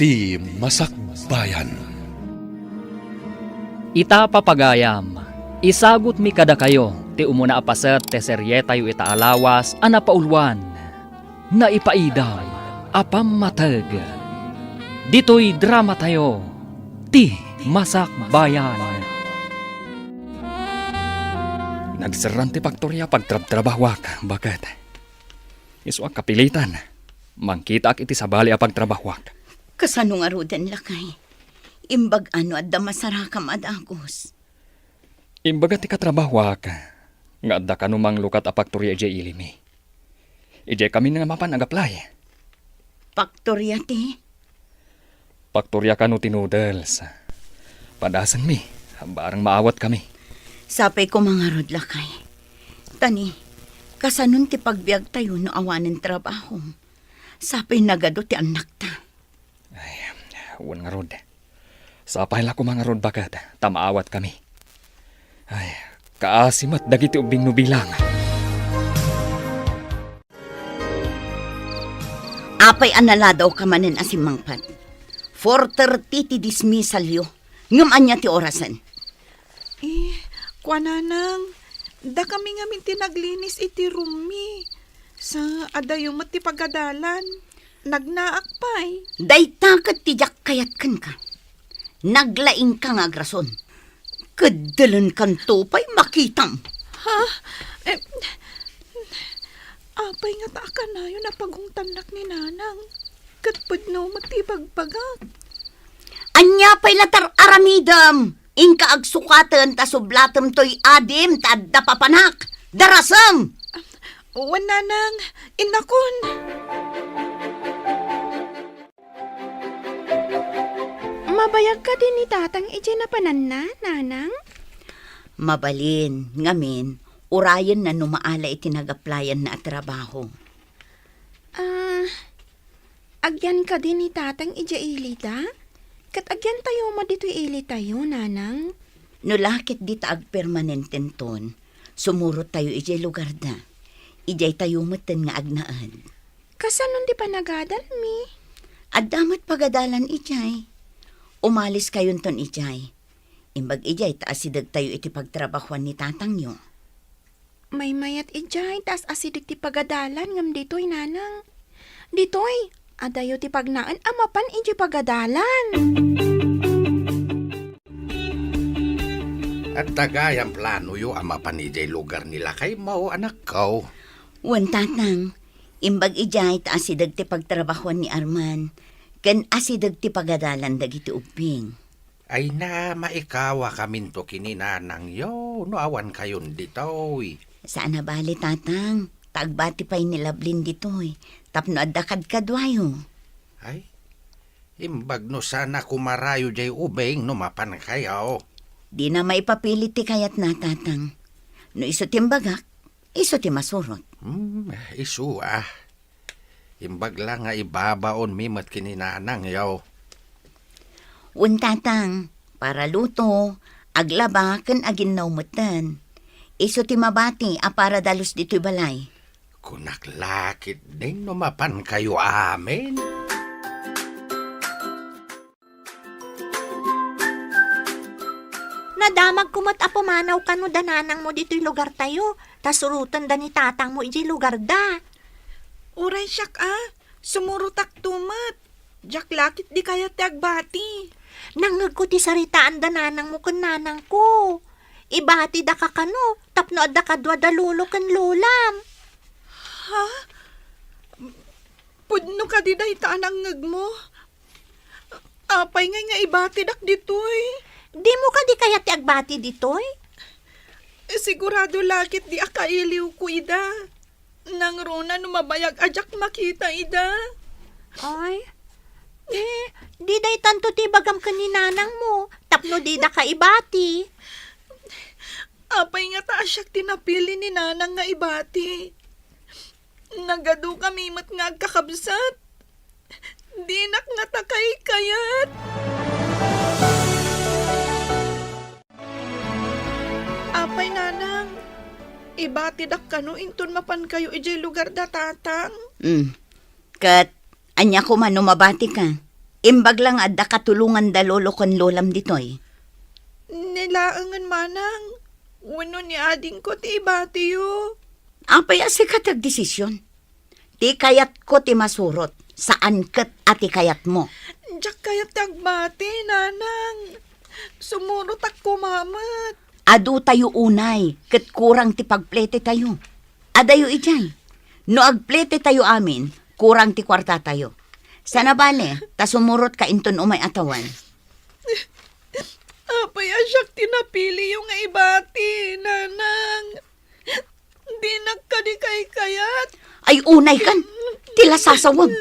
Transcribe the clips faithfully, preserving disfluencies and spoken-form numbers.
Ti Masakbayan. Ita, papagayam, isagutmi kadakayo ti umuna a paset ti serietayo ita a lawas a napauluan, Naipaidam a Pammateg. Ditoy dramatayo, Ti Masakbayan. Nagserran ti paktoria a pagtrabtrabahuak, baket. Isu a kapilitan. Mangkitaak iti sabali a pagtrabahuak. Kasano ngaruden, lakay? Imbag-a no adda masarakam a dagus. Imbaga ti katrabahuak nga adda kano manglukat a paktoria idiay ilimi. Idiay kami nga mapan agaplay. Paktoria ti? Paktoria kano ti noodles. Padasenmi, barang maawatkami. Sapay koma ngarud, lakay. Tani, kasanon ti pagbiagtayo no awanen trabaho? Sapay nagadu ti annakta. Ay, wen ngarud. Sapay la koma ngarud, baket, ta maawatkami. Ay, kaasi met dagiti ubbing no bilang. Apay a naladawka manen a simmangpet? Four thirty ti dismissalyo. Ngem ania ti orasen? Eh, kuananang, dakami ngamin ti naglinis iti roommi. Sa adayo met ti pagadalan. Nagnaak pay. Dayta ket ti diak kayat kenka. Naglaingka nga agrason. Keddelenkanto pay makitam. Ha? Eh, apay ngata a kanayon a pagungtannak ni Nanang? Ket pudno met ti ibagbagak. Ania pay la ti ar-aramidem? Inka agsukaten ta sublatem toy adim ta adda papanak. Darasem! Wen, Nanang, innakon. Mabayag kadi ni Tatang idiay napananna, Nanang? Mabalin, ngamin, urayenna no maala iti nagaplayanna a trabaho. Ah, agyan kadi ni Tatang idiay ilida? Ket agyantayo met ditoy ilitayo, Nanang? No la ket dita agpermanententon, sumurottayo idiay lugarda. Idiaytayo metten nga agnaed. Kasanon ti panagadalmi? Adda met pagadalan idiay. Umaliskayonton idiay. Imbag idiay ta asidegtayo iti pagtrabahuan ni tatangyo. Maymayat idiay ta as-asideg ti pagadalan ngem ditoy, Nanang. Ditoy, adayo ti pagnaen a mapan idiay pagadalan. Adda gayam planoyo a mapan idiay lugar ni lakaymo, anakko? Wen, Tatang. Imbag idiay ta asideg ti pagtrabahuan ni Arman, ken asideg ti pagadalan dagiti ubbing. Ay na, maikawakaminto ken ni nanangyo no awankayon ditoy. Saan a bale, Tatang, ta agbati pay ni Lablin ditoy tapno adda kadkaduayo. Ay, imbag no saan a kumarayo diay ubing no mapankayo. Dina maipapilit ti kayatna, Tatang. No isu ti imbagak, isu ti masurot. Hmm, isu, ah. Imbag la nga ibabaonmi met ken ni nanangyo. Wen, Tatang, para luto, aglaba, ken aginnaw metten. Isu ti mabati a para dalus ditoy balay. Kunak la ketdin no mapankayo amin. Nadamagko met a pumanaw kano da nanangmo ditoy lugartayo, ta surotenda ni tatangmo idiay lugarda. Uray siak a, sumurotakto met. Diak la ketdi kayat ti agbati. Nangngegko ti saritaan da nanangmo ken nanangko. Ibatidaka kano tapno adda kadua da lolo ken lolam. Ha? Pudno kadi dayta a nangngegmo? Apay ngay nga ibatidak ditoy? Dimo kadi kayat ti agbati ditoy? Sigurado la ketdi a kailiwko ida. Nangruna no mabayag a diak makita ida. Ay, eh, di daytanto ti ibagam ken ni nanangmo tapno didaka ibati. Apay ngata a siak ti napili ni nanang nga ibati? Nagadukami met nga agkakabsat. Dinak ngata kaykayat. Apay, nanang, ibatidak kano inton mapankayo idiay lugar da tatang? Mm. Ket ania koma no mabatika? Imbag la nga adda katulongan da lolo ken lolam ditoy. Ni laengen manang, wenno ni adingko ti ibatiyo. Apay a sika ti agdesisyon? Ti kayatko ti masurot, saan ket a ti kayatmo. Diak kayat ti agbati, nanang. Sumurotak koma met. Adu tayo unay, ket kurang ti pagplete tayo. Adayo idiay. No agplete tayo amin, kurang ti kuarta tayo. Sana bale, ta sumurot ka inton umay a tawen. Apay a siak ti napiliyo nga ibati, nanang? Dinak kadi kaykayat. Ay, unay kan. Ti lasasawem.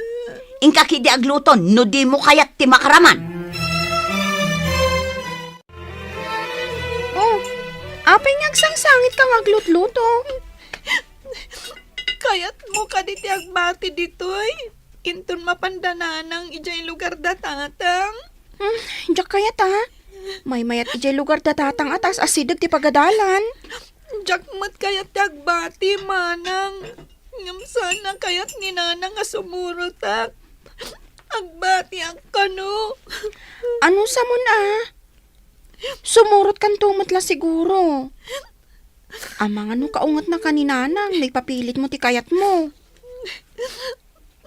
Inka kidi agluto, no dimo kayat ti makaraman. Oh, apay nga agsangsangit ka nga aglutluto? Kayatmo kadi ti agbati ditoy? Inton mapanda nanang idiay lugar da tatang? Hmm, diak kayat, a. Maymayat idiay lugar da tatang a ta asideg ti pagadalan. Diak met kayat ti agbati, manang. Ngem saan a kayat ni nanang a sumurotak. Agbatiak kano. Ano sa mon, a? Sumurot kanto met la siguro. Amangan no kaungetna ka ni nanang, no ipapilitmo ti kayatmo.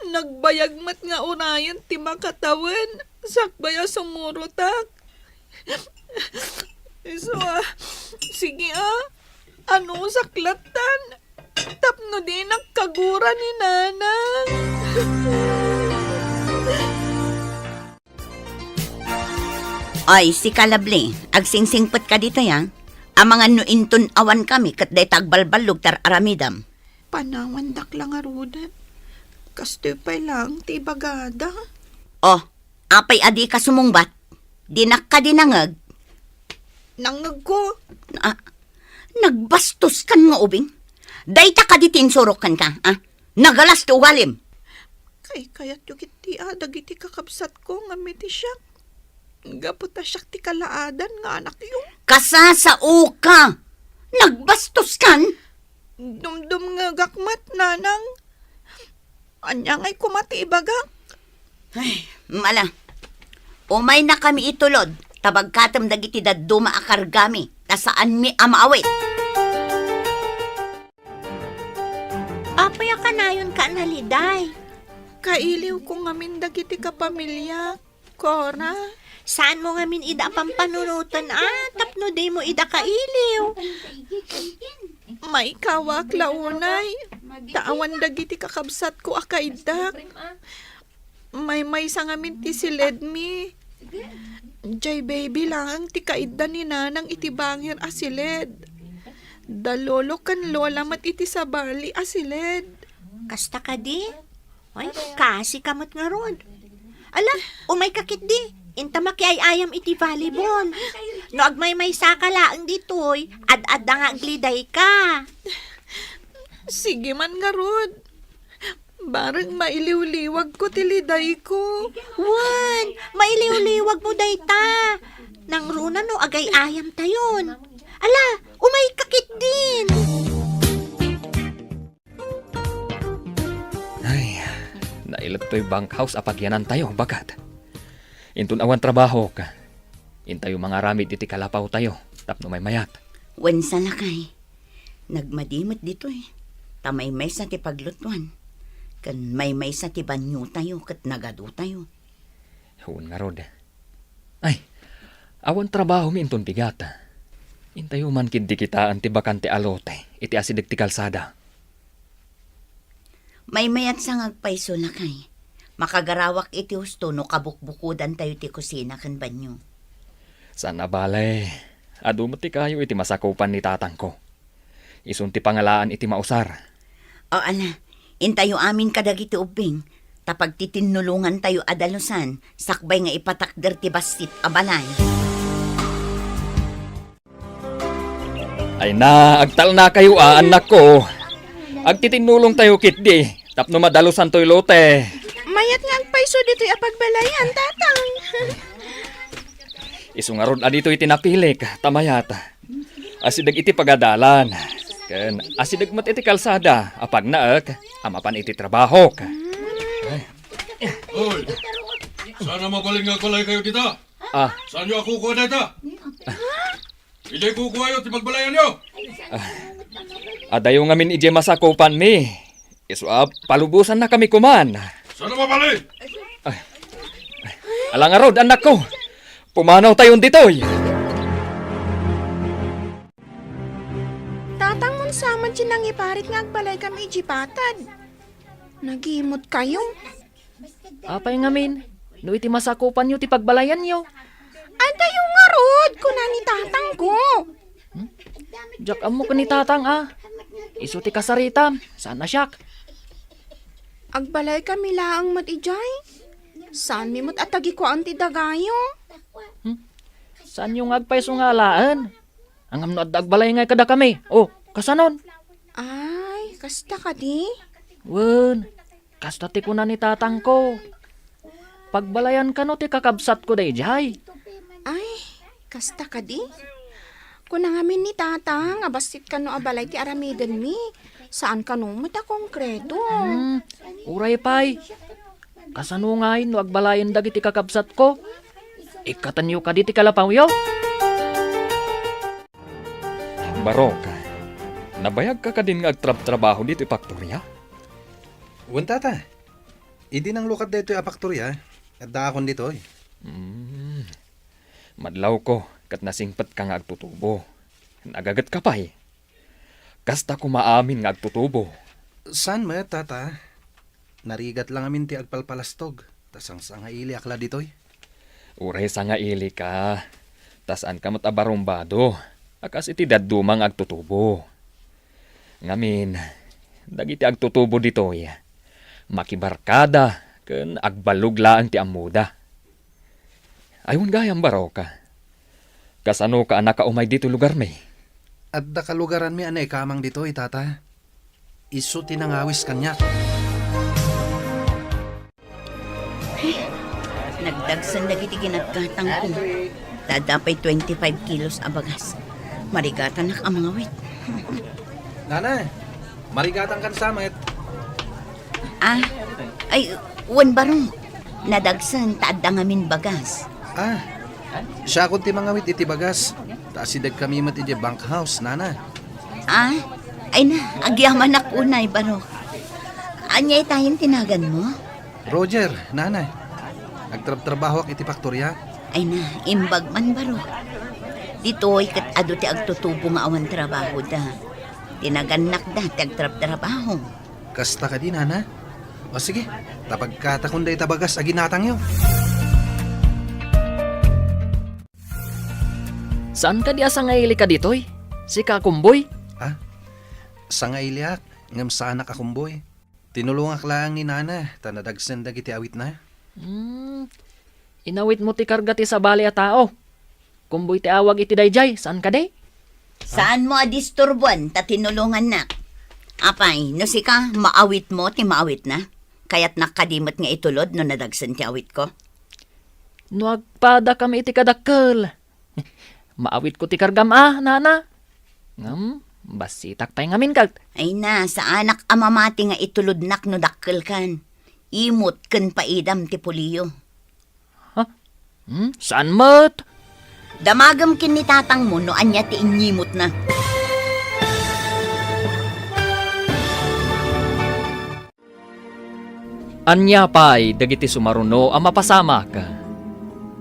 Nagbayag met nga unayen ti makatawen, sakbay a sumurotak. Isu a, sige a, anusak lattan, tapno dinak kagura ni nanang. Ay, sika, Lovely, agsingsingpet ka ditoy, a. Amangan no inton awan kami ket dayta agbalballog ti ar-aramidam. Panawandak la ngaruden. Kastoy pay laeng ti ibagada. Oh, apay a dika sumungbat? Dinak kadi nangeg? Nangegko. Ah, nagbastos kan nga ubing. Dayta kadi ti insurok kenka, ah? Nagalas ti ugalim. Kaykayatyo ketdi a dagiti kakabsatko ngem iti siak. Gapu ta siak ti kalaadan nga anakyo. Kasasaoka! Nagbastos kan? Dumdumngegak met, nanang. Ania ngay koma ti ibagak? Ay, mala. Umaynakami itulod, ta bagkatem dagiti dadduma a kargami, ta saanmi a maawit. Apay a kanayonka a naliday? Kailiwko ngamin dagiti kapamiliak, Cora. Saanmo ngamin ida a pampanunoten a tapno dimo ida kailiw? Maikawak la unay, ta awan dagiti kakabsatko a kaiddak. Maymaysa ngamin ti siledmi. Jay baby laeng ti kaidda ni nanang iti bangir a siled. Da lolo ken lola met iti sabali a siled. Kasta kadi? Ay, kasika met ngarud. Ala, umayka ketdi. Inta makiay-ayam iti volleyball. No agmaymaysaka laeng ditoy, ad-adda nga aglidayka. Sige man ngarud. Bareng mailiwliwagko ti lidayko. Wen, mailiwliwagmo dayta. Nangruna no agay-ayamtayon. Ala, umayka ketdin. Ay, nailet toy bunkhouse a pagyanantayo, baket. Inton awan trabahok, intayo mangaramid iti kalapawtayo tapno maymayat. Wen sa lakay, nagmadi met ditoy, ta maymaysa ti paglutuan, ken maymaysa ti baniotayo ket nagadutayo. Wen ngarud. Ay, awan trabahomi inton bigat. Intayo man ketdi kitaen ti bakante a lote iti asideg ti kalsada. Maymayat sa nga agpayso, lakay. Makagarawak iti husto no kabukbukodantayo ti kusina ken banio. Saan a bale, adu met ti kayo iti masakupan ni tatangko. Isun ti pangalaan iti mausar. O, ala, intayo amin kadagiti ubbing, ta pagtitinnulongantayo a dalusan, sakbay nga ipatakder ti bassit a balay. Ay na, agtalnakayo a, annakko. Agtitinnulongtayo ketdi, tapno madalusantoy lote. Mayat nga agpayso ditoy a pagbalayan, tatang. Isu ngarud a ditoy ti napilik, ta mayat. Asideg iti pagadalan. Ken asideg met iti kalsada a pagnaek a mapan iti trabahok. Ay. Hoy! Saan a mabalin nga agbalaykayo dita? Ah. Saanyo a kukua dayta? Idiay kukuayo ti pagbalayanyo. Adayo ngamin idiay masakupanmi. Isu a palubosannakami koman. Saan a mabalin? Ala ngarud, annakko. Pumanawtayon ditoy. Tatang, mano sa man ti nangiparit nga agbalaykami idiay patad? Nagimotkayo. Apay ngamin, no iti masakupanyo ti pagbalayanyo? Adayo ngarud, kuna ni tatangko. Hmm? Diak ammo ken ni tatang a. Isu ti kasaritam, saan a siak. Agbalaykami laeng met idiay. Saanmi met a tagikuaan ti dagayo. Hmm? Saanyo nga agpayso nga alaen? Ngem no adda agbalay ngay kadakami. O, kasanon? Ay, kasta kadi? Wen, kasta ti kuna ni tatangko. Pagbalayan kano ti kakabsatko daydiay. Ay, kasta kadi? Kuna ngamin ni tatang a bassit kano a balay ti aramidenmi. Saan kano met a konkreto. Hmm, uray pay. Kasano ngay no agbalayen dagiti kakabsatko? Ikkatenyo kadi ti kalapawyo? Barok, nabayagka kadin nga agtrabtrabaho ditoy faktoria? Wen, tata. Idi nanglukat daytoy a faktoria, addaakon ditoy. Mm. Madlawko ket nasingpetka nga agtutubo. Nagagetka pay. Kasta koma amin nga agtutubo. Saan met, tata? Narigat la ngamin ti agpalpalastog, ta sangsangailiak la ditoy. Uray sangailika, ta saanka met a barumbado a kas iti dadduma nga agtutubo. Ngamin, dagiti agtutubo ditoy, makibarkada ken agballog laeng ti ammoda. Ay, wen gayam, Barok. Kasanoka a nakaumay ditoy lugarmi? Adda kalugaranmi a naikamang ditoy, tata. Isu ti nangawis kaniak. Nagdagsen dagiti ginatgatangko. Ta adda pay twenty-five kilos a bagas. Marigatanak a mangawit. Nana, marigatangkan sa met. Ah, ay, wen, Barok. Nadagsen ta adda ngamin bagas. Ah, siakon ti mangawit iti bagas. Ta asidegkami met idiay bunkhouse, nana. Ah, ay na, agyamanak unay, Barok. Ania itayen ti naganmo? Roger, nana. Agtrabtrabahoak iti faktoria. Ay na, imbag man, Barok. Ditoy ket adu ti agtutubo nga awan trabahoda. Ti nagannakda ti agtrabtrabaho. Kasta kadi, nana? O sige, ta pagkatakon dayta bagas a ginatangyo. Saan kadi a sangailika ditoy? Sika a kumboy? Ha? Sangailiak, ngem saanak a kumboy. Tinulongak laeng ni nana, ta nadagsen dagiti awitna. Hmm. Inawitmo ti karga ti sabali a tao. Kumboy ti awag iti daydiay, saan kadi? Saanmo a disturbuan ta tinulongannak. Apay, no sika, maawitmo ti maawitna? Kayatnak kadi met nga itulod no nadagsen ti awitko? No agpadakami iti kadakkel, maawitko ti kargam a, nana. Ngem, bassitak pay ngamin ket. Ay na, saanak a mamati nga itulodnak no dakkelkan. Imot ken paidam ti puliyo. Ha? Hmm? Saan met? Damagem ken ni tatangmo no ania ti inyimotna. Ania pay dagiti sumaruno a mapasamak?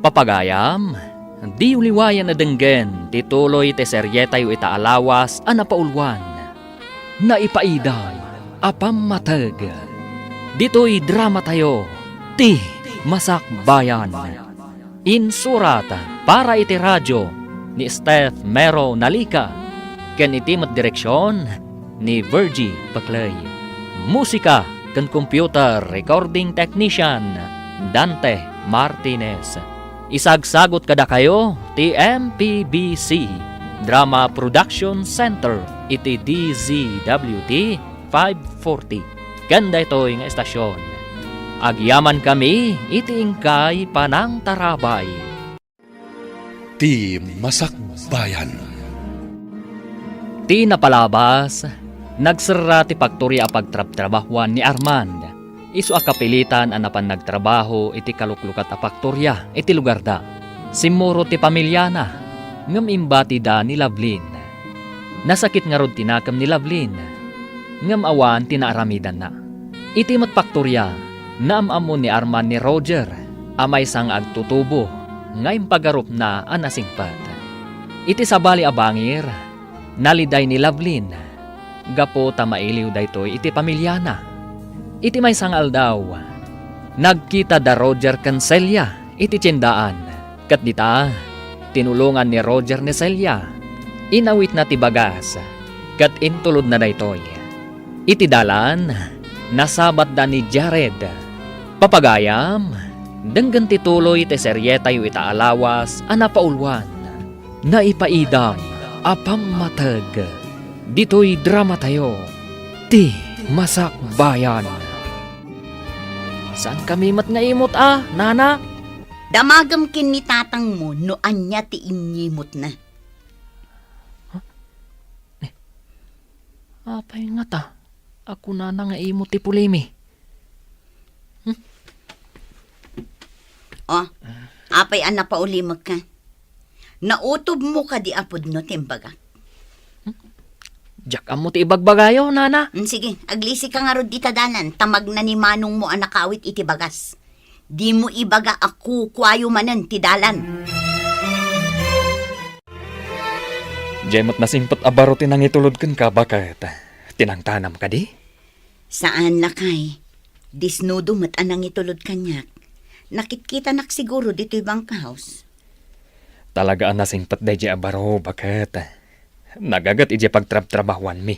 Papagayam, diyo liwayan a denggen ti tuloy ti serietayo ita a lawas a napauluan. Naipaiday a pammateg. Ditoy dramatayo, ti Masakbayan. Insurat para iti radio ni Steph Mero Nalica, ken iti met direksion ni Virgie Paclay. Musika ken computer recording technician, Dante Martinez. Isagsagot kadakayo ti M P B C Drama Production Center iti D Z W T five forty. Ken daytoy nga estasion, agyamankami iti inkay panangtarabay. Ti Masakbayan. Ti napalabas, nagserra ti paktoria a pagtrabtrabahuan ni Armand. Isu a kapilitan a napan nagtrabaho iti kaluklukat a faktoria iti lugarda. Simmurot ti pamiliana, ngem imbatida ni Lovelyn. Nasakit ngarud ti nakem ni Lovelyn, ngem awan ti naaramidanna. Iti met faktoria, naam-ammo ni Arman ni Roger a maysa nga agtutubo nga impagarupna a nasingpet. Iti sabali a bangir, naliday ni Lovelyn gapu ta mailiw daytoy iti pamiliana. Iti maysa nga aldaw, nagkita da Roger ken Celia iti tiendaan, ket dita, tinulongan ni Roger ni Celia. Inawitna ti bagas, ket intulodna daytoy. Iti dalan, nasabatda ni Jared. Papagayam, denggen ti tuloy ti serietayo ita a lawas a napauluan. Naipaidam a pammateg ditoy dramatayo, Ti Masakbayan. Saan kami met nga imot a, nana? Damagem ken ni tatangmo no ania ti inyimutna. Apay ngata a kunana nga imot ti pulimi? Hmm? O, apay a napaulimekka? Nautobmo kadi a pudno ti imbagak? Diak ammo ti ibagbagayo, nana. Mm, sige, aglisika ngarud dita dalan, ta magna ni manongmo a nakawit iti bagas. Dimo ibaga a kukuayo manen ti dalan. Diay met nasingpet a baro ti nangitulod kenka, baket? Ti nangtanam kadi? Saan, lakay. Disnudo met a nangitulod kaniak. Nakitkitanak siguro ditoy bunkhouse. Talaga a nasingpet daydiay a baro, baket? Nagaget idiay pagtrabtrabahuanmi.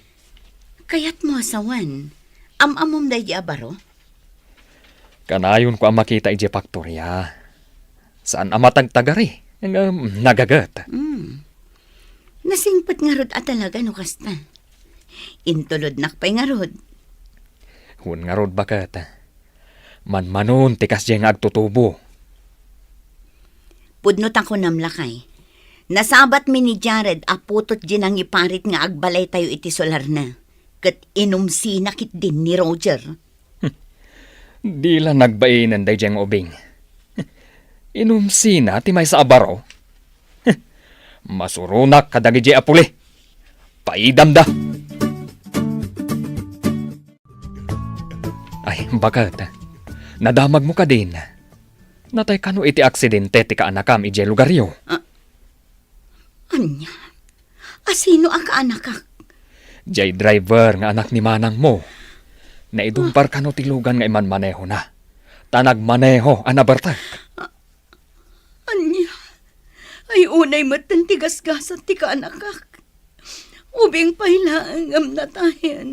Kayatmo a sawen, am-ammom daydiay a baro? Kanayonko a makita idiay faktoria. Saan a matagtagari, ngem nagaget. Hmm. Nasingpet ngarud a talaga no kasta. Intulodnak pay ngarud. Wen ngarud, baket. Manmanon ti kasdiay nga agtutubo. Pudno ta kunam, lakay. Nasabatmi ni Jared a putot diay nangiparit nga agbalaytayo iti solarna, ket inumsina ketdin ni Roger. Di la nagbainen daydiay nga ubing. Inumsina ti maysa a baro. Masuronak kadagidiay a puli. Paidamda. Ay, baket. Nadamagmo kadin. Natay kano iti aksidente ti kaanakam idiay lugaryo? Ah, ania? Asino a kaanakak? Diay driver nga anak ni manangmo. Naidumpar kano ti lugan nga imanmanehona. Ta nagmaneho a nabertek. Ah, ania? Ay, unay metten ti gasgasat ti kaanakak. Ubing pay laeng ngem natayen.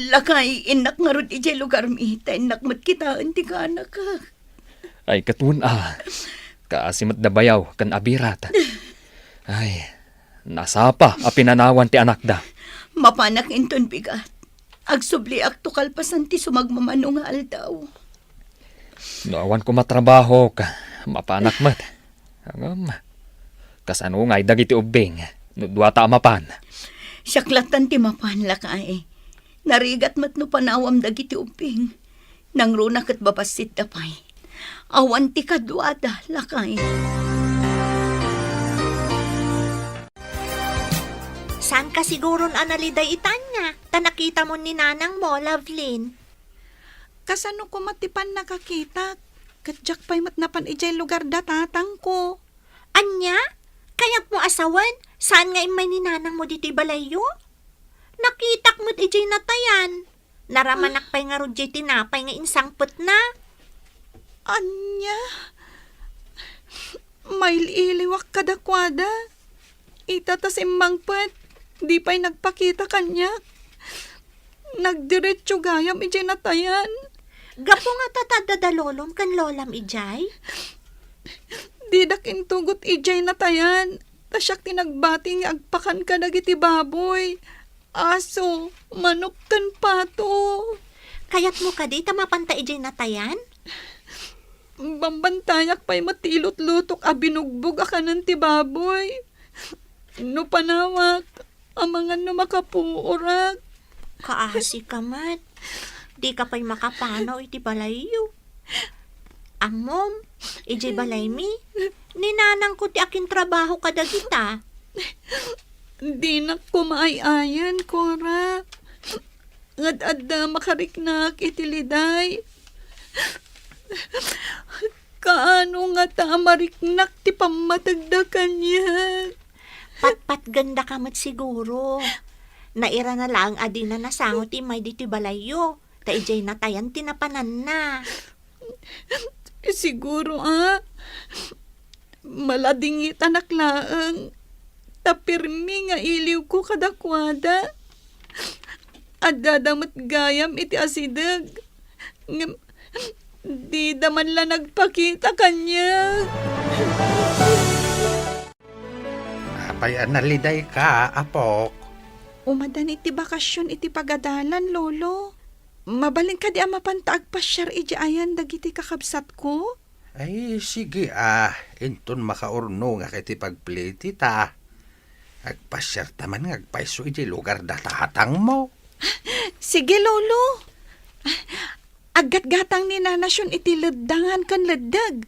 Lakay, innak ngarud idiay lugarmi, ta innak met kitaen ti kaanakak. Ay, ket wen a. Kaasi met da bayaw ken abirat. Ay, nasapa a pinanawan ti anakda. Mapanak inton bigat. Agsubliakto kalpasan ti sumagmamano nga aldaw. No awan koma trabahok, mapanak met. Ngem, kasano ngay dagiti ubbing no duata a mapan? Siak lattan ti mapan, lakay. Narigat met no panawam dagiti ubbing. Nangruna ket babassitda pay. Awan ti kaduada, lakay. Saan ka siguron a naliday itanya? Ta nakitamon ni nanangmo, Lovelyn. Kasano koma ti pannakakitak? Ket diak pay met napan idiay lugar da tatangko. Ania? Kayatmo a sawen, saan nga immay ni nanangmo ditoy balayyo? Nakitak met idiay natayan. Naramanak pay ngarud diay tinapay nga insangpetna. Ania? Mail-iliwak kadakuada. Ita ta simmangpet, di pay nagpakita kaniak. Nagdiretso gayam idiay natayan. Gapu nga ta adda da lolom ken lolam idiay? Didak intugot idiay natayan, ta siak ti nagbati nga agpakan kadagiti baboy, aso, manok, ken pato. Kayatmo kadi ta mapanta idiay natayan? Bambantayak pay met ti ilutlutok a binugbog a kanen ti baboy. No panawak, amangan no makapuorak. Kaasi ka met. Dika pay makapanaw iti balayyo. Ammom, idiay balaymi, ni nanangko ti akintrabaho kadagita. Dinak koma ay-ayan, Cora. Ngad adda makariknak iti liday. Kaano ngata a mariknak ti pammategda kaniak? Patpatgendaka met siguro. Nairana laeng a dina nasango ti immay ditoy balayyo, ta idiay natayan ti napananna. Siguro a, maladingitanak laeng, ta pirmi nga iliwko kadakuada. Addada met gayam iti asideg, ngem dida man la nagpakita kaniak. Apay a nalidayka, apok? Umadan iti bakasion iti pagadalan, Lolo. Mabalin kadi a mapanta agpasiar idiay ayan dagiti kakabsatko? Ay, sige a, inton makaurnongak iti pagplitita. Agpasiarta man nga agpayso iti lugar da tatangmo. Sige, Lolo. Aggatgatang ni Nana Sion iti leddangan ken leddeg.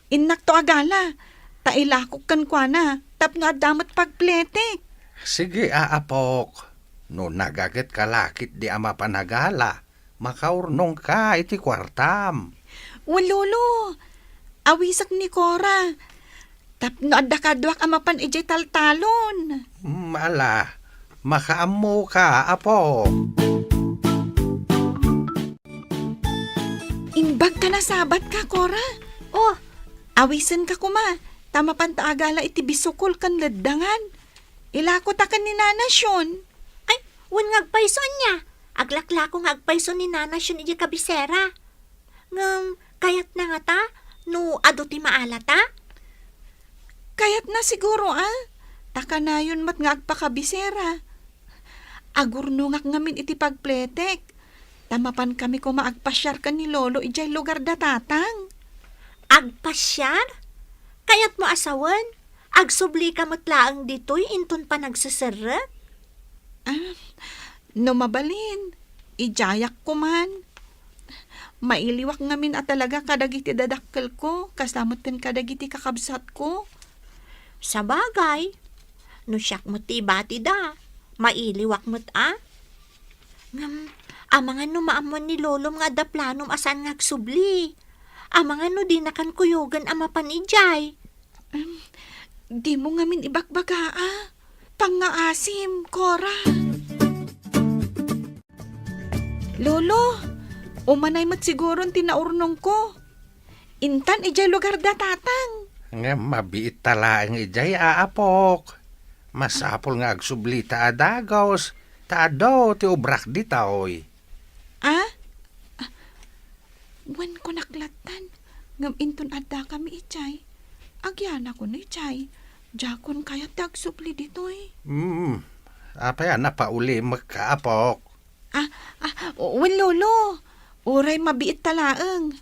Innakto a gala, ta ilakok kenkuana tapno adda met pagpletek. Sige a, apok. No nagagetka la ketdi a mapan a gala, makaurnongka iti kuartam. Wen, Lolo, awisek ni Cora. Tapno adda kaduak a mapan idiay taltalon. Mm, ala, makaammoka, apo. Imbag ta nasabatka, Cora. Oh. Awisenka koma, ta mapanta a gala iti bisukol ken leddangan. Ilako ta ken ni Nana Sion. Ay, wen nga agpayso ania? Aglaklako nga agpayso ni Nana Sion idiay kabisera. Ngem, kayatna ngata no adu ti maalata? Kayatna siguro a. Ta kanayon met nga agpakabisera. Agurnongak ngamin iti pagpletek. Ta mapankami koma agpasiar ken ni Lolo idiay lugar da Tatang. Agpasiar? Kayatmo a sawen, agsublika met laeng ditoy inton panagseserrek? Ah, no mabalin, idiayak koman. Mailiwak ngamin a talaga kadagiti dadakkelko, kasla metten kadagiti kakabsatko. Sabagay, no siak met ti ibatida, mailiwak met a. Ngem, amangan no maammuan ni Lolom nga adda planom a saan nga agsubli. Amangan no dinakan kuyogen a mapan idiay. Em, dimo ngamin ibagbaga a. Pangngaasim, Cora. Lolo, umanay met siguron ti naurnongko. Intan idiay lugar da Tatang. Ngem mabiit ta laeng idiay, aapok. Masapul nga agsublita a dagus, ta adu ti obrak ditoy. Ah? Ah, wen kunak lattan, ngem inton addakami idiay, agyanakon idiay, diakon kayat ti agsubli ditoy. Hmm, apay a napaulimekka, apok? Ah, ah, wen, Lolo. Uray mabiit ta laeng.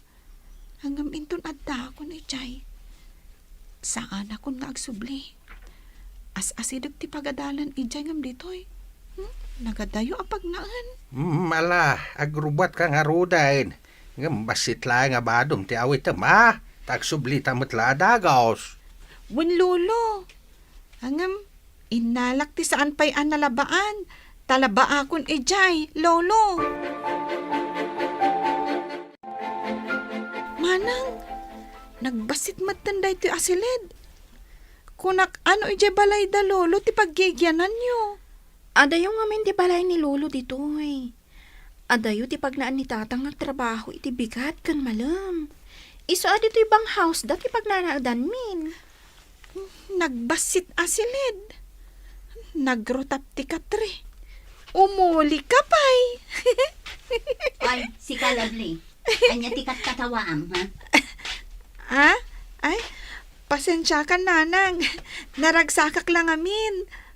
Ngem inton addakon idiay, saanakon nga agsubli. As-asideg ti pagadalan idiay ngem ditoy. Hmm? Nagadayo a pagnaen. Hmm, ala, agrubbuatka ngaruden. Ngem bassit laeng a badom ti awitem, a? Ta agsublita met la a dagus. Wen, Lolo. Ngem, innalak ti saan pay a nalabaan, ta labaakon idiay, Lolo. Manang, nagbassit metten daytoy a siled. Kunak, ano idiay balayda, Lolo, ti paggigiananyo? Adayo ngamin ti balay ni Lolo ditoy. Adayo ti pagnaen ni Tatang nga agtrabaho iti bigat ken malem. Isu a ditoy bang house da ti pagnanaedanmin. Nagbassit a siled. Nagrutap ti katre. Umuli ka pay. Ay, sika, Lovely. Ania ti katkatawaam, ha? Ah? Ay, pasensiakan, Nanang. Naragsakak la ngamin.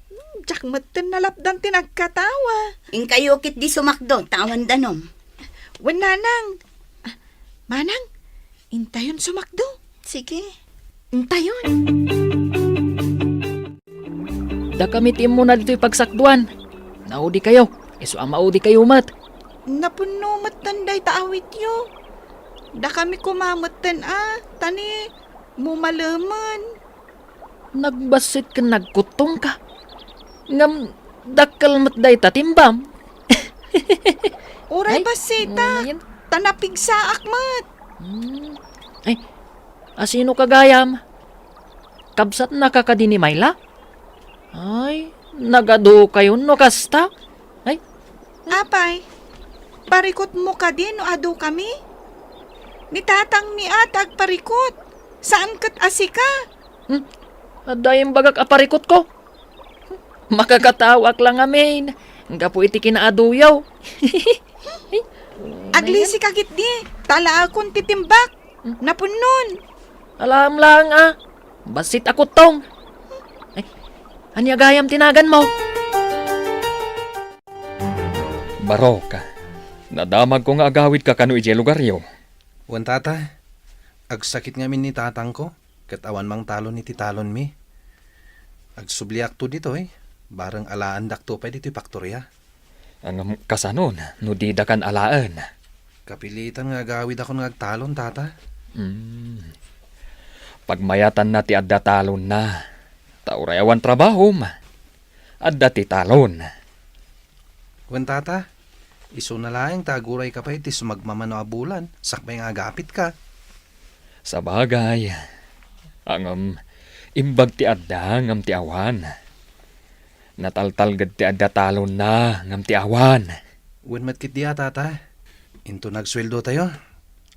Diak metten nalapdan ti nagkatawa. Inkayo ketdi sumakdo, ta awan danum. Wen, Nanang. Ah, Manang, intayon sumakdo. Sige. Intayon. Dakami ti immuna ditoy pagsakduan. Naudikayo, isu a maudikayo met. Napunno metten dayta awityo. Dakami koma metten a, ta ni mumalemen. Nagbassit ken nagkuttongka. Ngem dakkel met dayta timbam. Uray Ay, bassitak, ano yan? Ta napigsaak met. Hmm. Ay, asino ka gayam? Kabsatnaka kadi ni Myla? Ay, nagadukayon no kasta? Ay, Apay, parikutmo kadi no adukami? Ni tatangmi a ti agparikut, saan ket a sika. Hmm, adda imbagak a parikutko. Makakataoak la ngamin, gapu iti kinaaduyo. Aglisika ketdi, ta alaekon ti timbak. Napunnon. Alaem laeng a, bassit a kuttong. Ay, ania gayam ti naganmo? Barok, nadamagko nga agawidka kano idiay lugaryo. Wen, tata, agsakit ngamin ni tatangko, ket awan mangtalon iti talonmi. Agsubliakto ditoy, bareng alaendakto pay ditoy paktoria. Ngem kasanon no didakan alaen? Kapilitan nga agawidakon nga agtalon, tata. Hmm. Pagmayatanna ti adda talonna. Ta uray awan trabahom, adda ti talon. Wen, tata, isuna laeng ta agurayka pay ti sumagmamano a bulan, sakbay nga agapitka. Sabagay, ngem imbag ti adda ngem ti awan. Nataltalged ti adda talonna ngem ti awan. Wen met ketdi a, tata. Inton agsueldotayo,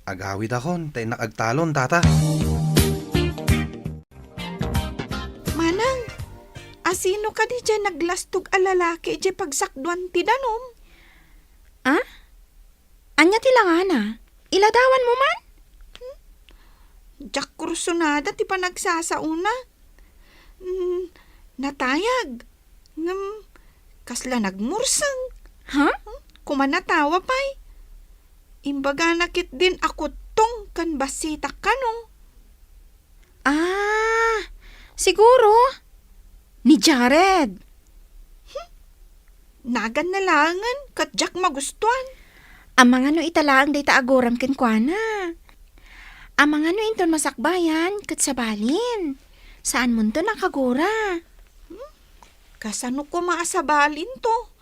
agawidakon ta innak agtalon, tata. Manang, asino kadi diay naglastog a lalaki idiay pagsakduan ti danum? Ah? Ania ti langana? Iladawanmo man? Hmm? Diak kursunada ti panagsasaona. Hmm, natayag. Ngem, kasla nagmurseng. Ha? Hmm? Kumanatawa pay. Imbagana ketdin a kuttong ken bassitak kano. Ah, siguro, ni Jared. Hmm? Naganna laengen ket diak magustuan. Amangan no ita laeng dayta aguram kenkuana. Amangan no inton masakbayan ket sabalin. Saanmonto a kagura. Hmm? Kasano koma a sabalinto?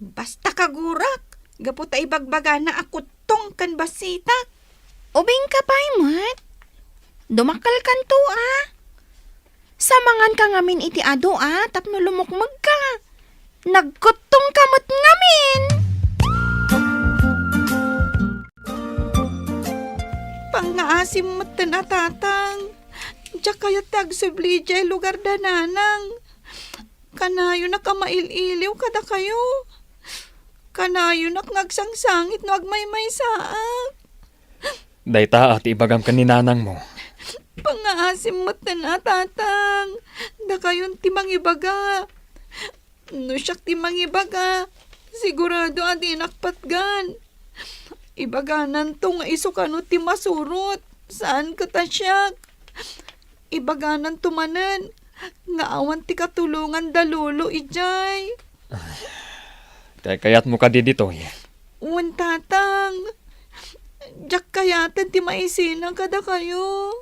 Basta kagurak, gapu ta ibagbagana a kuttong ken bassitak. Ubingka pay met. Dumakkelkanto a. Samanganka ngamin iti adu a tapno lumukmegka. Nagkuttongka met ngamin. Pangngaasim metten a tatang. Diak kayat ti agsubli idiay lugar da nanang. Kanayonak a mail-iliw kadakayo. Kanayonak nga agsangsangit no agmaymaysaak. Dayta a ti ibagam ken ni nanangmo. Pangngaasim metten a tatang. Dakayon ti mangibaga. No siak ti mangibaga, sigurado a dinak patgan. Ibagananto nga isu kano ti masurot, saan ket a siak. Ibagananto manen nga awan ti katulongan da lolo idiay. Ay, kaykayatmo kadi ditoy? Wen, tatang. Diak kayaten ti maisina kadakayo.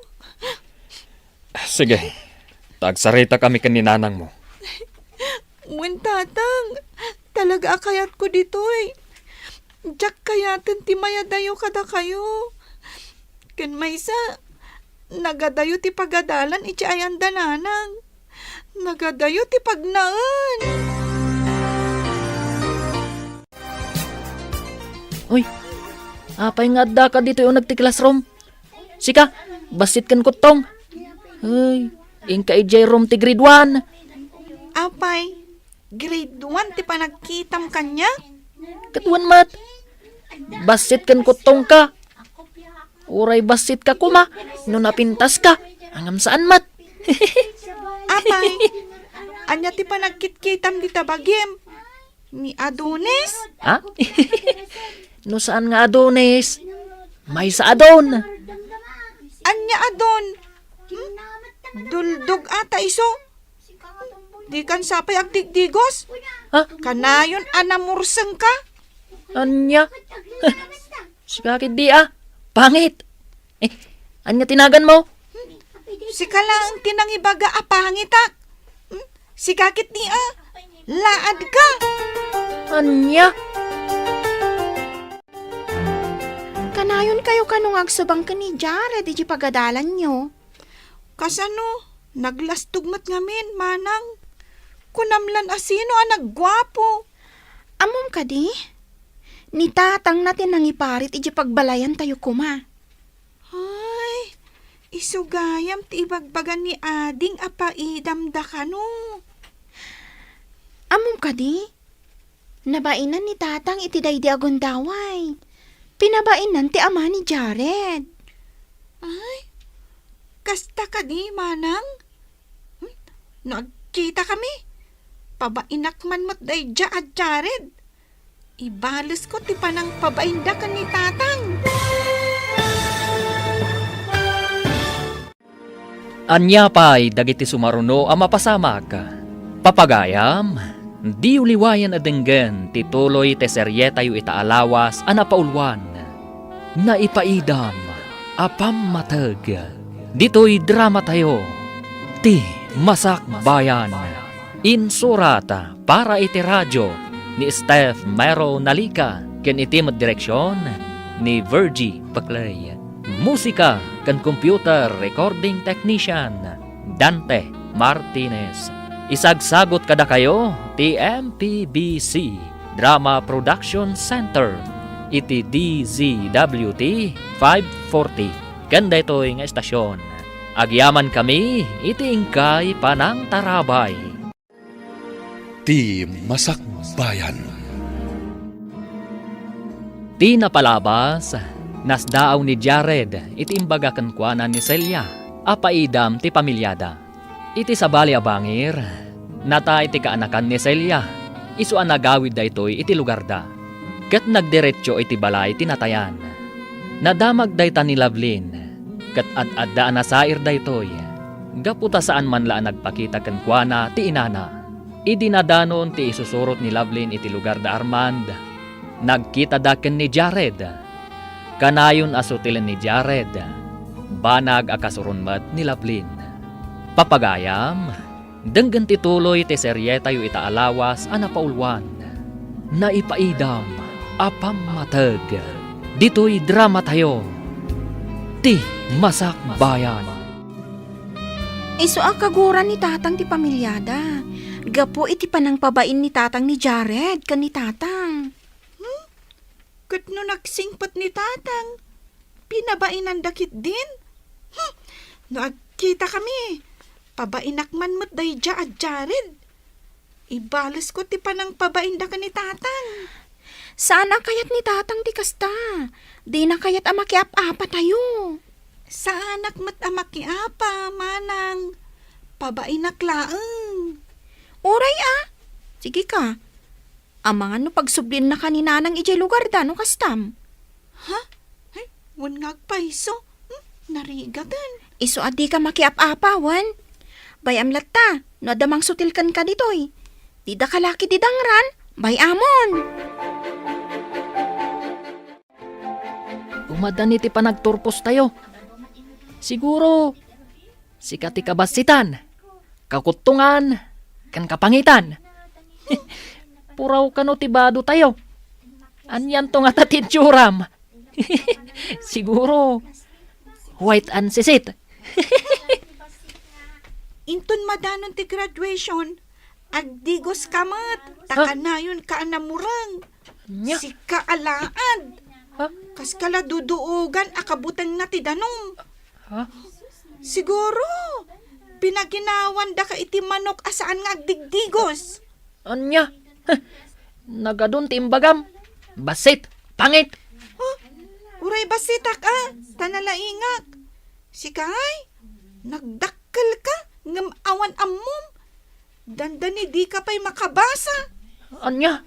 Sige, ta agsaritakami ken ni nanangmo. Wen, tatang, talaga a kayatko ditoy. Diak kayaten ti mayadayo kadakayo. Ken maysa, nagadayo ti pagadalan iti ayan da nanang. Nagadayo ti pagnaen. Uy, apay nga addaka ditoy uneg ti classroom? Sika, bassit ken kuttong. Ay, inka idiay room ti grade one. Apay, grade one ti panagkitam kaniak? Ket wen met, bassit ken kuttongka. Uray bassitka koma no napintaska, ngem saan met. Apay, ania ti panagkitkitam dita bagim? Ni Adonis? Ha? No saan nga Adonis, maysa a Don. Ania a Don? Hmm? Duldog ata isu. Dikan sapay agdigdigos. Ha? Kanayon a namursengka. Ania? Sika ketdi a. Pangit. Eh, ania ti naganmo? Sika laeng ti nangibaga a pangitak. Hmm? Sika ketdi a. Laadka. Ania? Kanayonkayo kano nga agsubang ken ni Jared idiay pagadalanyo? Kasano? Naglastog met ngamin, manang. Kunam lan a sino a nagguapo. Ammom kadi? Ni tatangna ti nangiparit idiay pagbalayantayo koma. Ay, isu gayam ti ibagbaga ni ading a paidamda kano. Ammom kadi? Nabainan ni tatang iti daydi a gundaway. Pinabainnan ti ama ni Jared. Ay, kasta kadi, manang? Hmm? No agkitakami, pabainak man met daydiay a Jared. Ibalesko ti panangpabainda ken ni tatang. Ania pay dagiti sumaruno a mapasamak? Papagayam, diyo liwayen a denggen ti tuloy ti serietayo ita a lawas a napauluan, Naipaidam a Pammateg. Ditoy dramatayo, Ti Masakbayan. Insurat para iti radio ni Steph Mero Nalica ken iti met direksion ni Virgie Paclay. Musika ken computer recording technician, Dante Martinez. Isagsagot kadakayo ti M P B C Drama Production Center iti D Z W T five forty. Ken daytoy nga estasion, agyamankami iti inkay panangtarabay. Ti Masakbayan. Ti napalabas, nasdaaw ni Jared iti imbaga kenkuana ni Celia a paidam ti pamiliada. Iti sabali a bangir, natay ti kaanakan ni Celia, isu a nagawid daytoy iti lugarda, ket nagdiretso iti balay ti natayan. Nadamag dayta ni Lovelyn, ket ad-adda a nasair daytoy, gapu ta saan man la a nagpakita kenkuana ti inana. Idi nadanon ti isusurot ni Lovelyn iti lugar da Armand, nagkitada ken ni Jared. Kanayon a sutilen ni Jared, banag a kasuron met ni Lovelyn. Papagayam, denggen ti tuloy ti serietayo ita a lawas a napauluan, Naipaidam a Pammateg. Ditoy dramatayo, Ti Masakbayan. Isu a kaguran ni tatang ti pamiliada, gapu iti panangpabain ni tatang ni Jared ken ni tatang. Hmm? Ket no nagsingpet ni tatang, pinabainanda ketdin? Hmm! No agkitakami, pabainak man met daydiay a Jared. Ibalesko ti panangpabainda ken ni tatang. Saan a kayat ni tatang ti kasta. Dina kayat a makiap-apatayo. Saanak met a makiapa, manang. Pabainak laeng. Uray a. Sige ka. Amangan no pagsubliennaka ni nanang idiay lugarda no kastam. Ha? Ay, wen nga agpayso. Hmm, narigaten. Isu a dika makiap-apa, wen? Bay-am latta, no adda mangsutil kenka ditoy. Dida kalaki didangran, bay-amon. Umadani ti panagturpostayo. Siguro, sika ti kabassitan, kakuttongan, ken kapangitan. Puraw kano ti badotayo. Anianto ngata ti itsuram? Siguro, white and sisit. Inton madanon ti graduation, agdigos ka met, ta Ha? Kanayon ka a namureng. Nya? Sika a laad. Ha? Kas kala duduogan a kabutengna ti danum. Ha? Siguro, pinaginawanda ka iti manok a saan nga agdigdigos. Anya? Nagadun ti imbagam. Bassit, pangit. Oh, uray bassitak a, ta nalaingak. Sika ay, nagdakkel ka, ngem awan ammom. Dandani dika pay makabasa. Anya?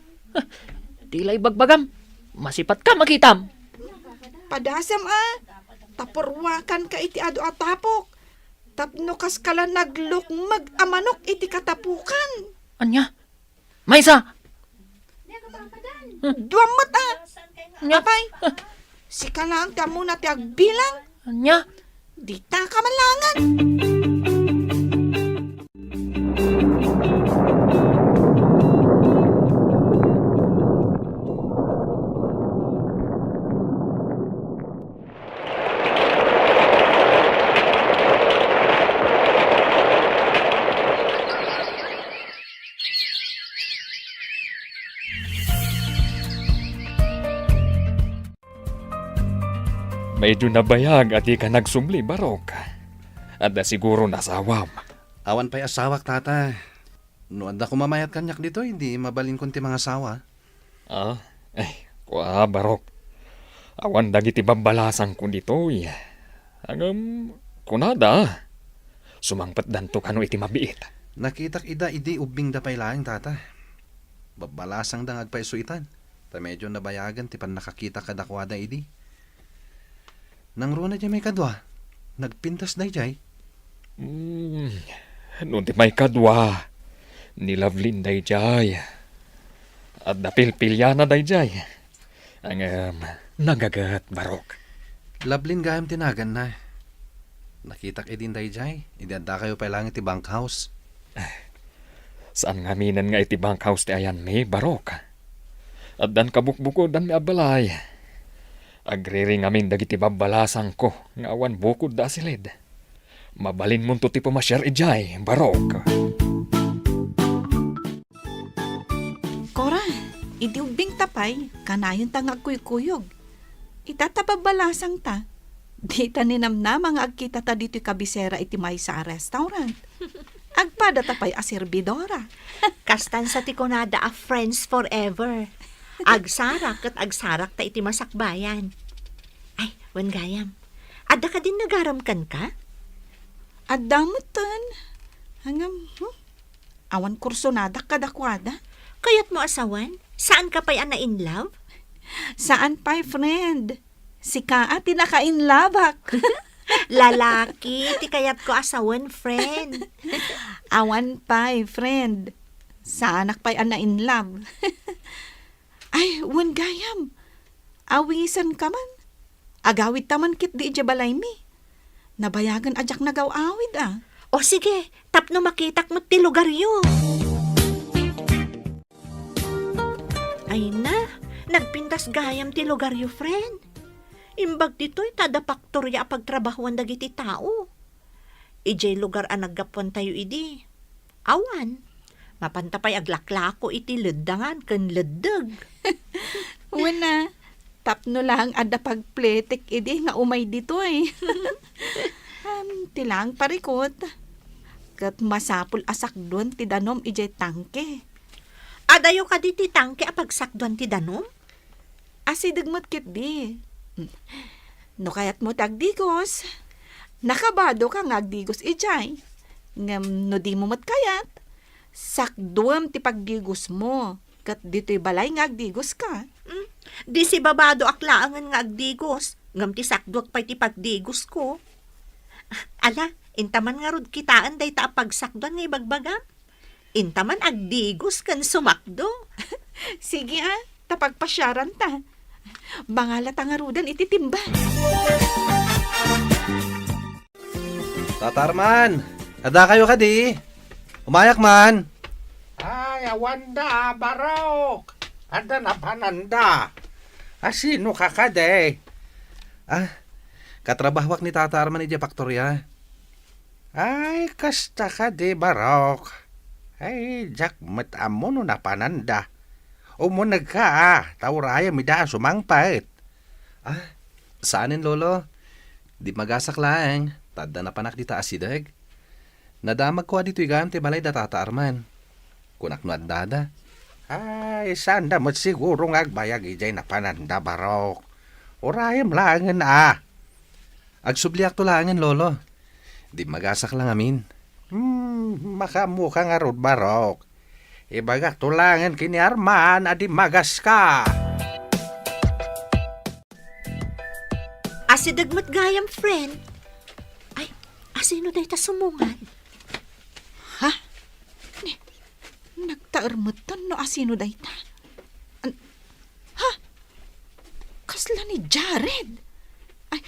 Di la ibagbagam. Masipat ka makitam. Padasam a, tapurwakan ka iti adu a tapok. Tapno kas kala naglukmeg a manok iti katapukan. Anya? Maysa! Dua met, a. Nya? Apay, sika laeng ti ammona ti agbilang. Nya? Dita ka malangan. Medyo nabayag a dika nagsubli, Barok. Adda siguron asawam. Awan pay asawak, tata. No adda koma mayat kaniak ditoy, di mabalinkon ti mangasawa. Ah, eh, kua, Barok. Awan dagiti babbalasangko ditoy. Ngem, kunada, sumangpetdanto kano iti mabiit. Nakitak ida idi ubbingda pay laeng, tata. Babbalasangda nga agpayso itan, ta medyo nabayagen ti pannakakita kadakuada idi. Nangruna diay maikadua? Nagpintas daydiay? Mm, no di maikadua, ni Lovelyn daydiay. Adda pilpiliana daydiay. Ngem, nagaget, Barok. Lovelyn gayam ti naganna. Nakitak idin daydiay, idi addakayo pay laeng iti bunkhouse. Saan ngaminen nga iti bunkhouse ti ayanmi, Barok. Addan kabukbukodanmi a balay. Agriri ngamin dagiti babbalasangko nga awan bukodda a silid. Mabalinmonto ti pumasiar idiay, Barok. Kora, idi ubbingta pay, kanayonta nga agkuykuyog. Ita ta babbalasangta. Dita ninamnama nga agkitata ditoy kabisera iti maysa a restaurant. Agpadata pay a serbidora. Kastan sa ti kunada a friends forever. Agsarak ket agsarakta iti masakbayan. Ay, wen gayam. Adda kadin nagaram kenka? Adda metten. Ngem, hmm? Awan kursonadak kadakuada. Kayatmo a sawen? Saanka pay a na-in love? Saan pay, friend. Sika a ti naka-inlove-ak. Lalaki ti kayatko a sawen, friend. Awan pay, friend. Saanak pay a na-inlove. Ay, wen gayam. Awisenka man. Agawidta man ketdi idiay balaymi. Nabayagen a diak nagaw-awid, a. O sige, tapno makitak met ti lugaryo. Ay na, nagpintas gayam ti lugaryo, friend. Imbag ditoy ta adda paktoria a pagtrabahoan dagiti tao. Idiay lugar a naggapuantayo idi, awan. Mapanta pay aglaklako iti leddangan ken leddeg. Wen a, tapno laeng adda pagpletek idi nga umay ditoy. Am, ti laeng parikut. Ket masapul a sakduen ti danum idiay tangke. Adayo kadi ti tangke a pagsakduan ti danum? Asideg met ketdi. No kayatmo ti agdigos, nakabadoka nga agdigos idiay. Ngem no dimo met kayat, sakduem ti pagdigosmo, ket ditoy balay nga agdigoska. Hmm, di sibabadoak laengen nga agdigos, ngem ti sakduek pay ti pagdigosko. Ala, inta man ngarud kitaen dayta a pagsakduan nga ibagbagam. Inta man agdigos ken sumakdo. Sige a, ta pagpasiaranta. Bangalata ngaruden iti timba. Tata Arman, addakayo kadi? Umayak man. Ay, awanda, barok. Adda napananda. Asinoka kadi? Ah, katrabahoak ni Tata Arman idiay paktoria. Ay, kasta kadi, barok. Ay, diak met ammo no napananda. Umunegka, a, ta urayem ida a sumangpet. Ah, saanen, Lolo. Dimmagasak laeng, ta adda napanak dita asideg. Nadamagko a ditoy gayam ti balay da Tata Arman. Kunak no addada. Ay, saanda met siguro nga agbayag idiay napananda, barok. Urayem laengen a. Agsubliakto laengen, Lolo. Dimmagasak la ngamin. Hmm, makaammoka ngarud, barok. Ibagakto laengen ken ni Arman a dimmagaska. Asideg met gayam, friend. Ay, asino dayta sumungad? Ha? Ni, nagtaer metten no asino dayta. An-, Jared! Ay,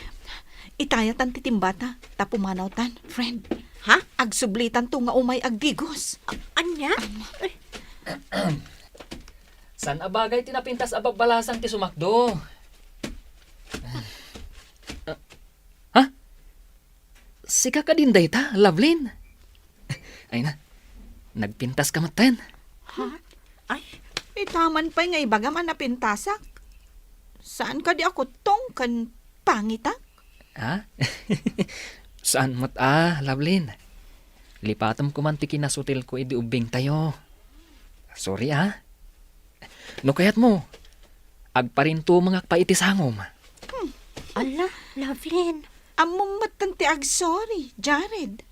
itayatan ti timbata, ta pumanawtan, friend. Ha? Agsublitanto nga umay agdigos. A-, ania? Ay. Saan a bagay ti napintas a babbalasang ti sumakdo? Ha? Sika kadin dayta, Lovelyn? Ay na, nagpintas ka metten. Ha? Ay, itaman pay nga ibagam a napintasak. Saan kadi a kuttong ken pangitak? Ha? Saan met a, Lovelyn. Lipatem koman ti kinasutilko idi ubbingtayo. Sorry, a. No kayatmo, agparintumengak pay iti sangom. Hmm. Ala, Lovelyn. Ammom metten ti agsorry, Jared.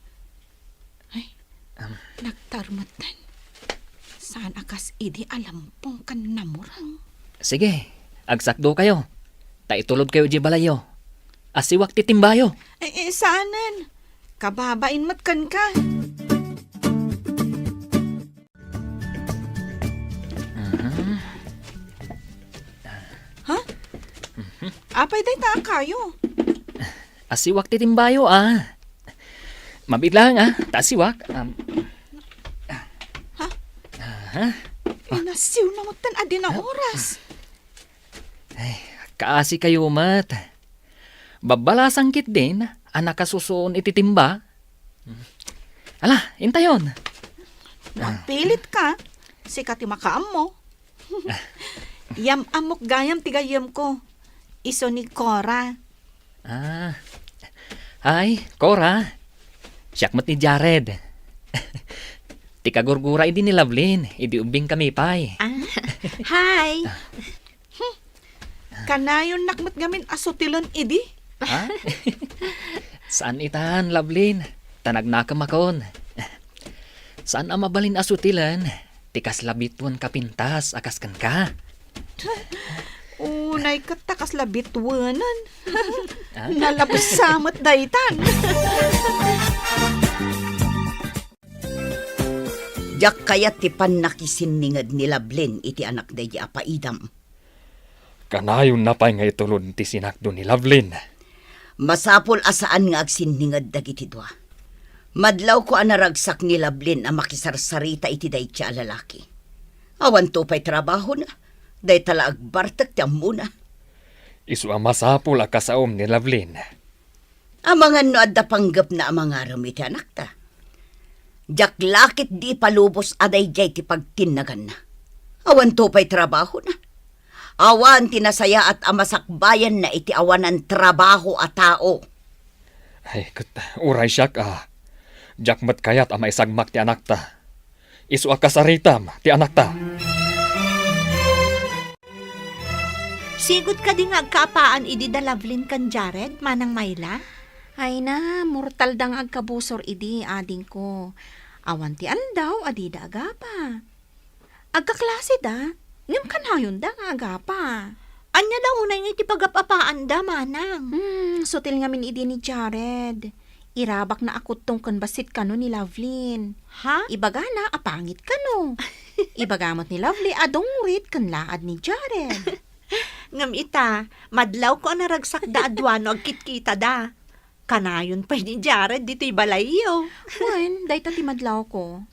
Ay, Am. Nagtarmetten. Saan a kas idi a lampong ken namurang? Sige, agsakdo kayo. Ta itulod kayo idiay balayyo. Asiwak ti timbayo. Eh, eh, saanen. Kababain met kenka. Mhm. Ha? Mhm. Apay dayta a kayo? Asiwak ti timbayo, a. Mabiit lang, a. Ta asiwak. Um, Ha? Aha. Inasiw na metten a di na oras. Ay, kaasi kayo met. Babbalasang ketdin a nakasusuon iti timba. Ala, intayon. Mapilit ka. Sika ti makaammo. Yam-ammok gayam ti gayyemko. Isu ni Cora. Ah. Hi, Cora. Siak met ni Jared. Ti kagurgura idi ni Lovelyn, idi ubbingkami pay. Ah, hi. Kanayonnak met ngamin a sutilen idi. Ha? Saan itan, Lovelyn. Ta nagnakemakon. Saan a mabalin a sutilen ti kasla bituen a pintas a kas kenka. Unay ket ta kasla bituenen. Ah? Nalabsa met daytan. Diak kayat ti pannakisinninged ni Lovelyn iti anak daydi a paidam. Kanayonna pay nga itulod ti sinakdo ni Lovelyn. Masapul a saan nga agsinninged dagiti dua. Madlawko a naragsak ni Lovelyn a makisarsarita iti dayta a lalaki. Awanto pay trabahona, dayta la agbartek ti ammona. Isu a masapul a kasaom ni Lovelyn. Amangan no adda panggepna a mangarem iti anakta. Diak la ketdi ipalubos a daydiay ti pagtinnaganna. Awanto pay trabahona. Awan ti nasayaat a masakbayanna iti awanan trabaho a tao. Ay, ket uray siak a, diak met kayat a maisagmak ti anakta. Isu a kasaritam ti anakta. Sigud kadi nga agkaapaan idi da Lovelyn ken Jared, Manang Myla? Ay na, mortal da nga agkabusor idi, adingko. Awan ti aldaw a dida agapa. Agkaklase da, ngem kanayon da nga agapa. Ania la unay nga iti pagap-apaan da, Manang? Hmm, sutil ngamin idi ni Jared. Irabakna a kuttong ken bassit kano ni Lovelyn. Ha? Ibagana a pangit kano. Ibaga met ni Lovely a dungrit ken laad ni Jared. Ngem ita, madlawko a naragsak da a dua no agkitkita da. Kanayon pay ni Jared ditoy balayyo. Wen, dayta ti madlawko.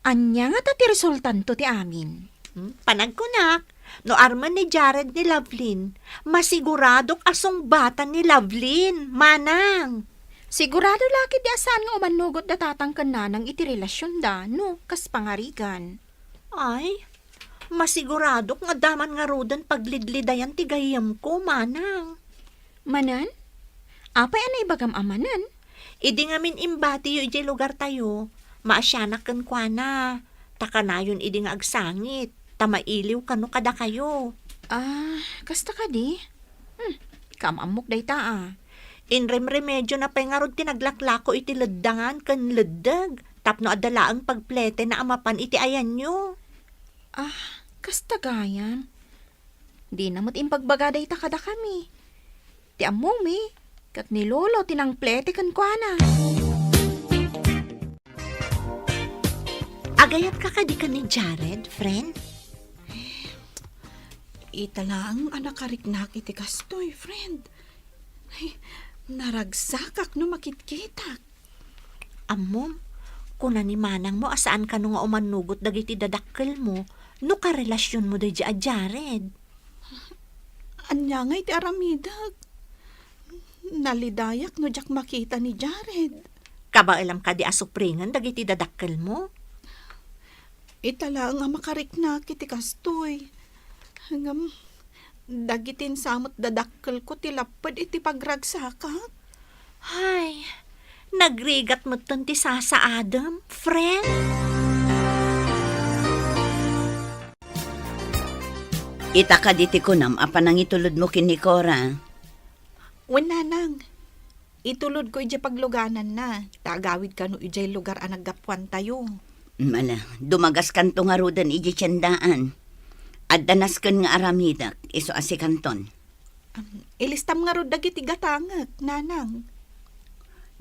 Ania ngata ti resultanto ti amin? Hmm, panagkunak, no armen ni Jared ni Lovelyn, masiguradok a sungbatan ni Lovelyn, Manang. Sigurado la ketdi a saan nga umannugot da tatang ken nanang iti relasionda, no, kas pangarigan. Ay, masiguradok nga adda man ngaruden paglidlidayan ti gayyemko, Manang. Manen? Apay a naibagam a manen? Idi ngamin imbatiyo idiay lugartayo, maasianak kenkuana, ta kanayon idi nga agsangit, ta mailiw kano kadakayo. Ah, kasta kadi? Hmm, kaam-ammok dayta a. Inremremediona pay ngarud ti naglaklako iti leddangan ken leddeg tapno adda laeng pagpletena a mapan iti ayanyo. Ah, kasta gayam. Dina met imbagbaga dayta kadakami. Ti ammomi, ket ni Lolo ti nangplete kenkuana. Agayatka kadi ken ni Jared, friend? Ita laeng a nakariknak iti kastoy, friend. Ay, naragsakak no makitkitak. Ammom, kuna ni manangmo a saan kano nga umannugot dagiti dadakkelmo no karelasionmo daydi a Jared. Ania ngay ti aramidek? Nalidayak no diak makita ni Jared. Kabaelam kadi a supringen dagiti dadakkelmo? Ita laeng a makariknak iti kastoy. Ngem, dagiti insamot dadakkelko ti lapped iti pagragsakak. Hay, nagrigat metten ti sasaadem, friend. Ita kadi ti kunam a panangitulodmo ken ni Cora? Wen, nanang. Itulodko idiay paglugananna, ta agawid kano idiay lugar a naggapuantayo. Mala, dumagaskanto ngaruden idiay tiendaan. Adda nasken nga aramidek, isu a sikanton. Am, ilistam ngarud dagiti gatangek, nanang.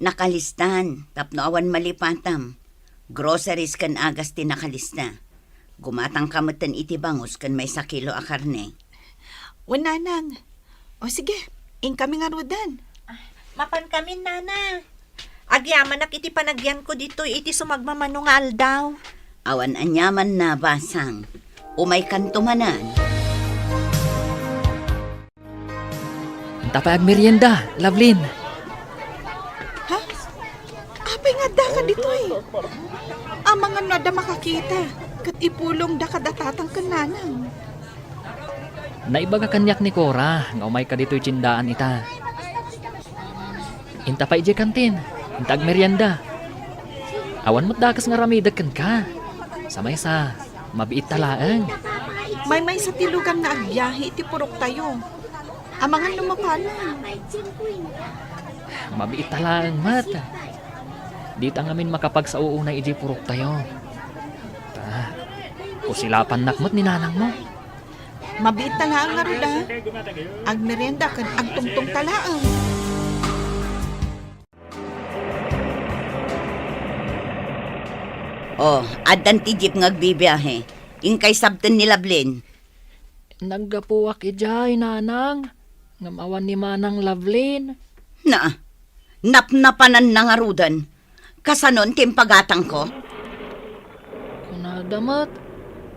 Nakalistan, tapno awan malipatam. Groceries ken agas ti nakalista. Gumatangka metten iti bangus ken maysa kilo a karne. Wen, nanang. O sige, inkami ngaruden. Mapankamin, nanang. Agyamanak iti panagyanko ditoy iti sumagmamano nga aldaw. Awan aniamanna, basang. Umaykanto manen. Anta pay agmerienda, Lovelyn. Ha? Apay nga addaka ditoy? Amangan no adda makakita, ket ipulongda kada tatang ken nanang. Naibaga kaniak ni Cora nga umayka ditoy tiendaan ita. Inta pay idiay kantin, inta agmerienda. Awan met dakes nga aramidek kenka. Sa maysa, mabiitta laeng. Maymaysa ti lugan nga agbiahe iti puroktayo. Amangan no mapano. Mabiitta laeng met. Dita ngamin makapagsao unay idiay puroktayo. Ta, kusilapannak met ni nanangmo. Mabiitta laeng ngarud a. Agmerienda ken agtungtongta laeng. O, addan ti jeep nga agbibiahe. Inkay sabten ni Lovelyn. Naggapuak idiay, nanang. Ngem awan ni manang Lovelyn. Na, napnapananna ngaruden. Kasanon ti impagatangko? Kunada met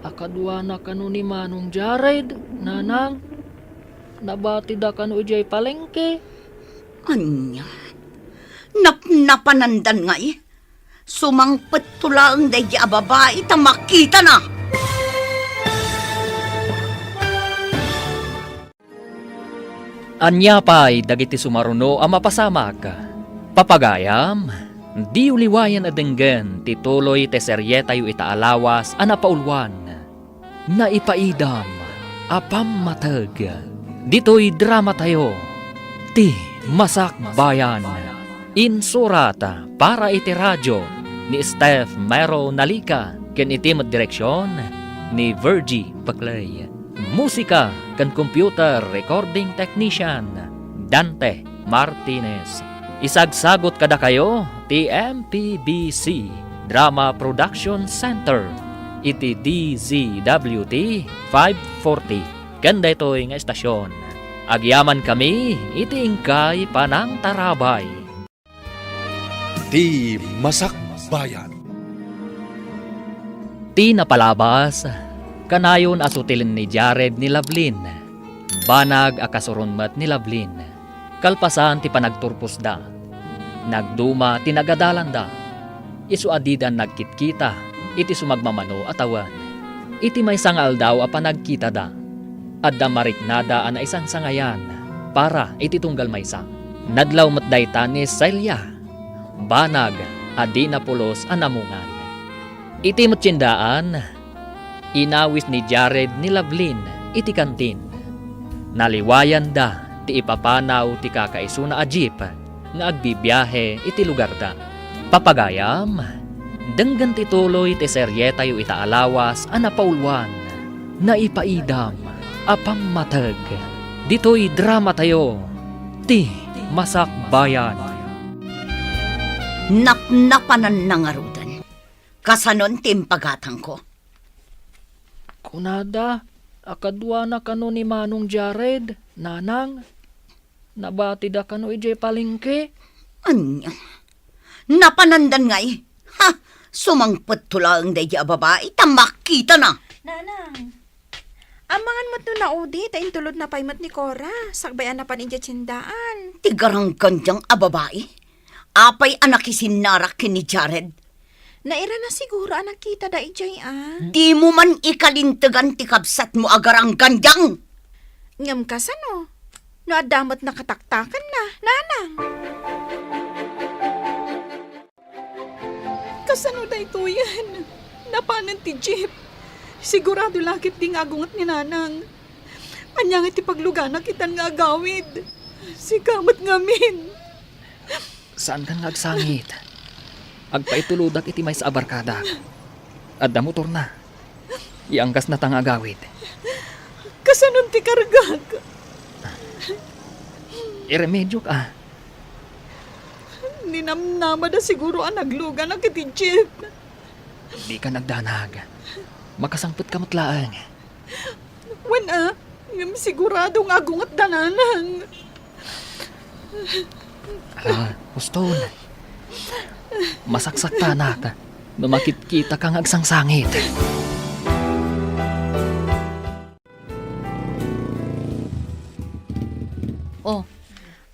a kaduana kano ni Manong Jared, nanang. Nabatida kano idiay palengke. Ania? Napnapanandan ngay? Sumangpetto laeng daydi a babai ta makitana. Ania pay dagiti sumaruno a mapasamak? Papagayam, diyo liwayan a denggen ti tuloy ti serietayo ita a lawas a napauluan, Naipaidam a Pammateg. Ditoy dramatayo, Ti Masakbayan. Insurat para iti radio ni Steph Mero Nalica ken iti met direksion ni Virgie Paclay. Musika ken computer recording technician, Dante Martinez. Isagsagot kadakayo ti M P B C Drama Production Center iti D Z W T five forty. Ken daytoy nga estasion, agyamankami iti inkay panangtarabay. Ti Masakbayan. Ti napalabas, kanayon a sutilen ni Jared ni Lovelyn. Banag a kasuron met ni Lovelyn. Kalpasan ti panagturposda, nagduma ti nagadalanda. Isu a dida nagkitkita iti sumagmamano a tawen. Iti maysa nga aldaw a panagkitada, adda mariknada a naisangsangayan para iti tunggal maysa. Nadlaw met dayta ni Celia, banag a dina pulos a namungan. Iti met tiendaan, inawis ni Jared ni Lovelyn iti kantin. Naliwayanda ti ipapanaw ti kakaisuna a jeep nga agbibiahe iti lugarda. Papagayam, denggen ti tuloy ti serietayo ita a lawas a napauluan, Naipaidam a Pammateg. Ditoy dramatayo, Ti Masakbayan. Napnapananna ngaruden. Kasanon ti impagatangko? Kunada, A kaduana kano ni Manong Jared, Nanang? Nabatida kano idiay palengke? Ania? Napanandan ngay? Ha! Sumangpet to laeng daydi a babai, ta makitana. Nanang, amangan met no naudi ta intulodna pay met ni Cora, sakbay a napan idiay tiendaan. Ti garanggandiang a babai? Apay a nakisinnarak ken ni Jared? Nairana siguro a nakitada idiay a. Dimo man ikalintegan ti kabsatmo a garanggandiang. Ngem kasano? No adda met nakataktakanna, Nanang. Kasano daytoyen? Napanen ti jeep. Sigurado la ketdi nga agunget ni Nanang. Ania nga ti paglugana itan nga agawid? Sika met ngamin. Saankan nga agsangit. Agpaitulodak iti maysa a barkadak. Adda motorna. Ianggasna ta nga agawid. Kasanon ti kargak? Iremedioka. Ninamnamada siguro a nagluganak iti jeep. Dika nagdanag. Makasangpetka met laeng. Wen a, ngem sigurado nga agungetda, Nanang. Ah, huston. Masaksaktanak no makitkitaka nga agsangsangit. Oh,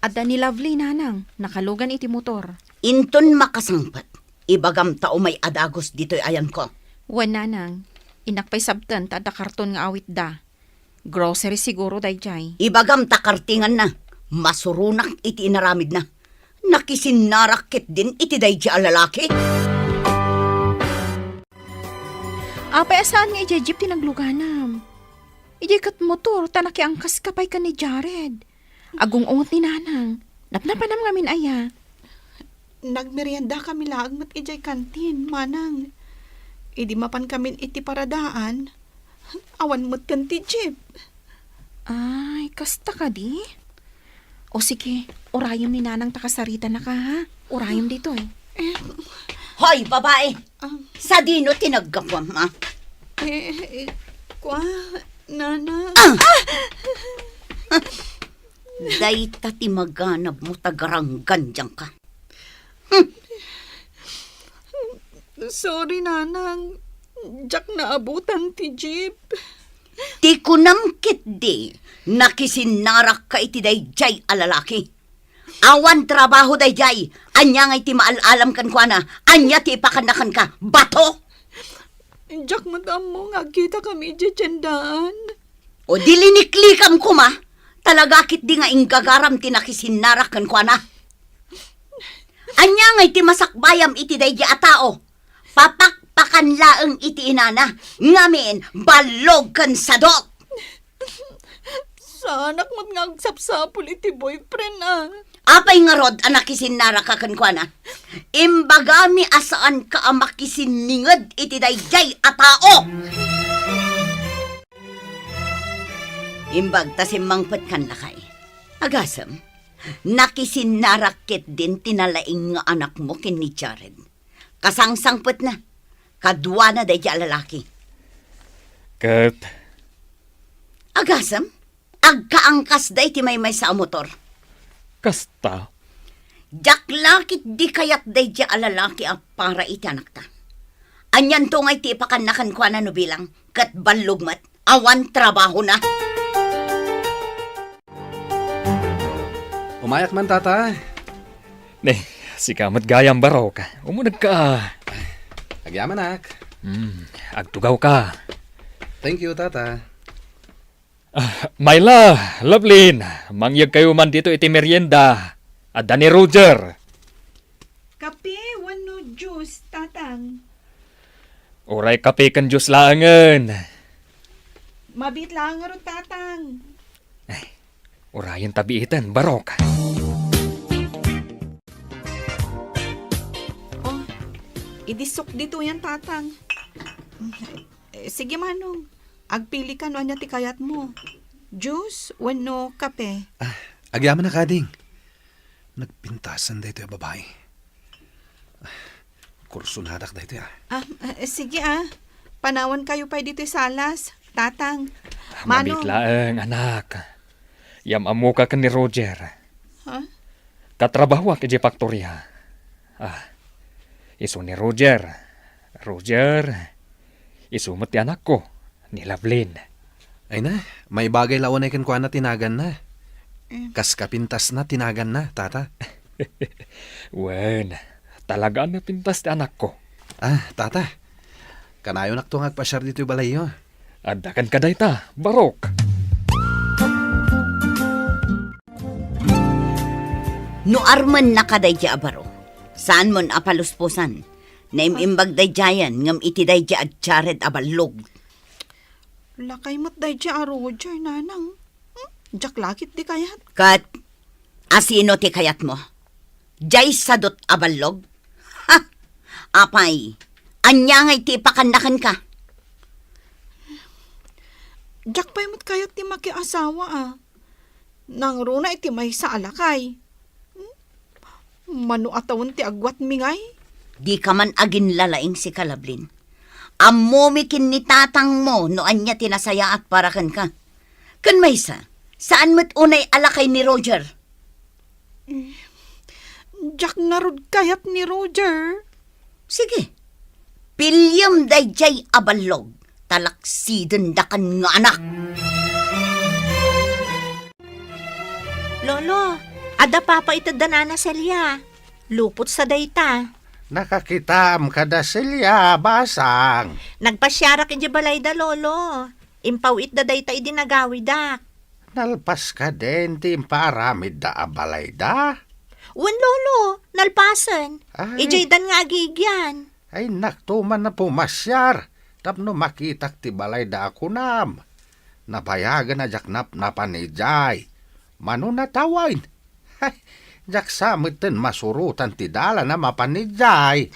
adda ni Lovely, Nanang. Nakalugan iti motor. Inton makasangpet, ibagam ta umay a dagus ditoy ayanko. Wen, Nanang. Innak pay sabten ta adda karton nga awitda. Grocery siguro daydiay. Ibagam ta kartinganna. Masuronak iti inaramidna. Nakisinnarak ketdin iti daydiay a lalaki. Apay a saan nga idiay jeep ti nagluganam? Idiay ket motor ta nakiangkaska pay ken ni Jared. Agung-unget ni Nanang. Napnapanam ngamin aya? Nagmeriendakami laeng met idiay kantin, Manang. Idi mapankamin iti paradaan, awan met ken ti jeep. Ay, kasta kadi? O sige, urayem ni Nanang ta kasaritanaka, ha? Urayem ditoy. Eh, Hoy, babai! Ah. Sadino ti naggapuam, ha? Eh, eh, kua, Nanang. Ah! Dayta ti maganabmo ta garanggandiangka. Hmm. Sorry, Nanang. Diak naabutan ti jeep. Ti kunam ketdi, nakisinnarakka iti daydiay a lalaki. Awan trabaho daydiay. Ania ngay ti maal-alam kenkuana? Ania ti ipakanna kenka? Bato? Diak met ammo nga agkitakami idiay tiendaan. O di liniklikam koma, talaga ketdi nga inggagaram ti nakisinnarak kenkuana. Ania ngay ti masakbayam iti daydiay a tao? Papakpakan laeng iti inana, ngamin ballog ken sadok. Saanak met nga agsapsapul iti boyfriend, ah. Apay ngarud a nakisinnaraka kenkuana? Imbagami a saanka a makisinninged iti daydiay a tao. Imbag ta simmangpetkan lakay. Agasem, nakisinnarak ketdin ti nalaing nga anakmo ken ni Jared. Kasangsangpetna, kaduana daydiay a lalaki. Ket agasem, agkaangkasda iti maymaysa a motor. Kasta? Diak la ketdi kayat daydiay a lalaki a para iti anakta. Anianto ngay ti ipakanna kenkuana no bilang, ket ballog met, awan trabahona. Umayak man, Tata. Ne, sika met gayam, Barok. Umunegka. Agyamanak. Hmm, agtugawka. Thank you, Tata. Ah, Myla, Lovelyn, mangyegkayo man dito iti merienda. Adda ni Roger. Kape wenno juice, Tatang? Uray kape ken juice laengen. Mabiit laeng ngarud, Tatang. Ay, urayen ta biiten, Barok. Oh, idisok ditoyen, Tatang. Eh, sige, Manong. Agpilika no ania ti kayatmo. Juice wenno kape? Ah, agyamanak, ading. Nagpintasan daytoy a babai. Ah, kursonadak daytoy, ah. Ah, eh, sige, ah. Panawankayo pay ditoy salas, Tatang. Manong. Mamit laeng, anak. Yam-ammoka ken ni Roger. Ha? Katrabahoak idiay faktoria. Ah, isu ni Roger. Roger, isu met ti anakko, ni Lovelyn. Ay na, maibagay la unay kenkuana ti naganna. Em. Kas kapintasna ti naganna, tata. Wen, talaga a napintas ti anakko. Ah, tata, kanayonakto nga agpasiar ditoy balayyo. Adda kenka dayta, barok. No armennaka daydiay a baro, saanmon a palusposan. Naim-imbag daydiayen ngem iti daydiay a Jared a ballog. Lakay met daydiay a Roger, nanang. Hmm? Diak la ketdi kayat. Ket asino ti kayatmo? Diay sadot a ballog? Ha! Apay, ania ngay ti ipakanna kenka? Diak pay met kayat ti makiasawa, a. Nangruna iti maysa a lakay. Hmm? Mano a tawen ti agwatmi ngay? Dika man aginlalaing, sika, Lovelyn. Ammomi ken ni tatangmo no ania ti nasayaat para kenka. Ken maysa, saan met unay a lakay ni Roger? Diak ngarud kayat ni Roger. Sige, piliem daydiay a ballog, ta laksidendakan nga anak. Lolo, adda papa iti da Nana Celia. Lupotsa dayta. Nakakitam kada Celia, basang. Nagpasiarak idiay balayda, Lolo. Impaw-itda dayta idi nagawidak. Nalpas kadin ti impaaramidda a balayda? Wen, Lolo, nalpasen. Ay. Idiaydan nga agigian. Ay, nakto man a pumasiar tapno makitak ti balayda a kunam. Nabayagen a diak napnapan idiay. Mano natawen? Ay, diak sa metten masurotan ti dalan a mapan idiay.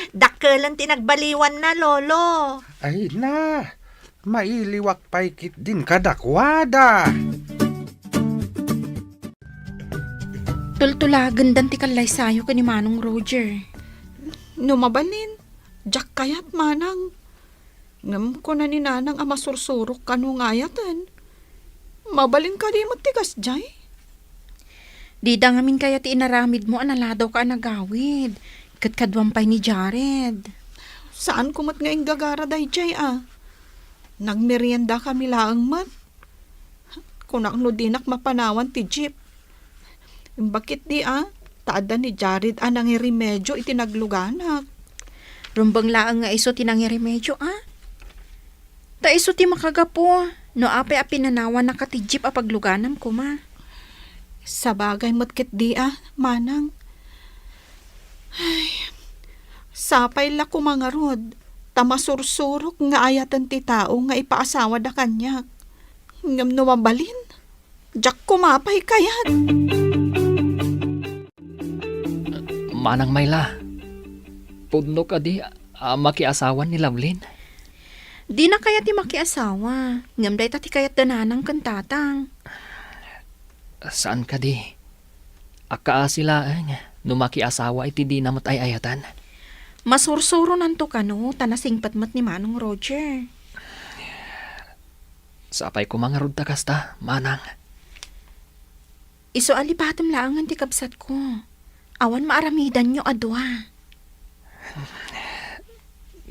Dakkelen ti nagbaliwanna, Lolo. Ay na, mailiwak pay ketdin kadakuada. Tultulagendan ti kallaysayo ken ni Manong Roger. No mabalin, diak kayat, Manang. Ngem kuna ni Nanang a masursurok kano nga ayaten. Mabalin kadi met ti kasdiay? Dida ngamin kayat ti inaramidmo a naladawka a nagawid, ket kaduam pay ni Jared. Saanko met nga inggagara daydiay a. Nagmeriendakami laeng met. Kunak no dinak mapanawan ti jeep. Imbag ketdi a, ta adda ni Jared a nangiremedio iti nagluganak. Rumbeng laeng nga isu ti nangiremedio a. Ta isu ti makagapu no apay a pinanawannaka ti jeep a pagluganam koma. Sabagay met ketdi a, Manang. Ay, sapay la koma ngarud, ta masursurok nga ayaten ti tao nga ipaasawada kaniak. Ngem no mabalin, diak koma pay kayat. Manang Myla, pudno kadi a makiasawan ni Lovelyn? Dina kayat ti makiasawa, ngem dayta ti kayat da Nanang ken Tatang. Saan kadi? Agkaasi laeng no makiasawa iti dina met ay-ayatan. Masursuronanto kano ta nasingpet met ni Manong Roger. Sapay koma ngarud ta kasta, Manang. Isu a lipatem laengen ti kabsatko. Awan maaramidanyo a dua.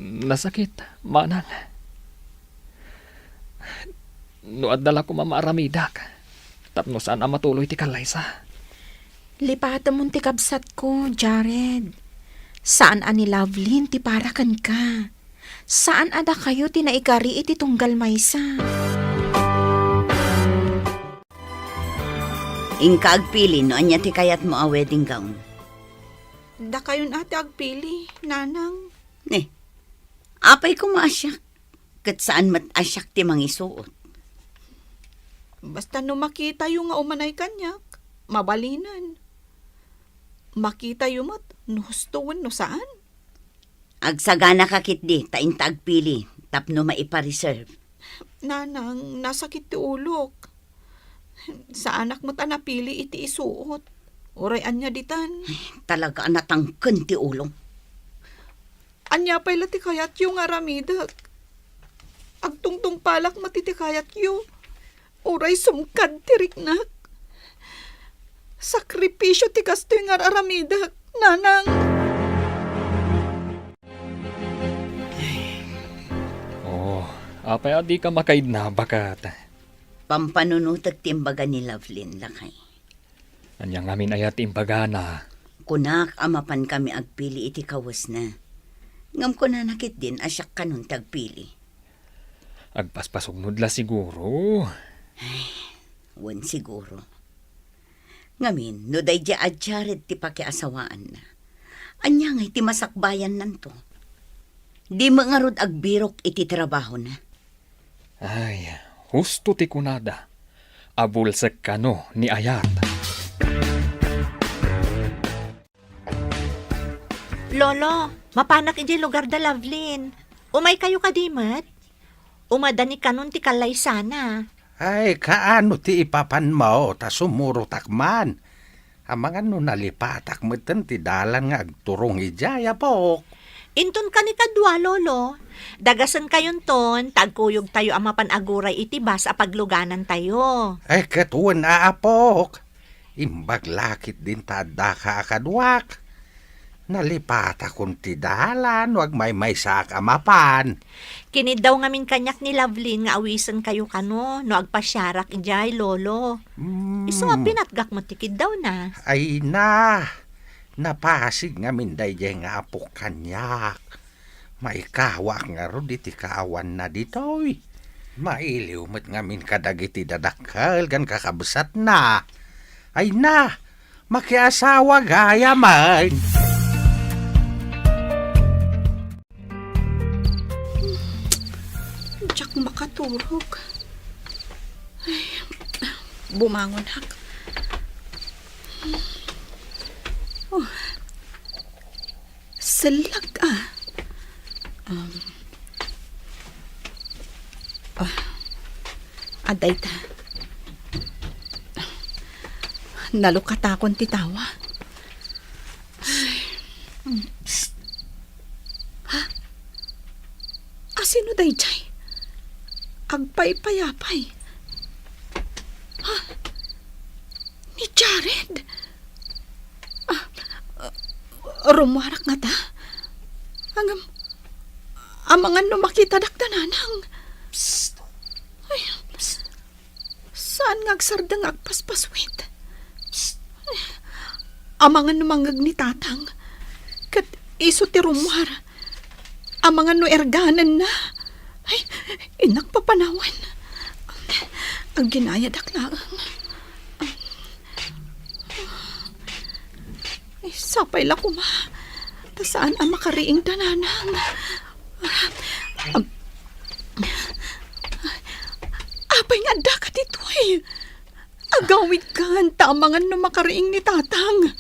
Nasakit, Manang. No adda la koma maaramidak, tapno saan a matuloy ti kallaysa. Lipatemon ti kabsatko, Jared. Saan a ni Lovelyn ti para kenka. Saan a dakayo ti naikari iti tunggal maysa. Inka agpili no ania ti kayatmo a wedding gown. Dakayon a ti agpili, Nanang. Ne, apay koma a siak, ket saan met a siak ti mangisuot. Basta no makitayo nga umanay kaniak, mabalinen. Makitayo met no husto wenno saan. Agsaganaka ketdi ta inta agpili tapno maipa-reserve. Nanang, nasakit ti ulok. Saanak met a napili iti isuot. Uray ania ditan. Ay, talaga a natangken ti ulo. Ania pay la ti kayatyo nga aramidek? Agtungtungpalak met iti kayatyo. Uray sumkad ti riknak. Sakripisio ti kastoy nga ar-aramidek, nanang. Oh, apay a dika makaidna, baket? Pampanunotek ti imbaga ni Lovelyn, lakay. Ania ngamin aya ti imbagana? Kunak a mapankami agpili iti kawesna. Ngem kunana ketdin a siak kanon ti agpili. Agpaspasugno la siguro. Ay, wen siguro. Ngamin, no daydiay a Jared ti pakiasawaanna, ania ngay ti masakbayannanto? Di met ngarud agbirok iti trabahona. Ay, husto ti kunada. Abulsek kano ni Ayat. Lolo, mapanak idiay lugar da Lovelyn. Umaykayo kadi met? Umadani kanon ti kallaysana. Ay, kaano ti ipapanmo ta sumurotak man? Amangan no nalipatak metten ti dalan nga agturong idiay, apok. Inton kanikadua, Lolo. Dagasenkayonton, ta agkuyogtayo a mapan aguray iti bus a pagluganantayo. Ay, ket wen a, apok. Imbag la ketdin ta addaka a kaduak. Nalipatakon ti dalan no agmaymaysaak a mapan. Kiniddaw ngamin kaniak ni Lovelyn nga awisenkayo kano no agpasiarak idiay, Lolo. Mm. Isu a pinatgak met ti kiddawna. Ay na, napasig ngamin daydiay nga apok kaniak. Maikawaak ngarud iti kaawanna ditoy. Mailiw met ngamin kadagiti dadakkel ken kakabsatna. Ay na, makiasawa gayamen. Diak makaturog. Ay, bumangon ak. Oh. Sellag, ah. Um, ah, adda ita. Nalukatakon ti tawa. Psst! Ha? Asino daydiay? Agpaypayapay. Ha? Ni Jared? Ah, ah, rummuarak ngata? Ngem, amangan no makitadak da nanang. Psst! Ay, psst. Saan nga agsardeng nga agpaspaswit? Psst! Amangan no mangngeg ni tatang. Ket isu ti rummuar. Amangan no erganenna. Ay, innak papanawen. Agginayadak laeng. Ay, sapay la koma. Ta saan a makariing da nanang. Am-, apay nga addaka ditoy? Agawidkan, ta amangan no makariing ni tatang.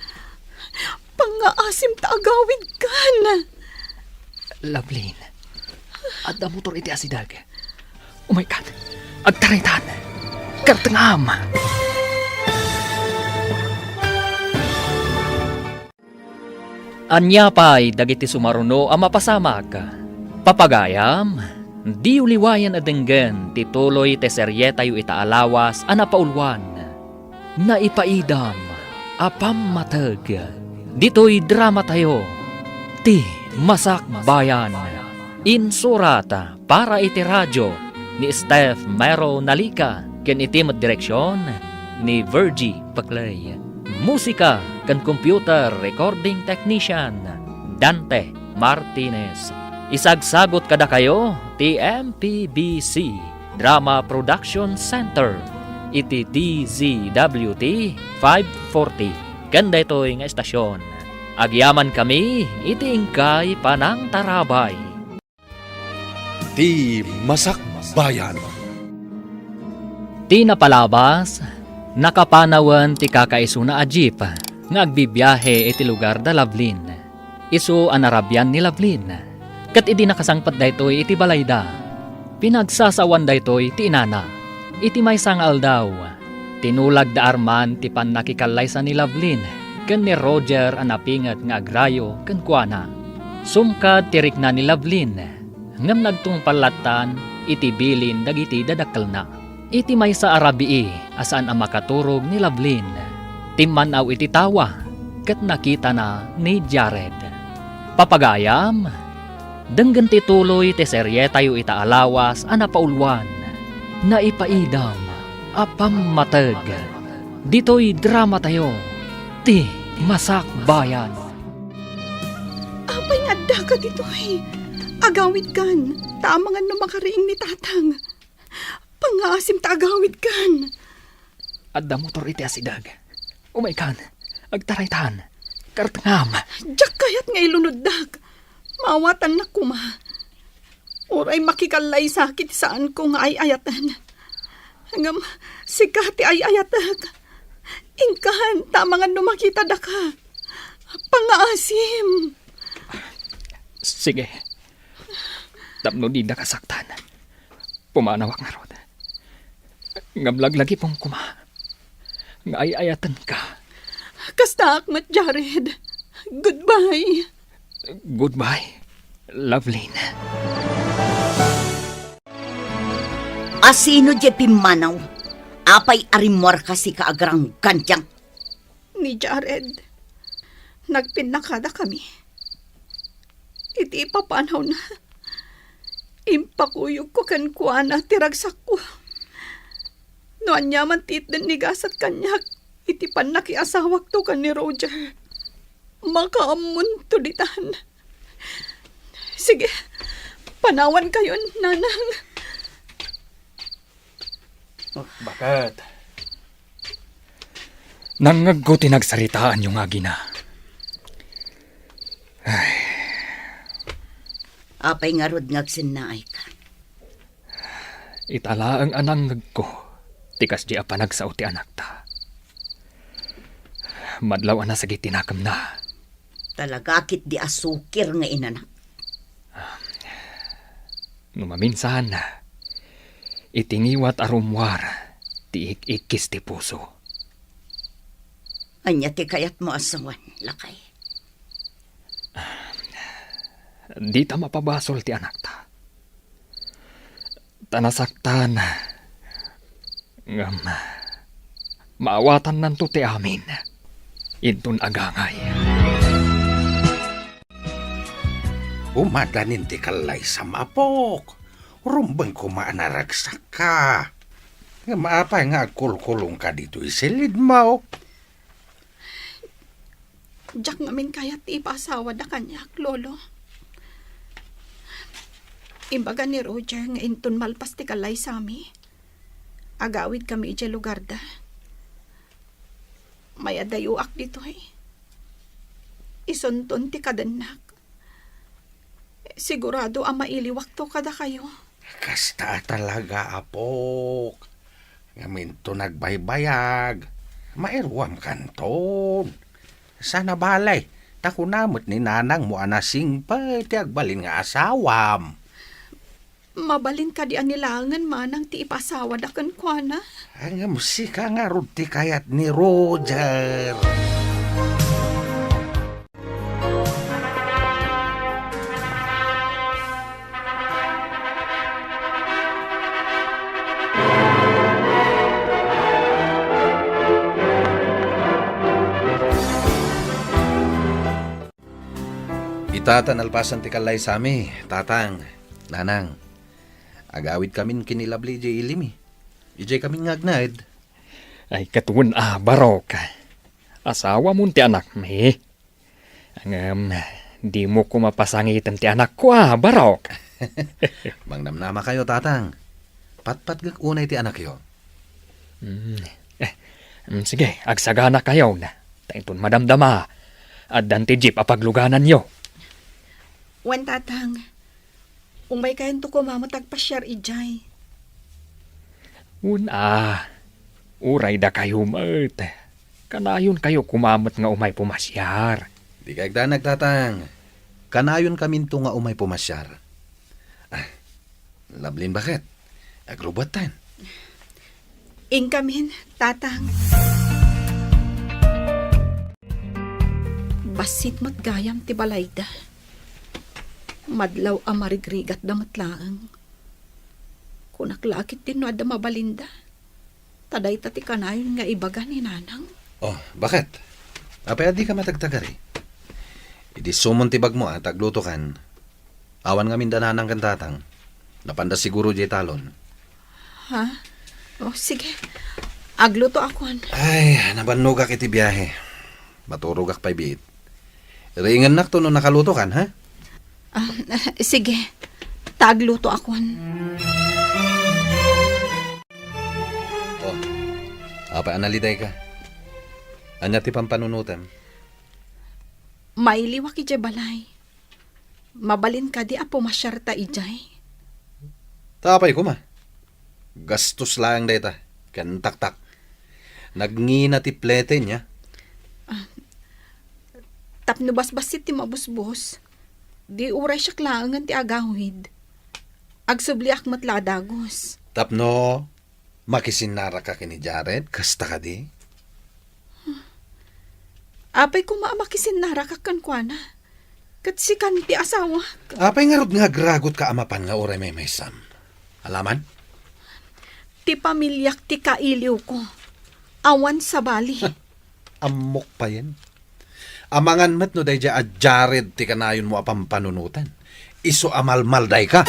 Pangngaasim ta agawidkan. Lovelyn, adda motor iti asideg. Umaykan, agtaraytan. Kartengam. Ania pay dagiti sumaruno a mapasamak? Papagayam, diyo liwayen a denggen ti tuloy ti serietayo ita a lawas a napauluan, Naipaidam a Pammateg. Ditoy dramatayo, Ti Masakbayan. Insurat para iti radio ni Steph Mero Nalica ken iti met direksion ni Virgie Paclay. Musika ken computer recording technician, Dante Martinez. Isagsagot kadakayo ti M P B C Drama Production Center iti D Z W T five forty ken daytoy nga estasion. Agyamankami iti inkay panangtarabay. Ti Masakbayan. Ti napalabas, nakapanawen ti kakaisuna a jeep nga agbibiahe iti lugar da Lovelyn. Isu a narabian ni Lovelyn. Ket idi nakasangpet daytoy iti balayda, pinagsasawan daytoy ti inana. Iti maysa nga aldaw, tinulag da Arman ti pannakikallaysa ni Lovelyn ken ni Roger a napinget nga agrayo kenkuana. Sumkad ti rikna ni Lovelyn, ngem nagtungpal lattan iti bilin dagiti dadakkelna. Iti maysa a rabii a saan a makaturog ni Lovelyn, timman-aw iti tawa ket nakitana ni Jared. Papagayam, denggen ti tuloy ti serietayo ita a lawas a napauluan, Naipaidam a Pammateg. Ditoy dramatayo, ti Masakbayan. Apay nga addaka ditoy? Agawidkan, ta amangan no makariing ni Tatang. Pangngaasim ta agawidkan. Adda motor iti asideg. Umaykan, agtaraytan. Kartengam. Diak kayat nga ilunoddak. Maawatannak koma. Uray makikallaysaki ti saanko nga ay-ayaten. Ngem sika ti ay-ayatek. Inkan, ta amangan no makitadaka. Pangngaasim. Sige. Tapno didaka saktan, pumanawak ngarud. Ngem laglagipem koma nga ay-ayatenka. Kastaak met, Jared. Goodbye. Goodbye, Lovelyn. Asino diay pimmanaw? Apay a rimmuarka sika agranggandiang? Ni Jared. Nagpinnakadakami. Iti ipapanawna, impakuyogko kenkuana ti ragsakko. No aniaman ti itden ni gasat kaniak iti pannakiasawakto ken ni Roger, makaammonto ditan. Sige, panawankayon, Nanang. Baket. Nangngegko ti nagsaritaanyo nga agina. Ay. Apay ngarud nga agsennaayka? Ita laeng a nangngegko ti kasdi a panagsao ti anakta. Madlaw a nasagit ti nakemna. Talaga ketdi a sukir nga inanak. No maminsan, iti ngiwat a rummuar ti ik-ikkis ti puso. Ania ti kayatmo a sawen, lakay? Dita mapabasol ti anakta. Ta nasaktan. Ngem, maawatannanto ti amin. Inton agangay. Umadanin ti kallaysam, apok. Rumbeng koma a naragsakka. Ngem apay nga agkulkulongka ditoy silidmo? Diak ngamin kayat ti ipaasawada kaniak, Lolo. Imbaga ni Roger nga inton malpas ti kallaysami, agawidkami idiay lugarda. Mayadayoak ditoy. Isunton ti kadennak. Sigurado a mailiwakto kadakayo. Kasta a talaga, apok. Ngem inton nagbaybayag, mairuam kanton. Saan a bale, ta kuna met ni nanangmo a nasingpet ti agbalin nga asawam. Mabalin kadi a ni laengen manang ti ipasawada kenkuana? Ngem sika ngarud ti kayat ni Roger. Ita ta nalpasan ti kallaysami, Tatang, Nanang. Agawidkamin ken ni Lovely idiay ilimi. Idiay kamin nga agnaed. Ay, ket wen a, Barok. Asawamon ti anakmi. Ngem, dimo koma pasangiten ti anakko a, Barok. Mangnamnamakayo, Tatang. Patpatgek unay ti anakyo. Mm, eh, mm, sige, agsaganakayon. Ta inton madamdama, addan ti jeep a paglugananyo. Wen, Tatang. Umaykayanto koma met agpasiar idiay. Wen a, uray dakayo met. Kanayonkayo koma met nga umay pumasiar. Dika agdanag, Tatang. Kanayonkaminto nga umay pumasiar. Ah, Lovelyn, baket? Agrubuatten. Inkamin, Tatang. Bassit met gayam ti balayda. Madlaw a marigrigatda met laeng. Kunak la ketdin no adda mabalinda. Ta dayta ti kanayon nga ibaga ni Nanang. Oh, baket? Apay a dika matagtagari? Idi sumon ti bagmo a ta aglutokan, awan ngamin da Nanang ken Tatang. Napanda siguro diay talon. Ha? Oh, sige. Aglutoakon. Ay, nabannogak iti biahe. Maturogak pay biit. Riingennakto no nakalutokan, ha? Ah, sige. Ta aglutoakon. Oh, apay a nalidayka? Ania ti pampanunotem? Mailiwak idiay balay. Mabalin kadi a pumasiarta idiay? Ta apay koma? Gastos laeng dayta, ken taktak. Nagngina ti plete, nia? Ah, tapno basbassit ti mabusbos, di uray siak laengen ti agawid. Agsubliak met la a dagus. Tapno makisinnaraka ken ni Jared, kasta kadi? Apay koma a makisinnaraka kenkuana? Ket sikan ti asawak. Apay ngarud nga agragotka a mapan nga uray maymaysam? Alaman? Ti pamiliak ti kailiwko. Awan sabali. Ammok payen. Amangan met no daydiay a Jared ti kanayonmo a pampanunotan. Isu a malmaldayka.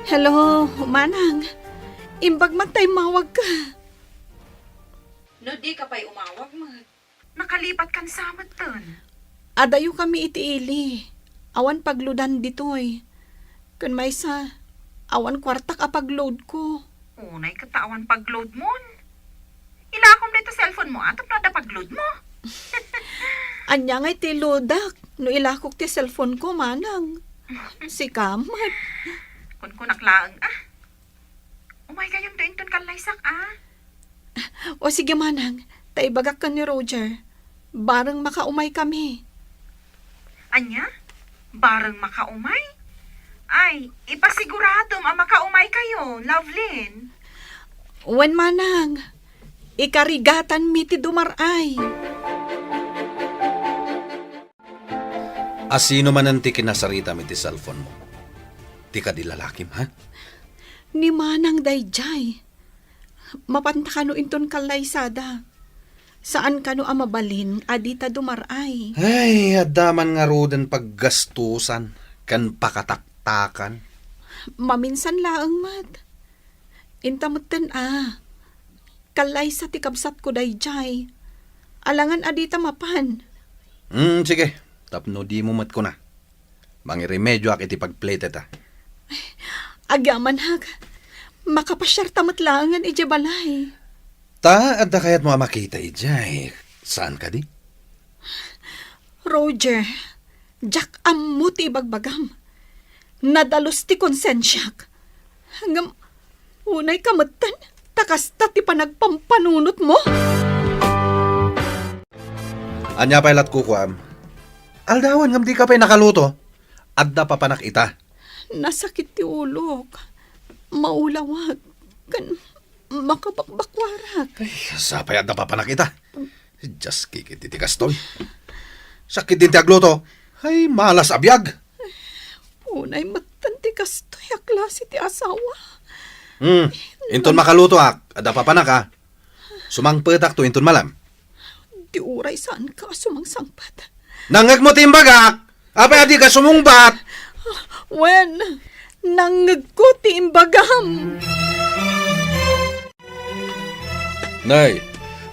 Hello, Manang. Imbag man ta immawagka. No dika pay umawag met, nakalipatkan sa metten. Adayo kami iti ili. Awan pagloadan ditoy. Ken maysa, awan kuartak a pagloadko. Unay ket ta awan pagloadmon. Ilakom dayta cellphone mo, a, tapno adda pagload mo. Ania ngay ti loadak no ilakok ti cellphone ko, Manang? Sika met. Kunkunak laeng, a. Umaykayonto inton kallaysak, a. O sige, Manang, ta ibagak ken ni Roger. Bareng makaumay kami. Ania? Bareng makaumay? Ay, ipasiguradom a makaumaykayo, Lovelyn. Wen, Manang, ikarigatanmi ti dumar-ay. A sino manen ti kinasaritam iti cellphone mo? Ti kadi lalakim, ha? Ni Manang daydiay. Mapanta kano inton kallaysada? Saan kano a mabalin a dita dumar-ay? Ay, adda man ngaruden paggastusan ken pakataktakan. Maminsan laeng met. Inta metten a, kallaysa ti kabsatko daydiay. Alangan a dita mapan. Hmm, sige. Tapno dimo met kuna. Mangiremedioak iti pagpletet, a. Agyamanak, makapasiarta met laengen idiay balay. Ta, adda kayatmo a makita idiay, saan kadi? Roger, diak ammo ti ibagbagam. Nadalus ti konsensiak. Ngem, unayka metten, ta kasta ti panagpampanunotmo. Ania pay lat kukuam? Aldawen ngem dika pay nakaluto. Adda papanak ita. Nasakit ti ulok. Maulawak. Ken makabakbakwarak. Ay, sapay adda papanak ita. Dios, kikit iti kastoy. Sakit din ti agluto. Ay, malas a biag. Unay metten ti kastoy a klase ti asawa. Hmm, inton makalutoak, adda papanak, a. Sumangpetakto inton malem. Di uray saanka a sumangsangpet. Nangngegmo ti imbagak! Apay a dika sumungbat? Wen, nangngegko ti imbagam. Nay,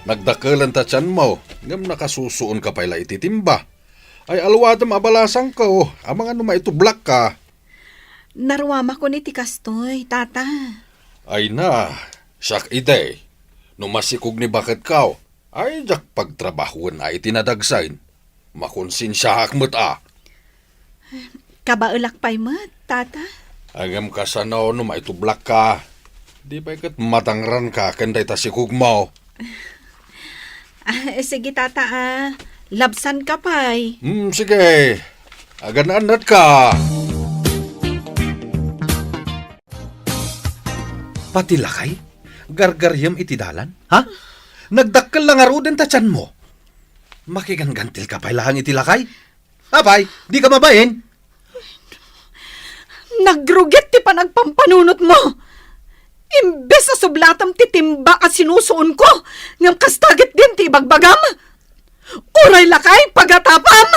nagdakelen ta tianmo, ngem nakasusuonka pay la iti timba. Ay, alwadem a balasangko, amangan no maitublakka. Naruamakon iti kastoy, Tata. Ay na, siak idi, no masikog ni baketko, ay diak pagtrabahoen a iti nadagsen. Makonsensiaak met a. Kabaelak pay met, Tata. Ngem kasano no maitublakka? Di pay ket madangranka ken dayta sikogmo. Ah, sige, Tata, a. Labsanka pay. Hmm, sige. Agan-annatka. Pati lakay, gargariem iti dalan, ha? Nagdakkel la ngaruden ta tianmo. Makiganggantilka pay laeng iti lakay? Apay, dika mabain? Nagrugit ti panagpampanunotmo. Imbes a sublatam ti timba a sinusuonko, ngem kasta ketdin ti ibagbagam. Uray lakay pagatapam.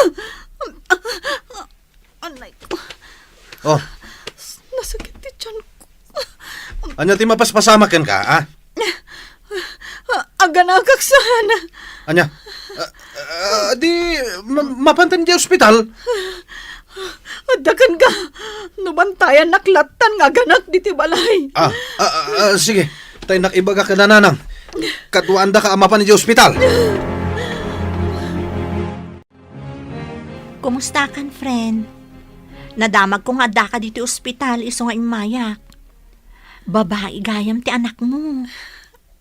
Anay ko. Oh. Nasakit ti tiyan ko. Ania ti mapaspasamak kenka, a? Aganakak saan. Ania? Ah, ah, di, ma-, mapanten di ospital? Adda kenka. No bantayannak lattan nga aganak diti balay. Ah, ah, ah, ah, sige. Tay nak ibaga kada nanang. Kaduaandaka a mapan di ospital. Kumustakan, friend? Nadamagko nga addaka ditoy ospital isu nga immayak. Babai gayam ti anakmo.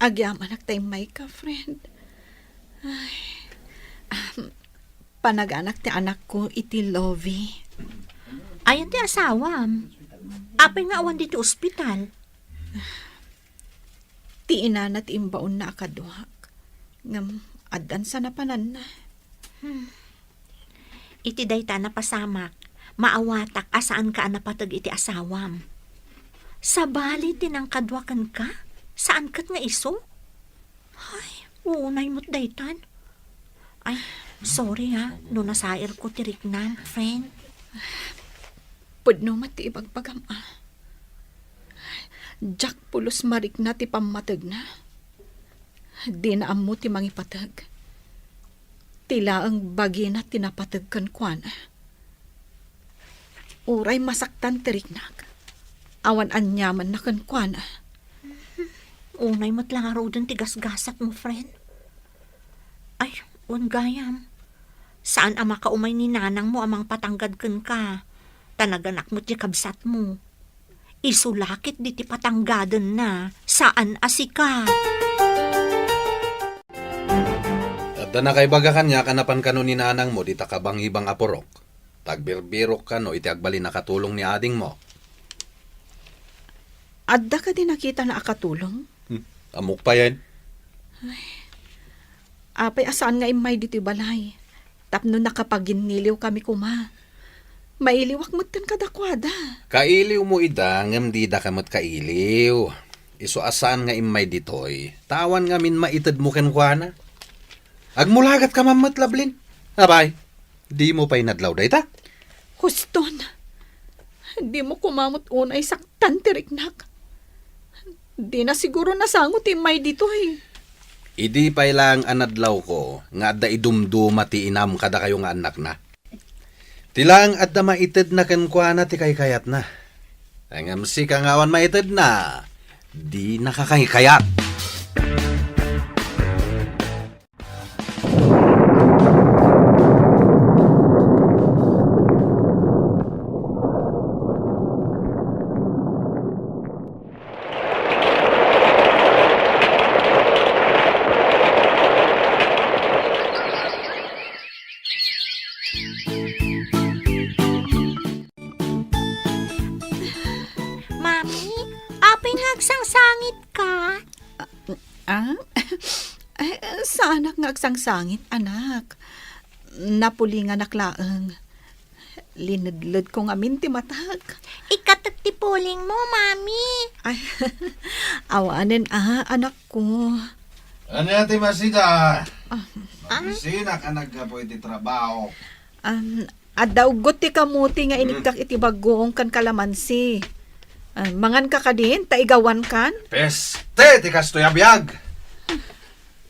Agyamanak ta immayka, friend. Ay. Ahem. Panaganak ti anakko iti Lovie. Ayan ti asawam? Apay nga awan ditoy ospital? Ti inana ti imbaonna a kaduak. Ngem addan sa napananna. Hmm. Iti dayta a napasamak, maawatak a saanka a napateg iti asawam. Sabali ti nangkadua kenka, saan ket nga isu? Ay, unay met daytan. Ay, sorry ha, no nasairko ti riknam, friend. Pudno met ti ibagbagam, a. Diak pulos marikna ti pammategna. Dina ammo ti mangipateg. Ti laeng bagina ti napateg kenkuana. Uray masaktan ti riknak, awan aniamanna kenkuana. Unay met la ngaruden ti gasgasatmo, friend. Ay, wen gayam. Saan a makaumay ni nanangmo a mangpatanggad kenka, ta naganak met ti kabsatmo. Isu la ket diti patanggadenna, saan a sika. Adda nakaibaga kaniak a napan kano ni nanangmo dita kabangibang a purok. Ta agbirbirok kano iti agbalin a katulong ni adingmo. Adda kadi nakitana a katulong? Hmm, ammok payen. Ay, apay a saan nga immay ditoy balay? Tapno nakapaginniliwkami koma. Mailiwak metten kadakuada. Kailiwmo ida, ngem didaka met kailiw. Isu a saan nga immay ditoy, ta awan ngamin maitedmo kenkuana. Agmulagatka man met, Lablin. Apay, dimo pay nadlaw dayta? Huston, dimo koma met unay saktan ti riknak. Dina siguro nasango ti immay ditoy. Idi pay laeng a nadlawko nga adda idumduma ti inam kadakayo nga annakna. Ti laeng adda maitedna kenkuana ti kaykayatna. Ngem sika nga awan maitedna, dinaka kaykayat. Mami, apay nga agsangsangitka? Ah? Ay, saanak nga agsangsangit, anak. Napulinganak laeng. Linedledko ngamin ti matak. Ikatek ti pulingmo, Mami. Ay, awanen a, anakko. Ania ti masida? Ah. Mabisinak a naggapu iti trabaho. Um, adda uggot ti kamuti nga inikkak iti baggoong ken kalamansi. Ah, manganka kadin, ta igawankan? Peste ti kastoy a biag!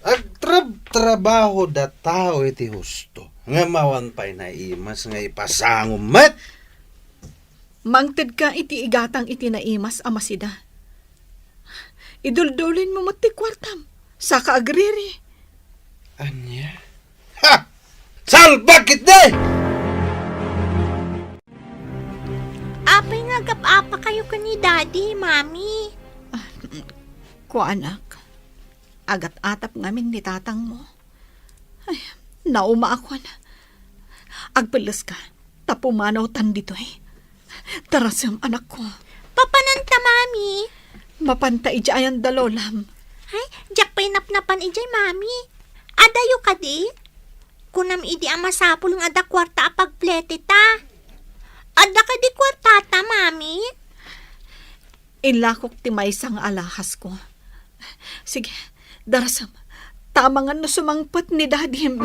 Agtrabtrabaho da tao iti husto, ngem awan pay naimas nga ipasangom met. Mangtedka iti igatang iti naimas a masida. Iduldulinmo met ti kuartam, saka agriri. Ania? Ha! Salbag ketdi! Apay nga agap-apakayo ken ni Daddy, Mami? Ah, kuanak, agat-atap ngamin ni tatangmo. Ay, naumaakon. Agpelleska, ta pumanawtan ditoy. Tarasem, anakko. Papananta, Mami? Mapanta idiay anda lolam. Ay, diak pay napnapan idiay, Mami. Adayo kadi? Kunam idi a masapul nga adda kuarta a pagpleteta. Adda kadi kuartata, Mami? Inlakok ti maysa nga alahasko. Sige, darasem. Ta amangan no sumangpet ni dadim.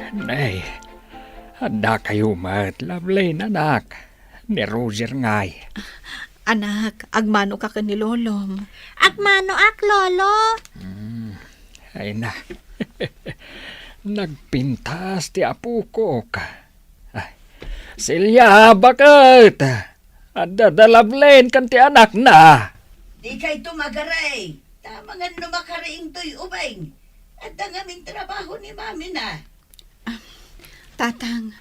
Nay, addakayo met, Lovelyn, anak. Ni Roger ngay. Anak, agmanoka ken ni lolom. Agmanoak, lolo. Hmm, ay na. Nagpintas ti apokok. Ay, Celia, baket! Adda da Lovelyn ken ti anakna. Dikayto magaray. Ta amangan no makariingtoy ubing. Adda ngamin trabaho ni mamina. Ah, Tatang,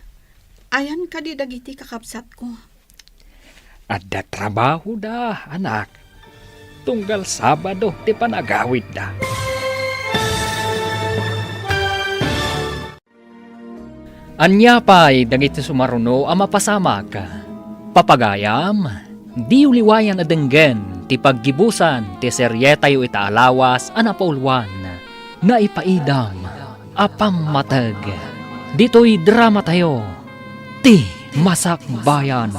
ayan kadi dagiti kakabsatko? Adda trabahoda, anak. Tunggal Sabado ti panagawidda. Ania pay dagiti sumaruno a mapasamak? Papagayam, diyo liwayan a denggen ti paggibusan ti serietayo ita a lawas a napauluan, Naipaidam a Pammateg. Ditoy dramatayo, Ti Masakbayan.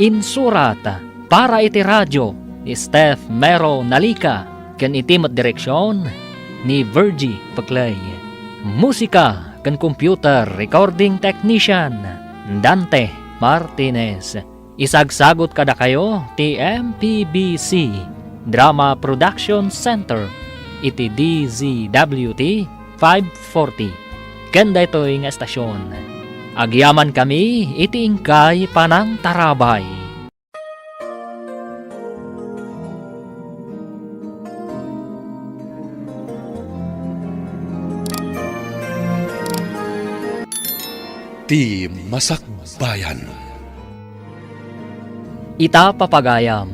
Insurat para iti radio ni Steph Mero Nalica ken iti met direksion ni Virgie Peclay. Musika ken computer recording technician, Dante Martinez. Isagsagut kadakayo ti M P B C Drama Production Center iti D Z W T five forty. Ken daytoy nga estasion, agyamankami iti inkay panangtarabay. Ti Masakbayan. Ita, papagayam,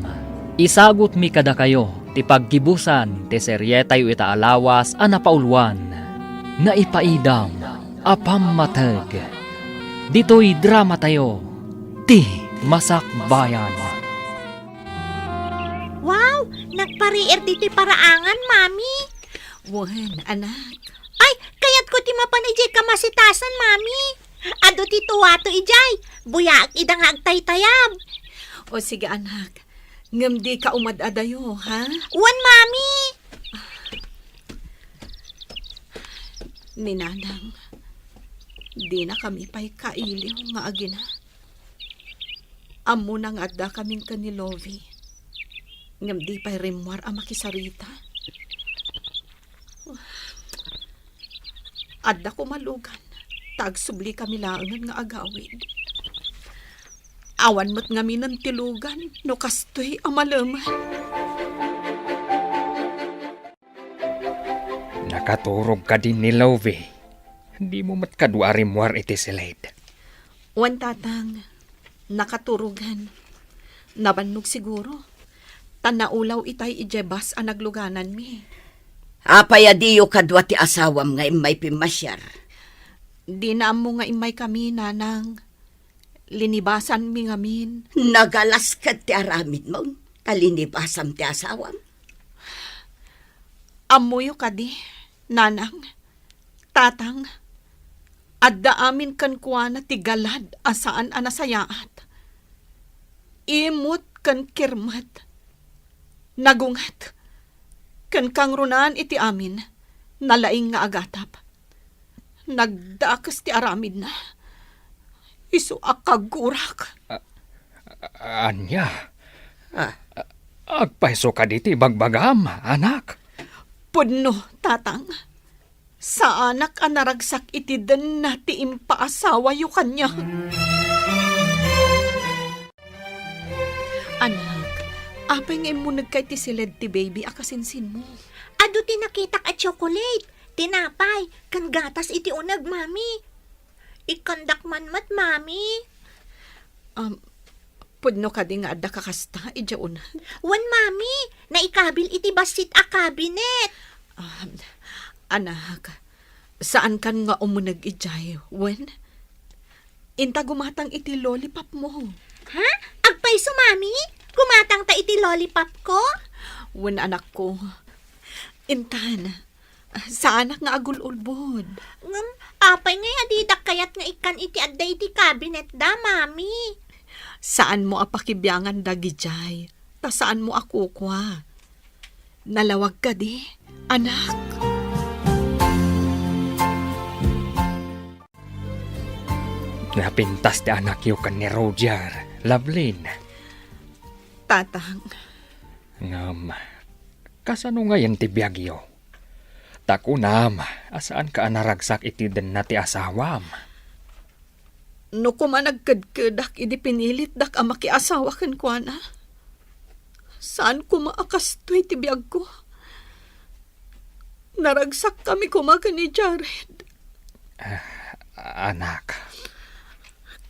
isagutmi kadakayo ti paggibusan ti serietayo ita a lawas a napauluan, Naipaidam a Pammateg. Ditoy dramatayo, Ti Masakbayan. Wow! Nagpariir ditoy paraangan, Mami. Wen, anak. Ay, kayatko ti mapan idiay kamasitasan, Mami. Adu ti tuwato idiay. Buyaak ida nga agtaytayab. O sige, anak. Ngem dika umad-adayo, ha? Wen, Mami. Ni Nanang, dinakami pay kailiw nga agina. Ammona nga addakamin ken ni Lovie, ngem di pay rimmuar a makisarita. Adda koma lugan, ta agsublikami laengen nga agawid. Awan met ngaminen ti lugan no kastoy a malemed. Nakaturog kadi ni Lovie? Dimo met kadu a rimmuar iti siled? Wen, Tatang, nakaturogen. Nabannog siguro. Ta naulaw itay idiay bus a naglugananmi. Apay a diyo kadua ti asawam nga immay pimmasiar? Dina ammo nga immaykami, Nanang. Linibasanmi ngamin. Nagalas ket ti aramidmo, ta linibasam ti asawam. Ammoyo kadi, Nanang, Tatang, adda amin kenkuana ti galad a saan a nasayaat. Imot ken kirmet, nagunget, ken kangrunaan iti amin, nalaing nga agatap. Nagdakes ti aramidna. Isu a kaggurak. A-, a-, ania? Ah. Agpayso kadi ti ibagbagam, anak? Pudno, Tatang. Saanak a naragsak iti denna ti impaasawayo kaniak. Anak, apay nga immunegka iti siled ti baby a kasinsinmo? Adu ti nakitak a tsokolate, tinapay, ken gatas iti uneg, Mami. Ikkandak man met, Mami. Um, pudno kadi nga adda kakasta idiay uneg? Wen, Mami, naikabil iti bassit a kabinet. Um, anak, saankan nga umuneg idiay, wen? Inta gumatang iti lollipopmo. Ha? Agpayso, Mami? Gumatangta iti lollipopko? Wen, anakko. Intan, saanak nga agul-ulbod. Ngem, apay ngay a didak kayat nga ikkan iti adda iti kabinetda, Mami? Saanmo a pakibiangan dagidiay, ta saanmo a kukua. Nalawag kadi, anak? Napintas ti anakyo ken ni Roger, Lovelyn. Tatang. Ngem, kasano ngayen ti biagyo? Ta kunam a saanka a naragsak iti denna ti asawam. No koma nagkedkedak idi pinilitdak a makiasawa kenkuana, saan koma a kastoy ti biagko. Naragsakkami koma ken ni Jared. Ah, anak.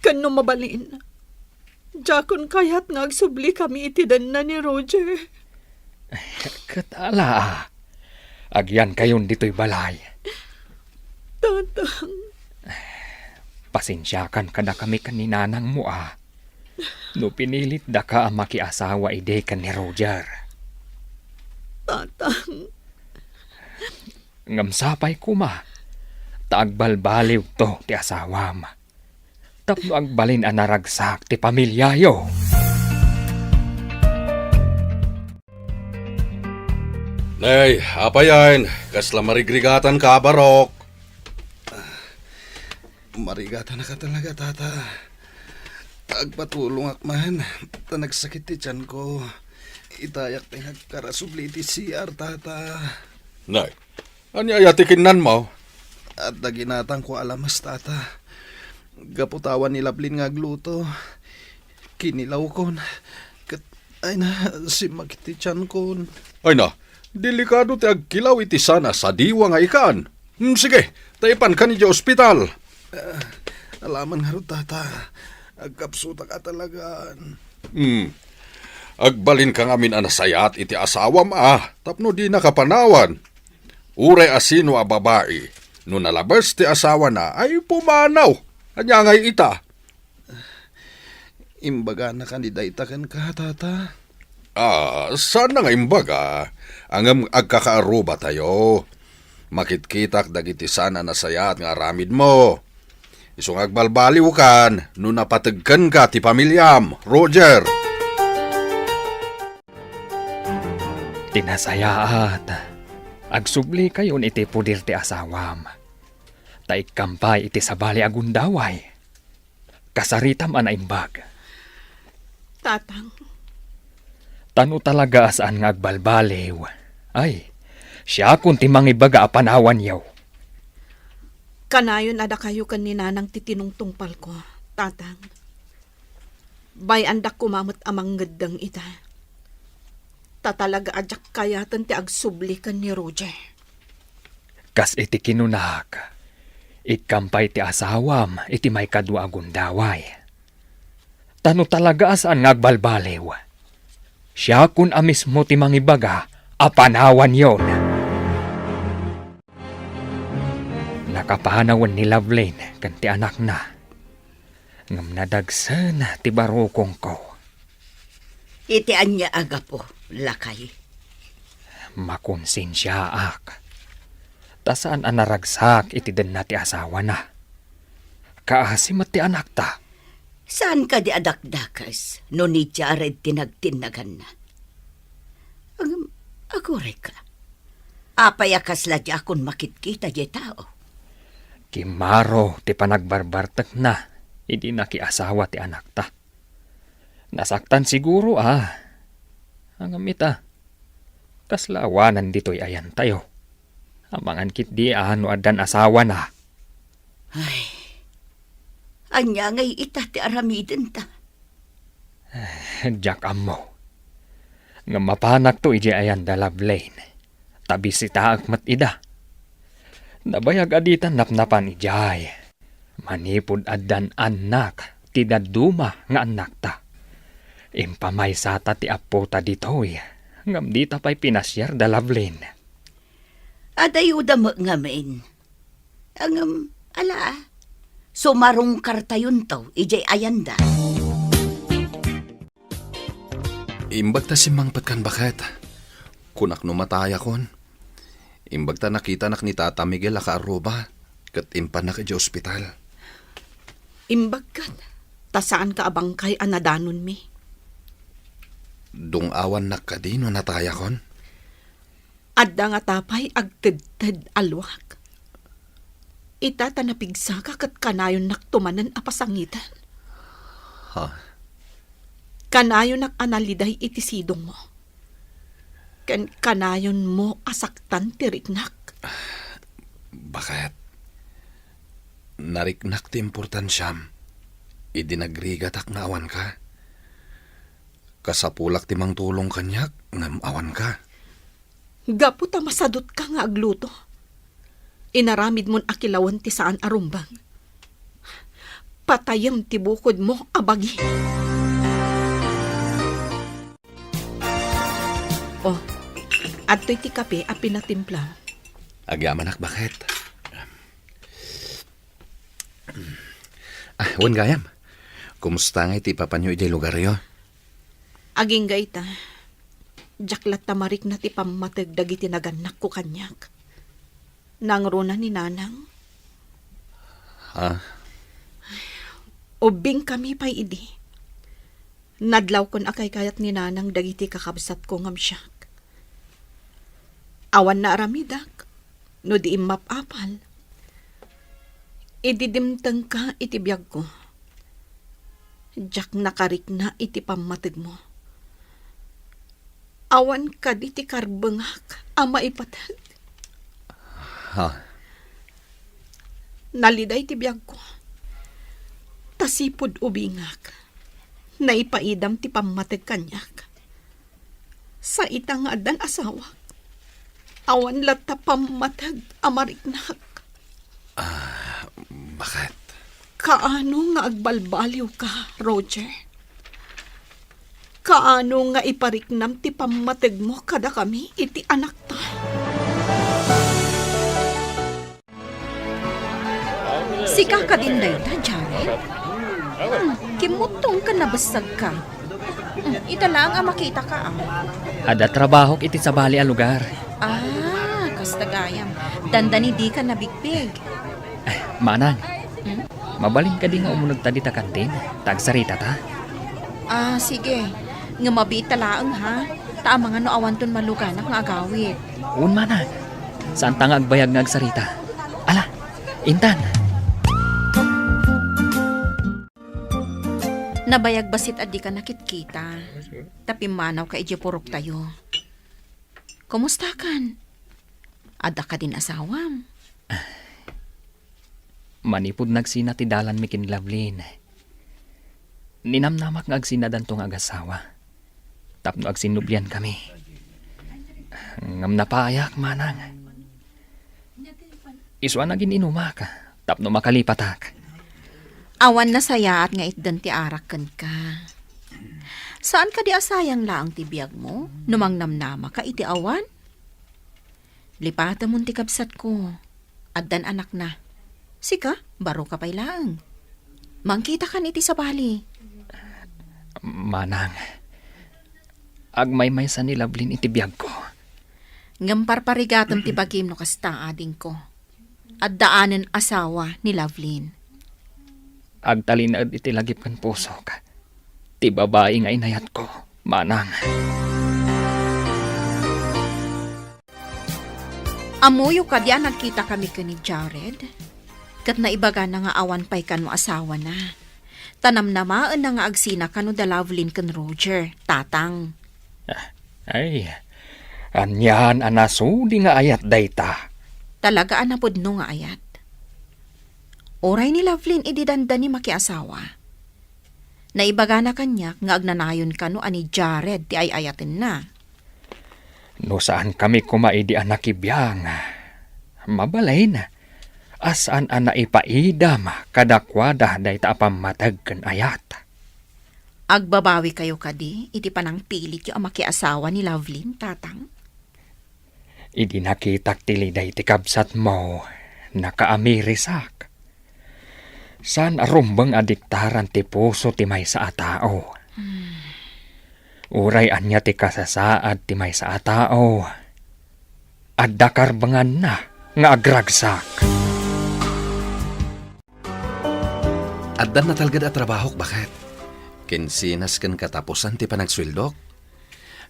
Ken no mabalin, diakon kayat nga agsublikami iti denna ni Roger. Ket ala, agyankayon ditoy balay. Tatang. Pasensiakan kadakami ken ni nanangmo a. No pinilitdaka a makiasawa idi ken ni Roger. Tatang. Ngem sapay koma, ta agbalbaliwto ti asawam. Tapno agbalin a naragsak ti pamiliayo. Nay, apay ayan? Kasla marigrigatanka, Barok? Marigatanaka talaga, Tata. Agpatulongak man, ta nagsakit ti tianko. Itayak ti nagkarasubli iti C R, Tata. Nay, ania aya ti kinnanmo? Adda ginatangko a lamas, Tata. Gapu ta awan ni Lablin nga agluto, kinilawkon. Ket, ay na, simmakit ti tiankon. Ay na, delikado ti agkilaw iti saan a sadiwa nga ikan. Hmm, sige, ta ipankan idiay ospital. Ah, alaman ngarud, Tata. Agkapsutak a talagan. Hmm. Agbalinka ngamin a nasayaat iti asawam a tapno dinaka panawan. Uray a sino a babai, no nalabes ti asawana, ay pumanaw. Ania ngay ita? Imbaganaka ni dayta kenka, Tata? Ah, saan nga imbaga, ngem agkakaarrubatayo. Makitkitak dagiti saan a nasayaat nga aramidmo. Isu nga agbalbaliwkan no napateg kenka ti pamiliam, Roger. Ti nasayaat, agsublikayon iti poder ti asawam, ta ikkampay iti sabali a gundaway. Kasaritam a naimbag. Tatang. Ta no talaga a saan nga agbalbaliw, ay, siakon ti mangibaga a panawanyo. Kanayon a dakayo ken ni Nanang ti tinungtungpalko, Tatang. Bay-andak koma met a mangngeddeng ita. Ta talaga a diak kayaten ti agsubli ken ni Roger. Kas iti kinunak, ikkampay ti asawam iti maikadua a gundaway. Ta no talaga a saan nga agbalbaliw, siakon a mismo ti mangibaga a panawanyon. Nakapanawen ni Lovelyn ken ti anakna. Ngem nadagsen ti barukongko. Iti ania a gapu, lakay? Makonsensiaak. Ta saan a naragsak iti denna ti asawana. Kaasi met ti anakta. Saan kadi a dakdakes no ni Jared ti nagtinnaganna? Ngem, agurayka. Apay a kasla diakon makitkita diay tao? Kimmaro ti panagbarbartekna idi nakiasawa ti anakta. Nasaktan siguro a. Ngem ita, kasla awanan ditoy ayantayo. Amangan ketdi a no addan asawana. Ay, ania ngay ita ti aramidenta? Diak ammo. Ngem mapanakto idiay ayanda, Lovelyn. Ta bisitaek met ida. Nabayag a ditan napnapan idiay. Manipud addan annak ti dadduma nga annakta. Impamaysata ti appota ditoy, ngem dita pay pinasiar da Lovelyn. Adayoda met ngamin. Ngem, ala, sumarungkartayonto idiay ayanda. Imbag ta simmangpet kan baket. Kunak no matayakon. Imbag ta nakitanak ni Tata Miguel a kaarruba, ket impannak idiay ospital. Imbag ket, ta saanka a bangkay a nadanonmi. Dung-awannak kadi no natayakon? Adda ngata pay agtedted a luak. Ita ta napigsaka ket kanayonnakto manen a pasangiten. Ha? Kanayonak a naliday iti sidongmo. Ken kanayonmo a saktan ti riknak. Baket, nariknak ti importansiam idi nagrigatak nga awanka. Kasapulak ti mangtulong kaniak ngem awanka. Gapu ta masadutka nga agluto, inaramidmon a kilawen ti saan a rumbeng. Patayem ti bukodmo a bagi. Oh, adtoy ti kape a pinatimplam. Agyamanak, Baket. Ah, wen gayam. Kumusta ngay ti ipapanyo idiay lugaryo? Agingga ita, diak latta marikna ti pammateg dagiti nagannakko kaniak. Nangruna ni Nanang. Ha? Ubbingkami pay idi. Nadlawkon a kaykayat ni Nanang dagiti kakabsatko ngem siak. Awan naaramidak no di immap-apal. Idi dimtengka iti biagko, diak nakarikna iti pammategmo. Awan kadi ti karbengak a maipateg. Ha? Naliday ti biagko. Ta sipud ubingak, naipaidam ti pammateg kaniak. Sa ita nga addan asawak, awan latta pammateg a mariknak. Ah, Baket? Kaano nga agbalbaliwka, Roger? Kaano nga ipariknam ti pammategmo kadakami iti anakta? Sika kadin dayta, Jared? Hmm, kimmuttong ken nabessegka. Hmm, ita laeng a makitaka, a. Adda trabahok iti sabali a lugar. Ah, kasta gayam. Dandani dika nabigpig. Ay, Manang, hmm? Mabalin kadi nga umunegta dita kantin, ta agsaritata? Ah, sige. Ngem mabiit ta laeng, ha? Ta amangan no awanton maluganak nga agawid. Wen, Manang. Saanta nga agbayag nga agsarita. Ala, intan. Nabayag bassit a dika nakitkita. Ta pimmanawka idiay puroktayo. Kumustakan? Adda kadin asawam? Manipud nagsina ti dalanmi ken Lovelyn, ninamnamak nga agsinadanto nga agasawa tapno agsinnubliankami. Ngem napayak, Manang. Isu a nagin-inumak tapno makalipatak. Awan nasayaat nga itdan ti arak kenka. Saan kadi a sayang laeng ti biagmo no mangnamnamaka iti awan? Lipatemon ti kabsatko. Addan anakna. Sika, baroka pay laeng. Mangkitakan iti sabali. Manang, agmaymaysa ni Lovelyn iti biagko. Ngem parparigatem ti bagim no kasta, adingko. Addaanen asawa ni Lovelyn. Agtalinaed iti lagip ken pusok ti babai nga inayatko, Manang. Ammoyo kadi a nagkitakami ken ni Jared? Ket naibagana nga awan pay kano asawana. Ta namnamaenna nga agsina kano da Lovelyn ken Roger, Tatang. Ah, ay, anian a nasudi nga ayat dayta. Talaga a napudno nga ayat. Uray ni Lovelyn idi dandani makiasawa. Naibagana kaniak nga agnanayon kano a ni Jared ti ay-ayatenna. No saankami koma idi a nakibiang, mabalin a saan a naipaidam kadakuada dayta a pammateg ken ayat. Agbabawikayo kadi iti panangpilityo a makiasawa ni Lovelyn, Tatang? Idi nakitak ti liday ti kabsatmo, nakaamirisak. Saan a rumbeng a diktaran ti puso ti maysa a tao. Hmm. Uray ania ti kasasaad ti maysa a tao, adda karbenganna nga agragsak. Addan natalged a trabahok, baket. Kinsinas ken katapusan ti panagsueldok.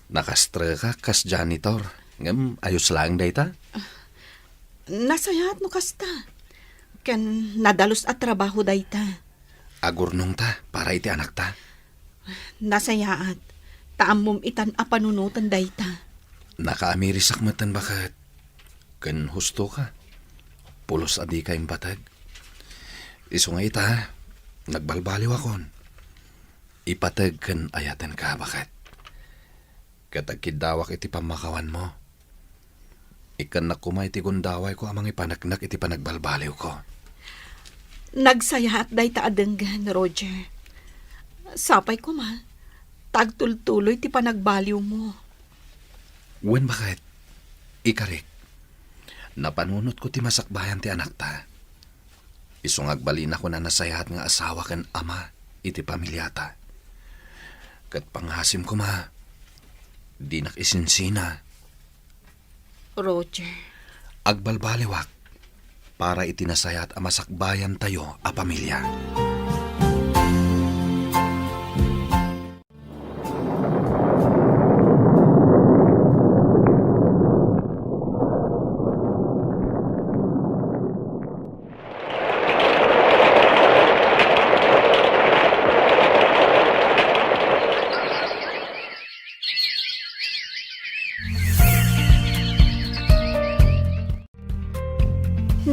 Nakastrekak kas janitor. Ngem ayos laeng dayta. Nasayaat no kasta. Ken nadalus a trabaho dayta. Agurnongta para iti anakta. Nasayaat. Ta ammom itan a panunoten dayta. Nakaamirisak metten, baket. Ken husto ka. Pulos a dika impateg. Isu nga ita, nagbalbaliwakon. Ipateg ken ayatenka, baket. Ket agkiddawak iti pammakawanmo. Ikkannak koma iti gundawayko a mangipaneknek iti panagbalbaliwko. Nagsayaat dayta a denggen, Roger. Sapay koma, ta agtultuloy ti panagbaliwmo. Wen, baket, ikarik, napanunotko ti masakbayan ti anakta. Isu nga agbalinakon a nasayaat nga asawa ken ama iti pamiliata. Ket pangasim koma, dinak isinsina. Roger. Agbalbaliwak para iti nasayaat a masakbayantayo a pamilia.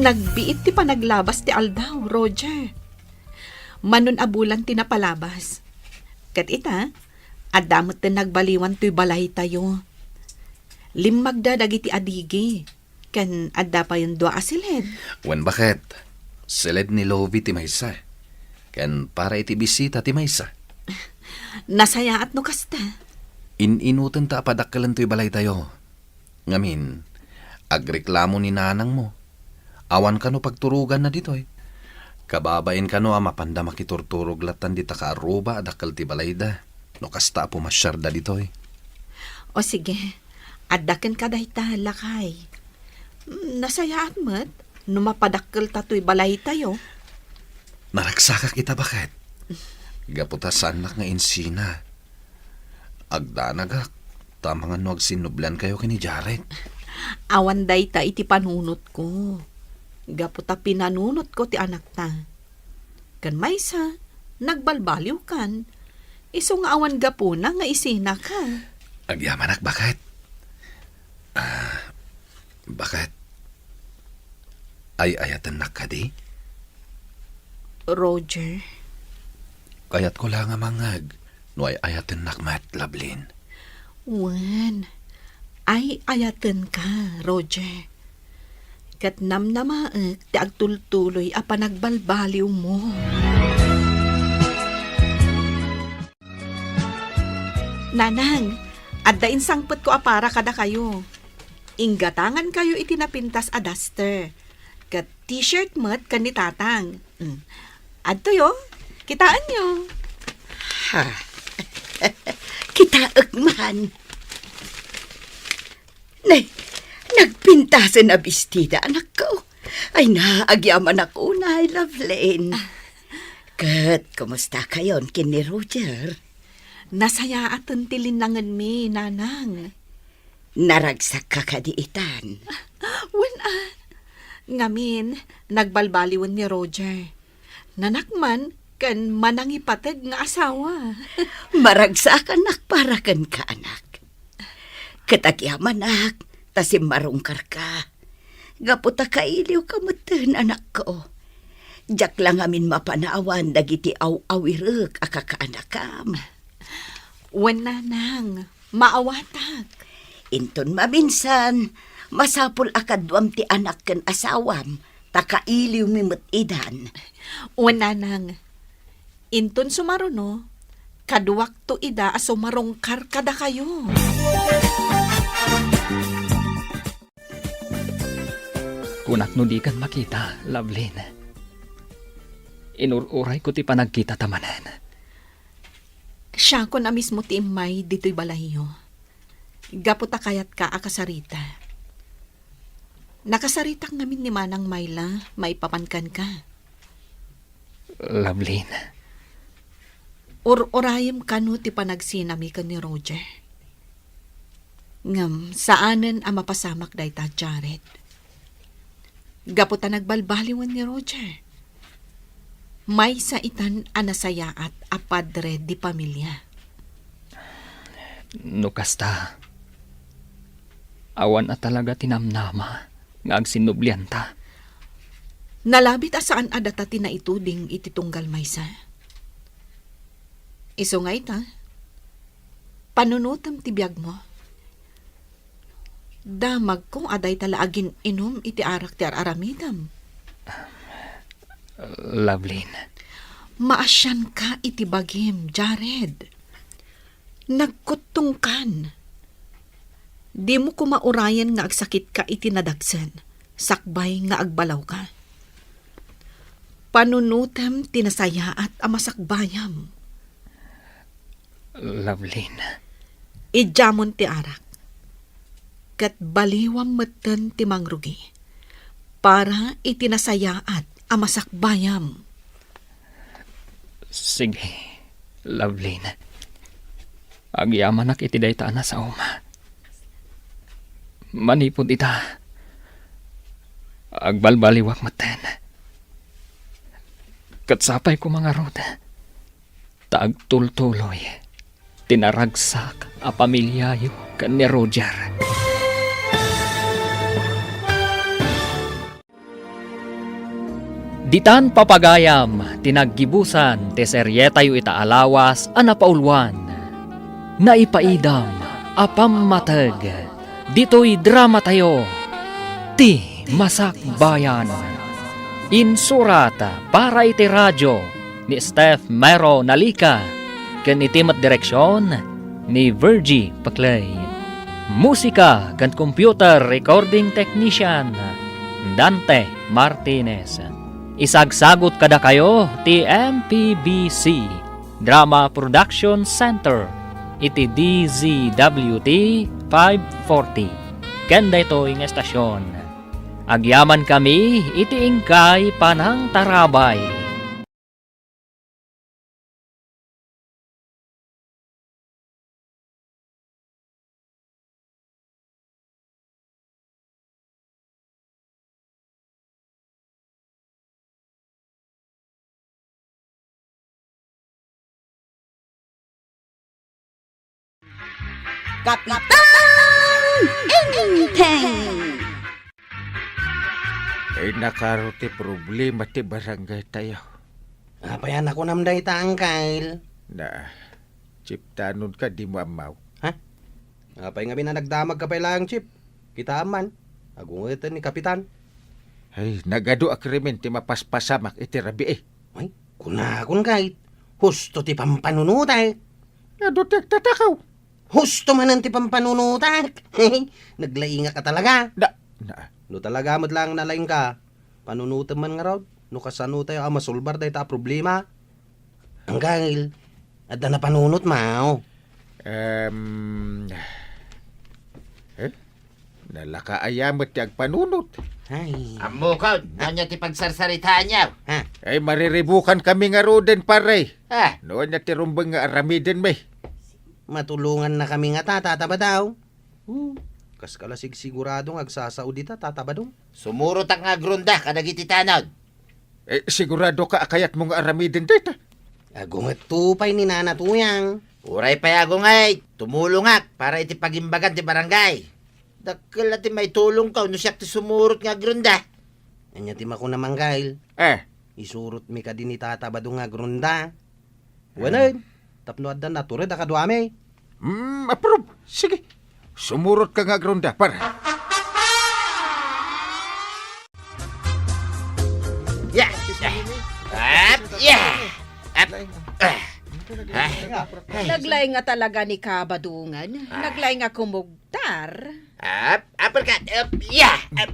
Nagbiit ti panaglabas ti aldaw, Roger. Manon a bulan ti napalabas. Ket ita, adda met ti nagbaliwan toy balaytayo. Limmagda dagiti adigi, ken adda payon dua a siled. Wen, baket, siled ni Lovie ti maysa, ken para iti bisita ti maysa. Nasayaat no kasta. In-inutenta a padakkelen toy balaytayo. Ngamin, agreklamo ni nanangmo. Awan kano pagturoganna ditoy. Kababain kano a mapanda makiturturog lattan dita kaarruba a dakkel ti balayda, no kasta a pumasiarda ditoy. O sige, adda kenka dayta, lakay. Mm, nasayaat met no mapadakkelta toy balaytayo. Naragsakak ita, baket. Gapu ta saannak nga insina. Agdanagak, ta amangan no agsinnublankayo ken ni Jared. Awan dayta iti panunotko. Gapu ta pinanunotko ti anakta. Ken maysa, nagbalbaliwkan. Isu nga awan gapuna nga isinaka. Agyamanak, baket. Ah, baket. Ay-ayatennak kadi? Roger. Kayatko la nga mangngeg no ay-ayatennak met, Lovelyn. Wen, ay-ayatenka, Roger. Ket namnamaek ti agtultuloy a panagbalbaliwmo. Nanang, adda insangpetko a para kadakayo. Inggatangankayo iti napintas a duster, ket t-shirt met ken ni Tatang. Mm. Adtoyo, kitaenyo. Ha. Kitaek man. Nay, nagpintasen a bestida, anakko. Ay na, agyamanak unay, Lovelyn. Ah. Ket, kumustakayon ken ni Roger? Nasayaaten ti linnangenmi, Nanang. Naragsakka kadi itan? Wen a. Ngamin, nagbalbaliwen ni Roger. Nanak man ken manangipateg nga asawa. Maragsakanak para kenka, anak. Ket agyamanak ta simmarungkarka. Gapu ta kailiwka metten, anakko. Diak la ngamin mapanawan dagiti aw-awirek a kakaanakam. Wen, Nanang, maawatak. Inton maminsan, masapul a kaduam ti anak ken asawam, ta kailiwmi met idan. Wen, Nanang, inton sumaruno, kaduakto ida a sumarungkar kadakayo. Kunak no dikan makita, Lovelyn. Inur-urayko ti panagkitata manen. Siakon a mismo ti immay ditoy balayyo. Gapu ta kayatka a kasarita. Nakasaritak ngamin ni Manang Myla maipapan kenka. Lovelyn. Ur-urayem kano ti panagsinami ken ni Roger. Ngem saanen a mapasamak dayta, Jared. Gapu ta nagbalbaliwen ni Roger, maysa itan a nasayaat a padre de pamilia. No kasta, awan a talaga ti namnama nga agsinnublianta. Nalabit a saan a data ti naituding iti tunggal maysa. Isu nga ita, panunotem ti biagmo. Damagko a dayta la agin-inum iti arak ti ar-aramidem. Lovelyn. Maasianka iti bagim, Jared. Nagkuttongkan. Dimo koma urayen nga agsakitka iti nadagsen, sakbay nga agbalawka. Panunotem ti nasayaat a masakbayam. Lovelyn. Idiamon ti arak, ket baliwam metten ti mangrugi para iti nasayaat a masakbayam. Sige, Lovelyn. Agyamanak iti dayta a nasaom. Manipud ita, agbalbaliwak metten. Ket sapay koma ngarud ta agtultuloy ti naragsak a pamiliayo ken ni Roger. Ditan papagayam ti naggibusan ti serietayo ita a lawas a napauluan, Naipaidam a Pammateg. Ditoy dramatayo, Ti Masakbayan. Insurat para iti radyo ni Steph Mero Nalica, ken iti met direksion ni Virgie Paclay. Musika ken computer recording technician, Dante Martinez. Isagsagut kadakayo ti M P B C Drama Production Center iti D Z W T five forty. Ken daytoy nga estasion, agyamankami iti inkay panangtarabay. Kapitan Enteng! Ay, nakaro ti problema ti barangay tayo. Apay a nakunam dayta, Angkel? Na, Chief, tanod ka, di mo ammaw. Ha? Apay ngamin a nagdamag ka pay laeng, Chief? Kitaem man, agungeten ni Kapitan. Ay, nagadu a krimen ti mapaspasamak iti rabii. Ay, kunakon kayat, husto ti pampanunotek. Adu ti agtatakaw. Husto manen ti pampanunotek. Naglaingak a talaga. Da, na. No talaga met laeng nalaingka, panunotem man ngarud no kasano tayo a masolbar dayta a problema. Angkel, adda napanunotmo? Em, eh? Nalaka aya met ti agpanunot. Ay. Ammokon, no ania ti pagsarsaritaanyo? Ha? Ay, mariribukankami ngaruden, pare. Ah. No ania ti rumbeng nga aramidenmi? Matulongannakami ngata, Tata Badong. Hmm, kaskala sigsigurado nga agsasao dita, Tata Badong. Sumurotak nga agronda kadagiti tanod. Eh, siguradoka a kayatmo nga aramiden dayta? Agungetto pay ni Nana Tuyang. Uray pay agunget, tumulongak para iti pagimbagan ti barangay. Dakkel a ti maitulongko no siak ti sumurot nga agronda. Ania ti makunam, Angkel? Eh. Isurotmi kadi ni Tata Badong nga agronda. Wen, tapno adda natured a kaduami. Hmm, approve. Sige. Sumurotka nga agronda, par. Ya! Ya! Ap! Ya! Ap! Ah! Ah! Naglaing a talaga ni Kabadongan. Ah. Naglaing a kumugtar. Ap! Uppercut! Ap! Ya! Ap!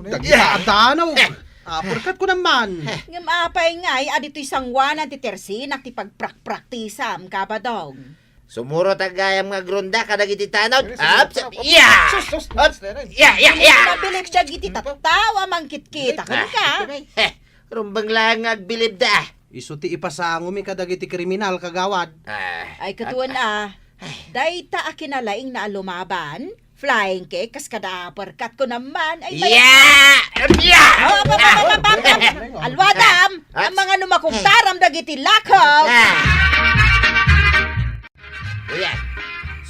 Dagita a danaw! Eh. Uppercut ko naman! Eh. Ngem apay ngay a ditoy sanguanan ti tersinak ti pagprakpraktisam, Kabadong? Sumurot gayam nga agronda kadagiti tanod. Ap! Ya! Sus, sus, sus, sus. Ya! Ya! Ya! Nabilib siya iti tattao a mangkitkita kenka. Ah. Eh, rumbeng laeng nga agbilibda. Isu ti ipasangomi kadagiti kriminal, kagawad. Ah, Ay, ah, katuan, ah. ah. Dayta a kinalaingna a lumaban, flying kick, kas kada uppercut ko naman. Ay, may Yeah! Yeah! Oh, ap, ap, ap, ap, ap, ap. Alwadam, Ah. ang mga numakugtaram dagiti lakaw. Ah. Uya,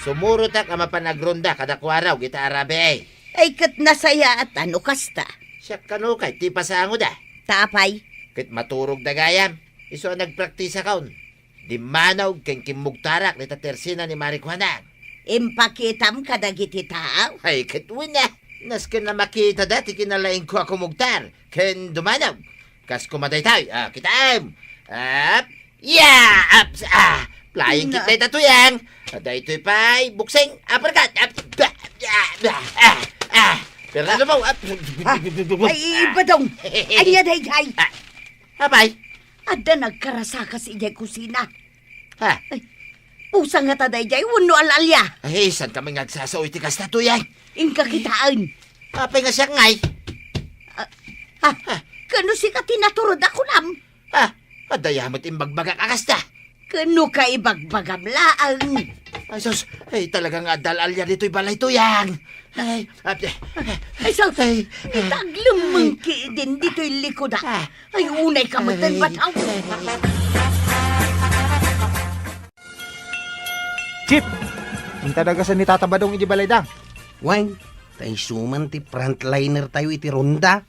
sumurotak a mapan agronda kada kuaraw ita arabe ay. Ay, ket nasayaat a no kasta. Siak kano kay ti pasangoda. Tapay. Ket maturog da gayam. Isu a nagpraktisakon. Dimmanog ken kimmugtarak dita tersina ni Mari Juana. Impakitam kadagiti tao? Ay, ket wen a. Nasken a makitada ti kinalaingko a kumugtar ken dumanog. Kas kuma daytoy, ah, kitaem. Ap, ya, ap, ah, flying kick Na- dayta, Tuyang. Daytoy pay, boxing, uppercut. Ap, ba, ba, ba, ah, ah. Pero ano ba? Ap, Ah, ay, Badong. Ania daydiay? Ah, apay? Adda nagkarasakas idiay kusina. Ha? Ay, pusa ngata daydiay wenno al-alia? Ay, saan kami nga agsasao iti kasta, Tuyang? Inka kitaen. Apay nga siak ngay? Ah, ah, kano sika ti naturod a kunam? Ha? Adda ya met imbagbagak a kasta? Kano ka ibagbagam laeng? Ay, sus. Ay, talaga nga adda al-alia ditoy balay, Tuyang. Ay, ap-, Ay, sus. Ay. Taglemmeng ki din ditoy likuda. Ah. Ay, unay ka met, Ay. Bataw. Chief, inta dagasen ni Tata Badong idi balayda. Wen, ta isu man ti frontliner tayo iti ronda.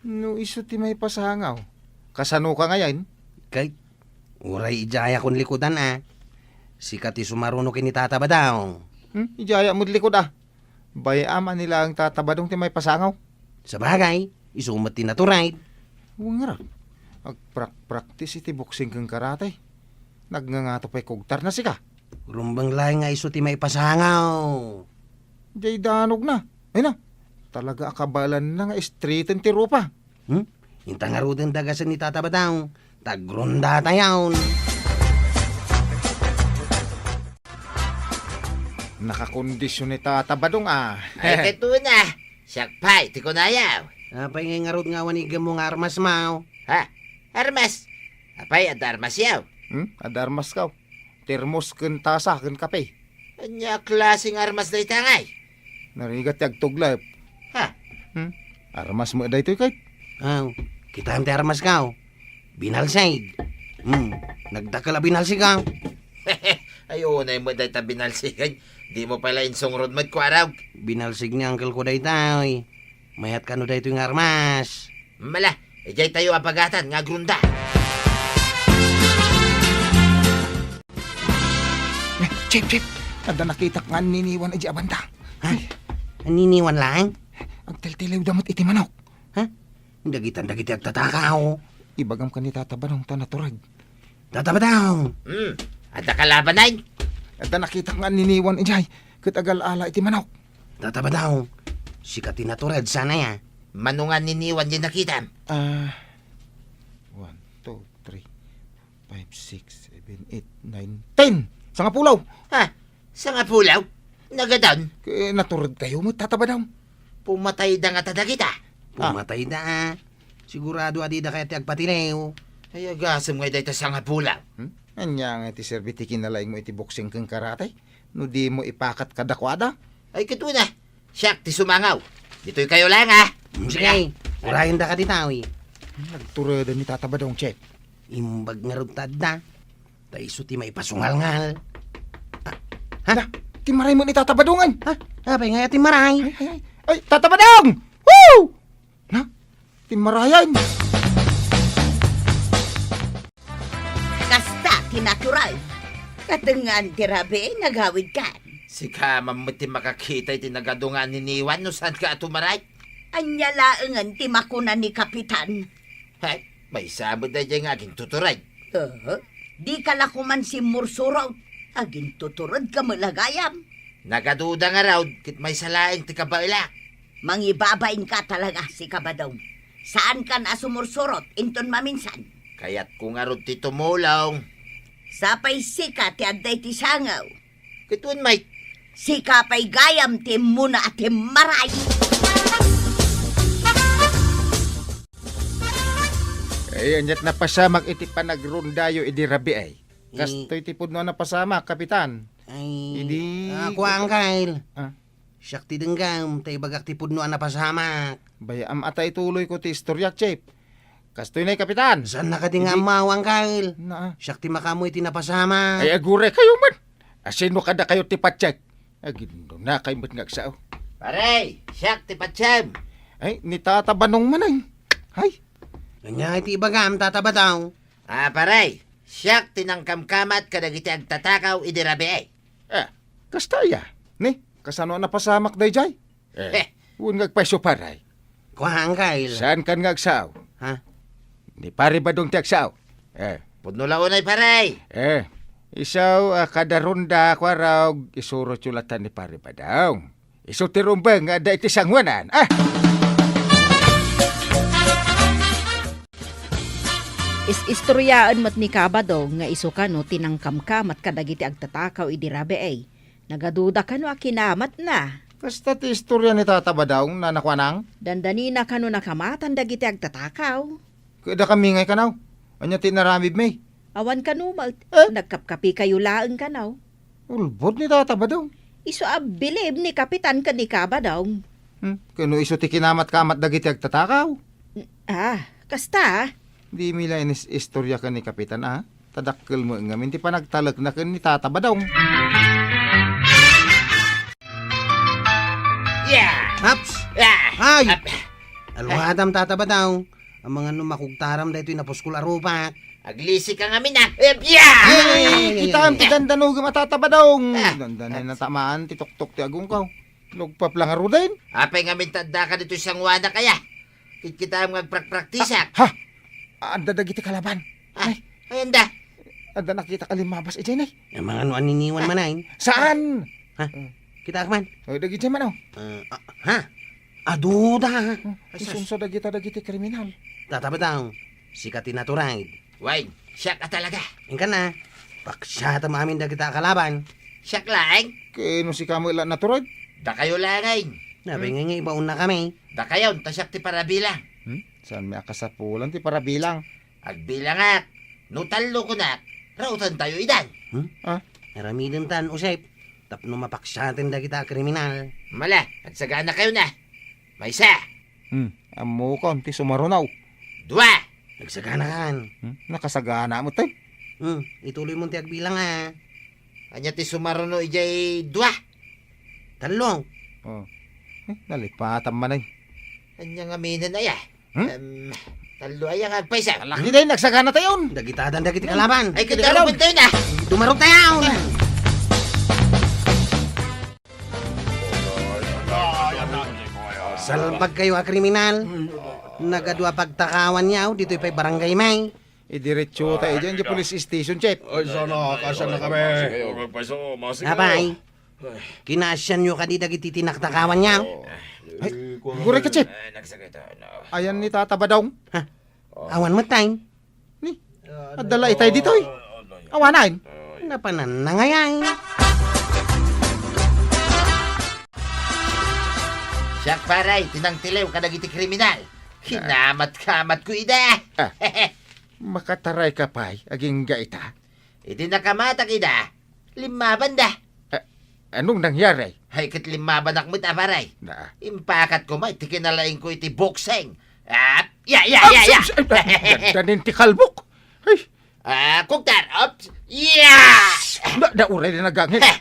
No isu ti maipasangaw, kasano ka ngayen? Kay, uray idiayakon likudan a. Sika ti sumaruno ken ni Tata Badong. Hmm? Idiayak met likud a. Bay-am a ni laeng Tata Badong ti maipasangaw. Sabagay, isu met ti naturad. Wen ngarud, agprak-practice iti boxing ken karate. Nagngangato pay kugtarna sika. Rumbeng laeng nga isu ti maipasangaw. Diay danogna. Ay na, talaga a kabaelanna nga istriten ti rupa. Hmm? Inta ngaruden dagasen ni Tata Badong, ta agrondatayon. Nakakondisyon ni Tata Badong, ah. Ay, katuon a. Siak pay ti kunayo. Apay ngay ngarud nga awan igemmo nga armasmo? Ha? Armas? Apay, adda armasyo? Hmm? Adda armasko. Termos ken tasa ken kape. Ania a klase nga armas dayta ngay? Narigat ti agtuglep. Ha? Hmm? Armas met daytoy, ket? Aw, kitaem ti armasko. Binalsig. Hmm, nagdakkel a binalsig, aw. Ay, unay met dayta binalsigen. Dimo pay la insungrod met, kuarog. Binalsig ni uncle ko daytoy. Mayat kano daytoy nga armas? Mala, idiay tayo a bagatan nga agrunda. Eh, Chief, Chief, adda nakitak nga anniniwan idiay abanda. Ha? Anniniwan laeng? Agtiltiliwda met iti manok. Ha? Dagitan dagiti agtataka, o. Ibagam ken ni Tata Badong ta natureg. Tata Badong! Hmm, adda kalabanen? Adda nakitak nga anniniwan idiay, ket agal-ala iti manok. Tata Badong, sika ti natured, saan aya? Mano nga anniniwan ti nakitam? Ah, one, two, three, five, six, seven, eight, nine, ten! Sangapulo! Ha? Sangapulo? Nagadan? Ket natured kayo met, Tata Badong. Pumatayda ngata dagita? Ah. Pumatayda, a. Sigurado a dida kayat ti agpatiliw. Ay, agasem nga dayta sangapulo. Hmm? Ania nga ti serbi ti kinalaingmo iti boksing ken karate no dimo ipakat kadakuada? Ay, ket una, siak ti sumangaw. Ditoy kayo laeng, a. Hmm, sige. Urayenda kadi tawi. Nagtureden ni Tata Badong, Chef. Imbag ngarud ta adda. Ta isu ti maipasungalngal. Ah, ha? Na, timmaray met ni Tata Badong. Ha? Apay nga timmaray? Ay, ay, ay. Ay, Tata Badong! Woo! Na, timmarayan. Kasta ti natural. Katengngaan ti rabii, nagawidkan. Sika man met ti makakita iti nagadu nga anniniwan no saanka a tumaray. Ania laengen ti makuna ni Kapitan? Hay, maysa met daydiay nga agintutured. Aha. Dika la koman simmursurot. Agintuturedka met la gayam. Nagaduda ngarud ket maysa laeng ti kabaelak. Mangibabainka talaga, sika Badong. Saankan a sumursurot inton maminsan. Kayatko ngarud ti tumulong. Sapay sika ti adda iti sangaw. Ket wen, Mike. Sika pay gayam ti immuna a timmaray. Ay, ania't napasamak iti panagrondayo idi rabii? Kastoy ti pudno a napasamak, Kapitan. Ay, idi ah, kuan, Kyle. Ah. Siak ti denggem, ta ibagak ti pudno a napasamak. Bay-am a ta ituloyko ti istoriak, Chief. Kastoy nay, Kapitan. Saan na kadi nga ammo, Kyle? Naa. Siak ti makaammo iti napasamak. Ay, aguraykayo man. Asino kadakayo ti patsek? Aginno, nakay met nga agsao. Pare, siak ti patsem. Ay, ni Tata Badong manen. Hay. Ania ti ibagam, Tata Badong? Ah, pare, siak ti nangkamkamat kadagiti agtatakaw idi rabii. Eh, kasta aya? Ni, kasano a napasamak dayjay? Eh, wen nga agpayso, pare. Kuan, Kyle. Saan kan nga agsao? Ha? Ni Pare Badong ti agsao. Eh. Pudno la unay, pare. Eh, isu a kada ronda, kuarog, isurotyo latta ni Pare Badong. Isu ti rumbeng nga adda iti sanguanan. Ah! Is-istoryaen met ni Kabadong nga isu kano ti nangkamkamat kadagiti agtatakaw idi rabii. Nagaduda kano a kinamatna. Kasta ti istoria ni Tata Badong, Nana Kuanang? Dandanina kano nakamatan dagiti agtatakaw. Ket dakami ngay kanaw? Ania ti inaramidmi? Awan kano met. Eh? Nagkapkapikayo laeng kanaw. Ulbod ni Tata Badong. Isu a bilib ni Kapitan ken ni Kabadong. Hmm? Ken no isu ti kinamat-kamat dagiti agtatakaw? Ah, kasta? Dimi la inis-istorya ken ni Kapitan, a? Ta dakkel met ngamin ti panagtalekna ken ni Tata Badong. Yeah! Aps! Yeah! Ay! Ap-, Alwadam, Tata Badong. Amangan no makugtaram daytoy napuskol a rupak. Aglisika ngamin, a. Eh, yeah! Ay, kitaem ti dandanogem a Tata Badong. Ah. Dandanen na tamaan ti tuktok ti agungkaw. Nagpapla ngaruden. Apay ngamin ta addaka ditoy sanguanak aya? Kitkitaem nga agprakpraktisak. Ha? Adda dagiti kalaban. Ah, ay, anda? Adda nakitak a limmabas idiay, nay. Amangan no aniniwan man, ay. Saan? Ha? Kitaak man. Oh, dagiti man, oh. Ah, ah, ha? Aduda. Hmm, ay, sus. Isunso dagita dagiti kriminal. Tata Badong, sika ti naturayed. Wen, siak a talaga. Inka na, paksiatam amin dagita a kalaban. Siak laeng? Ken no sika met la naturayed? Dakayo laeng. Napay nga nga ibaonna kami. Dakayon, ta siak ti parabilang. Hmm? Saanmi a kasapulan ti parabilang? Agbilangak. No tallo kunak, rautentayo idan. Hmm? Ah? Aramidentan, Usep, tapno mapaksiaten dagita a kriminal. Mala, agsaganakayon a. Maysa. Hmm, ammokon ti sumaruno. Dua. Nagsaganakan. Hmm, nakasagana met, eh. Hmm, ituloy mo ti agbilang, a. Ania ti sumaruno idiay dua? Tallo. Oh. Eh, nalipatan man, eh. Ania ngamin aya? Hmm? Em, tallo aya nga agpaysa. Laki din, nagsaganatayon. Dagitadan dagiti kalaban. Ay, kita ruben tayo na. Dumarong tayo. Salbag kayo a kriminal. Nagadua pagtakawan yaw, ditoy pay barangay may. Idiretso ta idiay, idiay police station, Chief. Ay, sana, kasan na kami. Apay, kinasianyo kadi dagiti tinaktakawan yaw? Ay, guray ka, Chief. Ayan ni Tata Badong. Ha? Awan met tayo. Ni, adda la itay ditoy. Awanan. Napanan na ngay. Siak, pare, ti nangtiliw kadagiti kriminal. Kinamat-kamatko ida. Ah. Makataray ka pay, agingga ita? Iti nakamatak ida, limmabanda. Ah, anong nangyari? Ay, ket limmabanak met a, pare. Na. Impakatko met ti kinalaingko iti boksing. Ah, ya, ya, ya, ya. Dandanin ti kalbok. Ay. Ah, kugtar. Ops. Ya! Na, nauray na nagangin. Heh.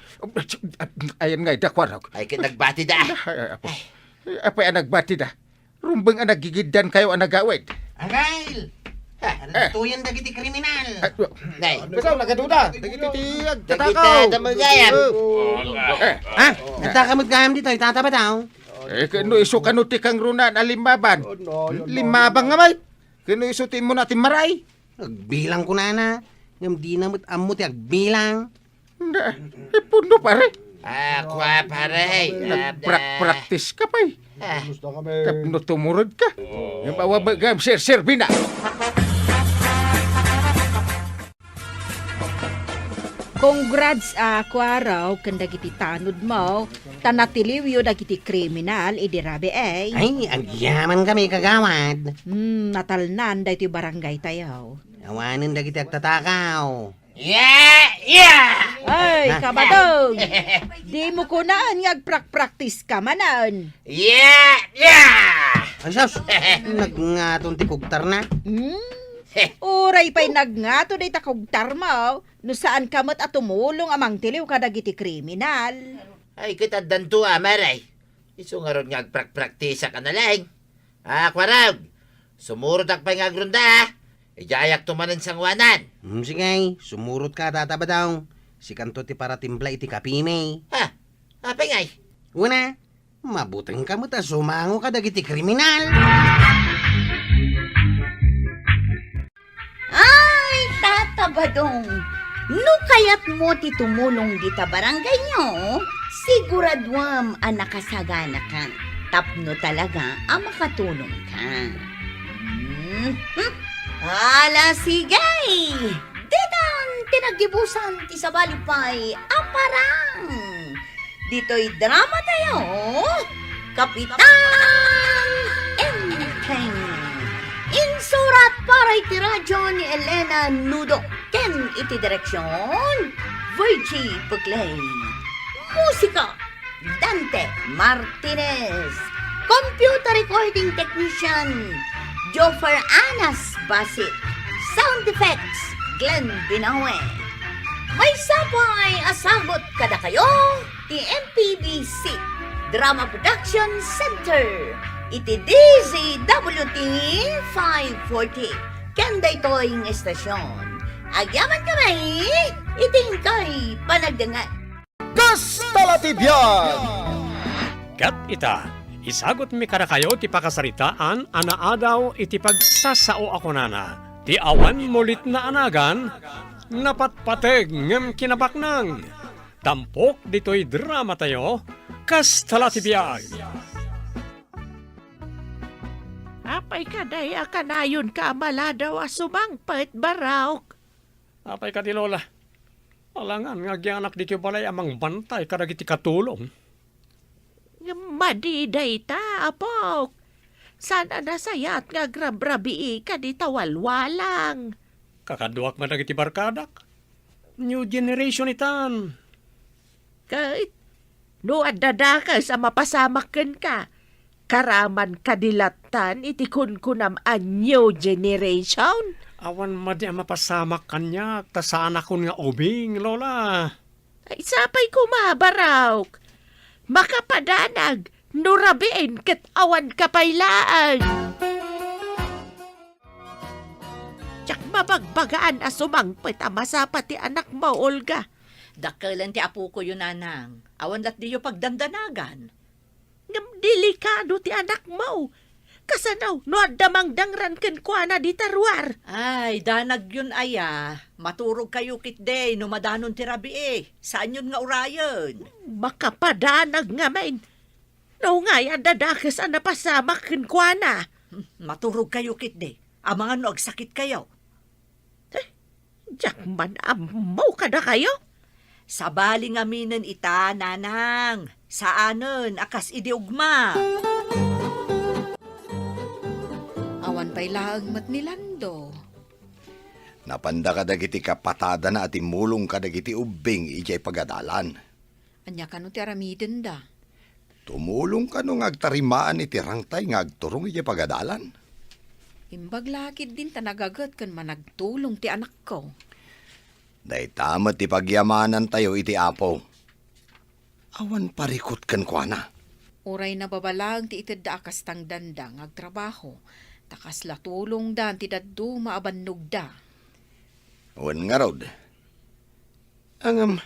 Ayan nga, ida, kuarog. Ay, ket nagbatida. Ay, ay, apo. Ay, apo, ay, nagbatida. Rumbeng a naggigiddan kayo a nagawid. Angel! Ah, eh. Tuyan dagiti kriminal. Ah, nay. Basta nagaduda. Dagiti ti agtatakaw. Dagiti damagayam. Eh. Ha? Nagtakamot gayam dito, itatapat ako. Eh, kano iso kano ti kangrunan a limmaban? Limmaban nga may. Kano iso ti mo natin maray? Agbilang ko, nana. Ngam di na met ammo ti agbilang. Nda, ipunno, pare. Ah, kua, pare. Nagprak-, practice ka pa, eh. Ah. Tapno tumurod ka. Yung bawa ba, gam, sir, sir, bina. Congrats a kuaraw ken dagiti tanodmo, ta natiliwyo dagiti kriminal idi rabii. Ay, agyamankami, kagawad. Hmm, natalnan daytoy barangaytayo. Awanen dagiti agtatakaw. Yeah! Yeah! Ay, kabadong! Dimo kunaen nga agprakpraktiska manen. Yeah! Yeah! Ay, sus! Nagngaton ti kugtarna. Hmm? Uray pay nagngato dayta kugtarmo, no saanka met a tumulong a mangtiliw kadagiti kriminal. Ay, ket addanto a, Mare. Isu ngarud nga agprakpraktisak a nalaing. Ah, kuarog, sumurotak pay nga agronda, ah. Idiayakto manen sangoanan. Hmm, sige, sumurotka, Tata Badong. Sikanto ti paratimpla iti kapimi. Ha? Apay ngay? Una, mabutengka met a sumango kadagiti kriminal. Ay, Tata Badong, no kayatmo ti tumulong dita barangayyo, siguraduem a nakasaganakan tapno talaga a makatulongka. Mhm. Ala, sige! Ditan ti naggibusan ti sabali pay a parang. Ditoy drama tayo, Kapitan Enteng. Insurat para iti radyo ni Elena Nudo ken iti direksyon, Virgie Pugley. Musika, Dante Martinez. Computer recording technician, Joffer Anas Basit. Sound effects, Glenn Binawe. Maysa pay a sagut kadakayo ti M P B C Drama Production Center iti D Z W T five forty. Ken daytoy nga estasyon, agyamankami iti inkay panagdengngeg. Kasta la ti biag! Ket ita, isagutmi kadakayo ti pakasaritaan a naadaw iti pagsasao a kunana, ti awan mulitna a nagan, napatpateg ngem kinabaknang. Tampok ditoy dramatayo, Kasta la ti biag. Apay kadi a kanayonka a maladaw a sumangpet, Barok? Apay kadi, Lola? Alangan nga agyanak ditoy balay a mangbantay kadagiti katulong. Ngem madi dayta, apok. Saan a nasayaat nga agrabrabiika dita walwalang? Kakaduak nga dagiti barkadak. New generation itan. Ket no adda dakes a mapasamak kenka, karaman kadi lattan iti kunkunam a new generation? Awan madi a mapasamak kaniak, ta saanakon nga ubing, Lola. Ay, sapay koma, Barok. Makapadanag no rabiin ket awanka pay laeng. Diak mabagbagaan a sumangpet a masapa ti anakmo, Olga. Dakkelen ti apokoyo, Nanang. Awan latdiyo pagdandanagan. Ngem delikado ti anakmo. Kasano no adda mangdangran kenkuana dita ruar? Ay, danagyon aya. Maturogkayo ketdi no madanon ti rabii. Saanyon nga urayen. Makapadanag ngamin. No ngay adda dakes a napasamak kenkuana. Hmm, maturogkayo ketdi. Amangan no agsakitkayo. Eh, diak man ammo kadakayo. Sabali ngaminen ita, Nanang. Saanen a kas idi ugma. Awan pay laeng met ni Lando. Napanda kadagiti kapatadana a timmulong kadagiti ubbing idiay pagadalan. Ania kano ti aramidenda? Tumulong kano nga agtarimaan iti rangtay nga agturong idiay pagadalan? Imbag la ketdin ta nagaget ken managtulong ti anakko. Dayta met ti pagyamanantayo iti Apo. Awan parikut kenkuana. Uray nababalaeng ti itedda a kas tangdanda nga agtrabaho, ta kasla tulongdan ti dadduma a bannogda. Wen ngarud, ngem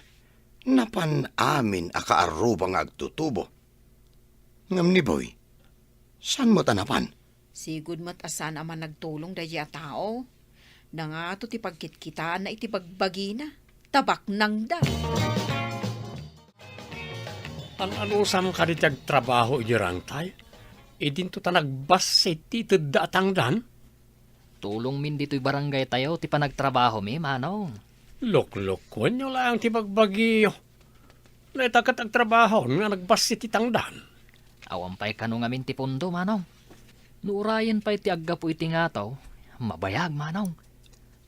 napan amin a kaarruba nga agtutubo. Ngem ni Boy, saan met a napan? Sigud met a saan a managtulong daydiay a tao. Nangato ti pagkitkitaanna iti bagbagina. Tabaknangda. An-anusam kadi ti agtrabaho idi rangtay? Idinto ta nagbassit ti itedda a tangdan? Tulongmin ditoy barangaytayo ti panagtrabahomi, Manong. Luklukuenyo laeng ti bagbagiyo. Dayta ket agtrabaho nga nagbassit ti tangdan. Awan pay kano ngamin ti pondo, Manong. No urayen pay ti aggapu iti ngataw, mabayag, Manong.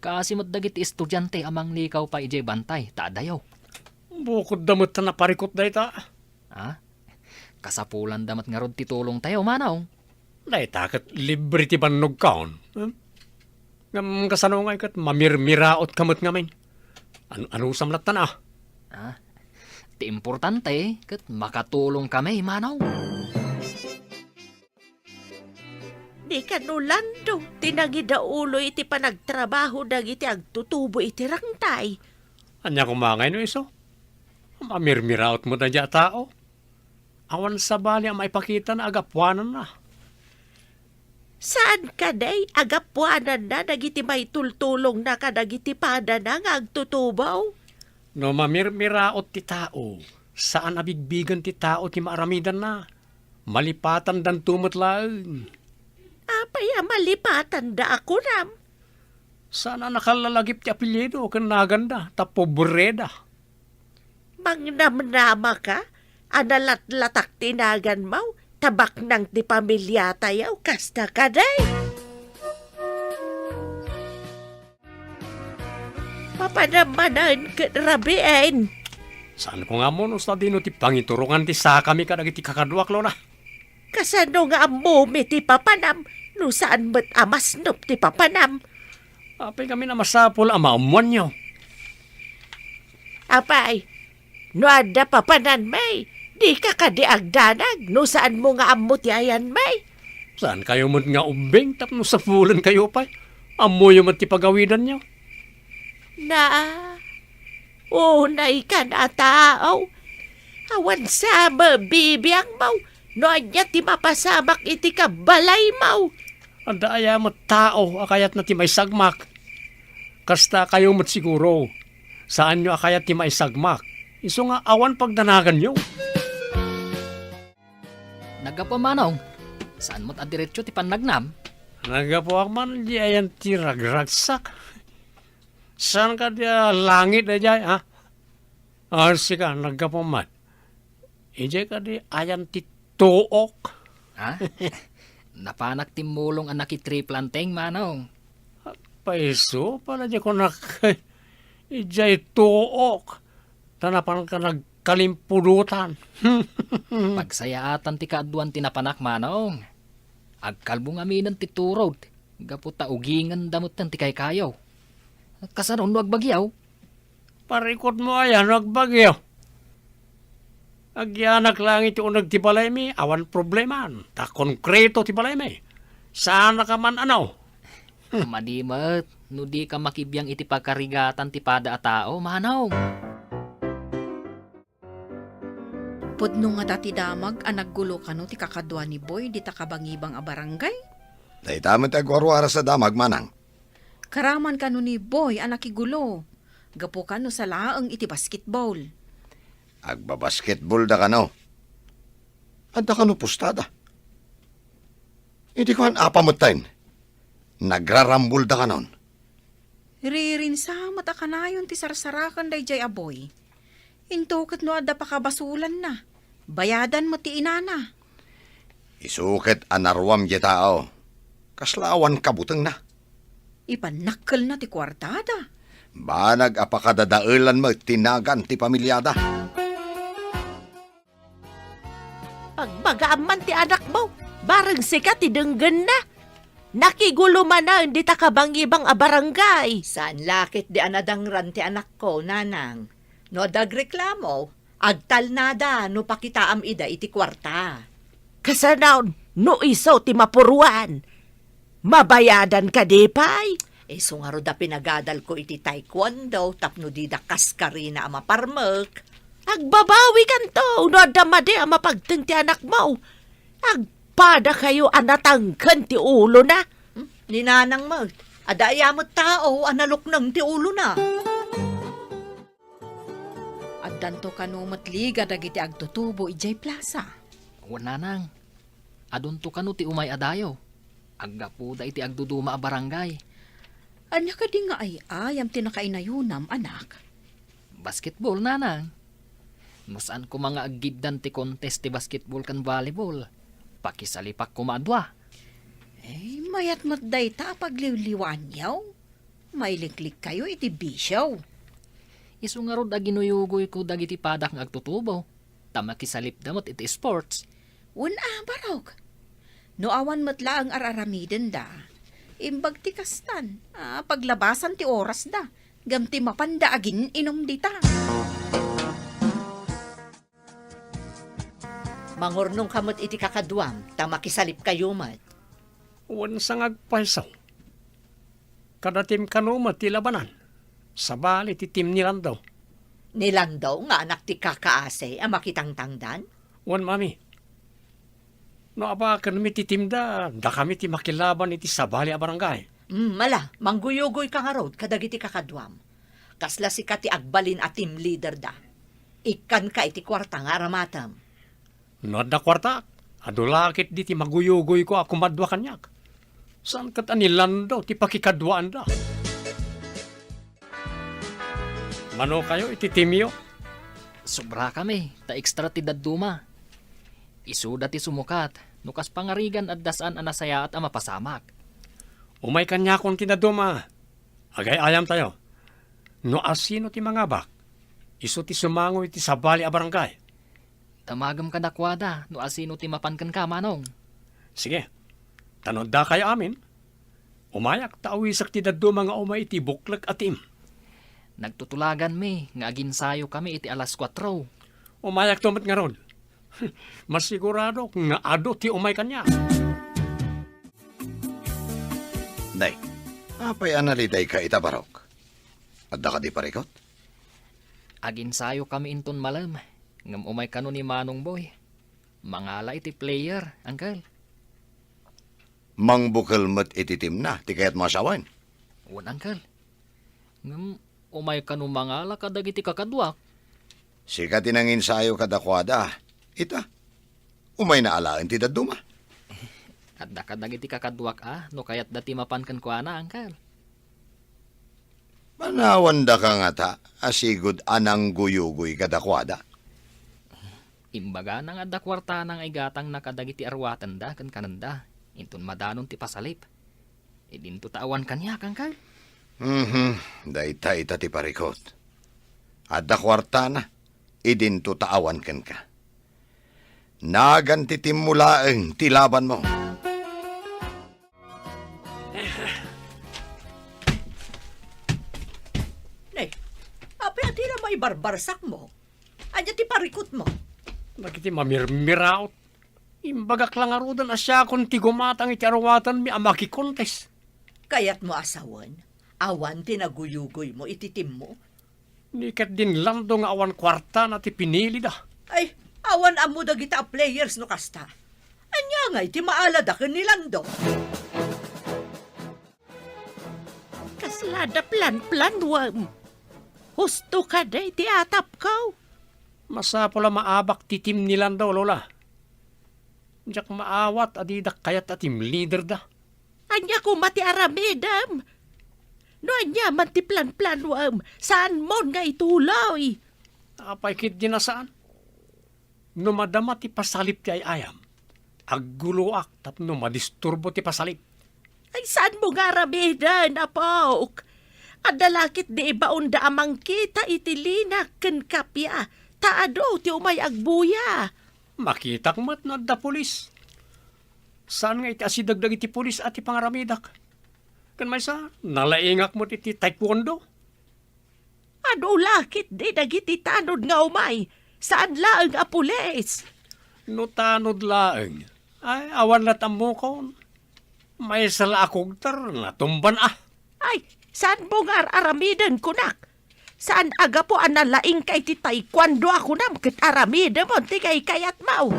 Kaasi met dagiti estudiante a manglikaw pay idiay bantay, ta adayo. Bukodda met ta naparikut dayta. Ha? Kasapulanda met ngarud ti tulongtayo, Manong. Dayta ket libre ti bannogkon. Hmm? Ngem kasano ngay ket mamirmiraotka met ngamin? Ano, anusam latta na? Ah, ti importante ket makatulongkami, Manong. Di kano Lando ti nangidaulo iti panagtrabaho dagiti agtutubo iti rangtay. Ania koma ngay no isu? Mamirmiraot met daydiay a tao. Awan sabali a maipakitana a gapuananna. Saan kadi a gapuananna dagiti maitultulongna kadagiti padana nga agtutubo? No mamirmiraot ti tao, saan a bigbigen ti tao ti maaramidanna. Malipatandanto met laeng. Apay a malipatanda a kunam? Saan a nakallalagip ti apelyido ken naganda, ta pobreda. Mangnamnamaka a nalatlatak ti naganmo, ta baknang ti pamiliatayo, kasta kadi? Papanam manen ket rabiin. Saanko nga ammo no sadino ti pangiturongan ti sakami kadagiti kakaduak, Lola. Kasano nga ammomi ti papanam no saan met a masnop ti papanam? Apay ngamin a masapul a maammoanyo? Apay, no adda papananmi, dika kadi agdanag no saanmo nga ammo ti ayanmi? Saankayo met nga ubbing tapno sapulenkayo pay? Ammoyo met ti pagawidanyo. Na, unaykan a tao. Awan sa mabibiangmo no ania ti mapasamak iti kabbalaymo. Adda aya met tao a kayatna ti maisagmak? Kasta kayo met siguro. Saanyo a kayat ti maisagmak. Isu nga awan pagdanaganyo. Naggapu, Manong. Saan met a diretso ti pannagnam? Naggapuak man di ayan ti ragragsak. Saan kadi a langit daydiay, ha? Ah, sika, naggapu man. Idiay kadi ayan ti tuok? Ha? Napanak timmulong a nakitriplanteng, Manong. Paiso, pala di ko nak-, idiay tuok. Ta napanka nagkalimpudutan. Pagsayaatan ti kaaduan ti napanak, Manong. Agkalbo ngaminen ti turod, gapu ta ugingenda metten ti kaykayo. Kasano no agbagyo? Parikutmo aya no agbagyo? Agyanak laeng iti uneg ti balaymi, awan probleman, ta konkreto ti balaymi. Saanaka man, ano? Madi met, no dika makibiang iti pakarigatan ti pada a tao, Manong. Pudno ngata ti damag a naggulo kano ti kakadua ni Boy dita kabangibang a barangay? Dayta met ti agwarwaras a damag, Manang. Karaman kano ni Boy a nakigulo, gapu kano sa laeng iti basketball. Agbabasketball da kano. Adda kano pustada. Idi kuan, apa metten? Nagrarambol da kanon. Ririnsa met a kanayon ti sarsaraken daydiay a Boy. Into ket no adda pakabasulanna, bayadan met ti inana. Isu ket a naruam diay tao. Kasla awan kabutengna. Ipannakkelna ti kuartada. Banag a pakadadaelan met ti nagan ti pamiliada. Pagbagaam man ti anakmo, bareng sika ti denggenna. Nakigulo manen dita kabangibang a barangay. Saan la ketdi a nadangran ti anakko, nanang. No adda agreklamo, agtalnada no pakitaam ida iti kuarta. Kasano no isu ti mapuruan? Mabayadan kadi pay? Isu ngarud a pinagadalko iti taekwondo tapno dida kaskarina a maparmek. Agbabawikanto no adda madi a mapagteng ti anakmo. Agpadakayo a natangken ti ulona. Hmm? Ni nanang met, adda aya met tao a nalukneng ti ulona. Addanto kano met liga dagiti agtutubo idiay plasa. Wen, nanang, adunto kano ti umay a dayo. Aggapuda iti agduduma a barangay. Ania kadi nga ay-ayam ti nakainayonam, anak? Basketball, nanang. No saan koma nga aggiddan ti contest ti basketball ken volleyball, pakisalipak koma a dua. Ay, mayat met dayta a pagliwliwaanyo. Mailiklikkayo iti bisio. Isu ngarud a ginuyugoyko dagiti padak nga agtutubo, ta makisalipda met iti sports. Wen a, Barok. No awan met laeng ar-aramidenda, imbag ti kastan a paglabasan ti orasda, ngem ti mapanda agin-inom dita. Mangurnongka met iti kakaduam, ta makisalipkayo met. Wen sa nga agpayso. Kada team kano met ti labanan. Sabali ti team ni Lando. Ni Lando nga anak ti kakaasi a makitangtangdan? Wen, mami. No abakenmi ti teamda, dakami ti makilaban iti sabali a barangay. Mm, ala, mangguyugoyka ngarud kadagiti kakaduam. Kasla sika ti agbalin a team leader da. Ikkanka iti kuarta nga aramatem. No adda kuartaak, adu la ketdi ti maguyugoyko a kumadua kaniak. Saan ket a ni Lando ti pakikaduaanda. Mano kayo iti teamyo? Sobra kami, ta extra ti dadduma. Isuda ti sumukat, no kas pangarigan adda saan a nasayaat a mapasamak. Umay kaniakon ti dadduma. Agay-ayam tayo. No asino ti mangabak, isu ti sumango iti sabali a barangay. Damagem kadakuada no asino ti mapan kenka, Manong. Sige. Ta no adda kayo amin, umayak ta awisek ti dadduma nga umay iti buklek a team. Nagtutulaganmi nga aginsayokami iti alas kuatro. Umayakto met ngarud. Masiguradok nga adu ti umay kaniak. Nay, apay a nalidayka ita, Barok? Adda kadi parikut? Aginsayokami inton malem, ngem umay kano ni Manong Boy. Mangala iti player, Uncle. Mangbukel met iti teamna ti kayatmo a sawen? Wen, Uncle. Ngem umay kano mangala kadagiti kakaduak. Sika ti nanginsayo kadakuada. Ita, umayna alaen ti dadduma. Adda kadagiti kakaduak a no kayatda ti mapan kenkuana, Uncle. Manawandaka ngata a sigud a nangguyugoy kadakuada. Imbagana nga adda kuartana nga igatangna kadagiti arruatenda ken kanenda, inton madanon ti pasalip. Idinto ta awan kaniak, Uncle. Mhm, dayta ita ti parikut. Adda kuartana, idinto ta awan kenka. Nagan ti teammo laeng ti labanmo. Nay, apay a dina maibarbarsakmo? Ania ti parikutmo? Dagiti mamirmiraot. Imbagak la ngaruden a siakon ti gumatang iti arruatenmi a makikontes. Kayatmo a sawen, awan ti naguyugoymo iti teammo? Ni ket din Lando nga awan kuartana ti pinilida. Ay, awan ammo dagita a players no kasta. Ania ngay ti maalada ken ni Lando? Kasla da plan-planuem. Husto kadi ti atapko. Masapul a maabak ti team ni Lando, Lola. Diak maawat a didak kayat a team leader da. Ania koma ti aramidem? No ania man ti plan-planuem, saanmon nga ituloy. Apay ketdi a saan? No madama ti pasalip ti ay-ayam, agguloak tapno madisturbo ti pasalip. Ay, saanmo nga aramiden, apok? Adda la ketdi ibaonda a mangkita iti linak ken kappia, ta adu ti umay agbuya. Makitak met no adda pulis. Saan nga iti asideg dagiti pulis a ti pangaramidak. Ken maysa, nalaingak met iti taekwondo. Adu la ketdi dagiti tanod nga umay, saan laeng a pulis. No tanod laeng, ay, awan la tammokon. Maysa la a kugter, natumban a. Ay, saanmo nga ar-aramiden, kunak? Saan a gapu a nalaingka iti taekwondo a kunam ket aramidemon ti kaykayatmo?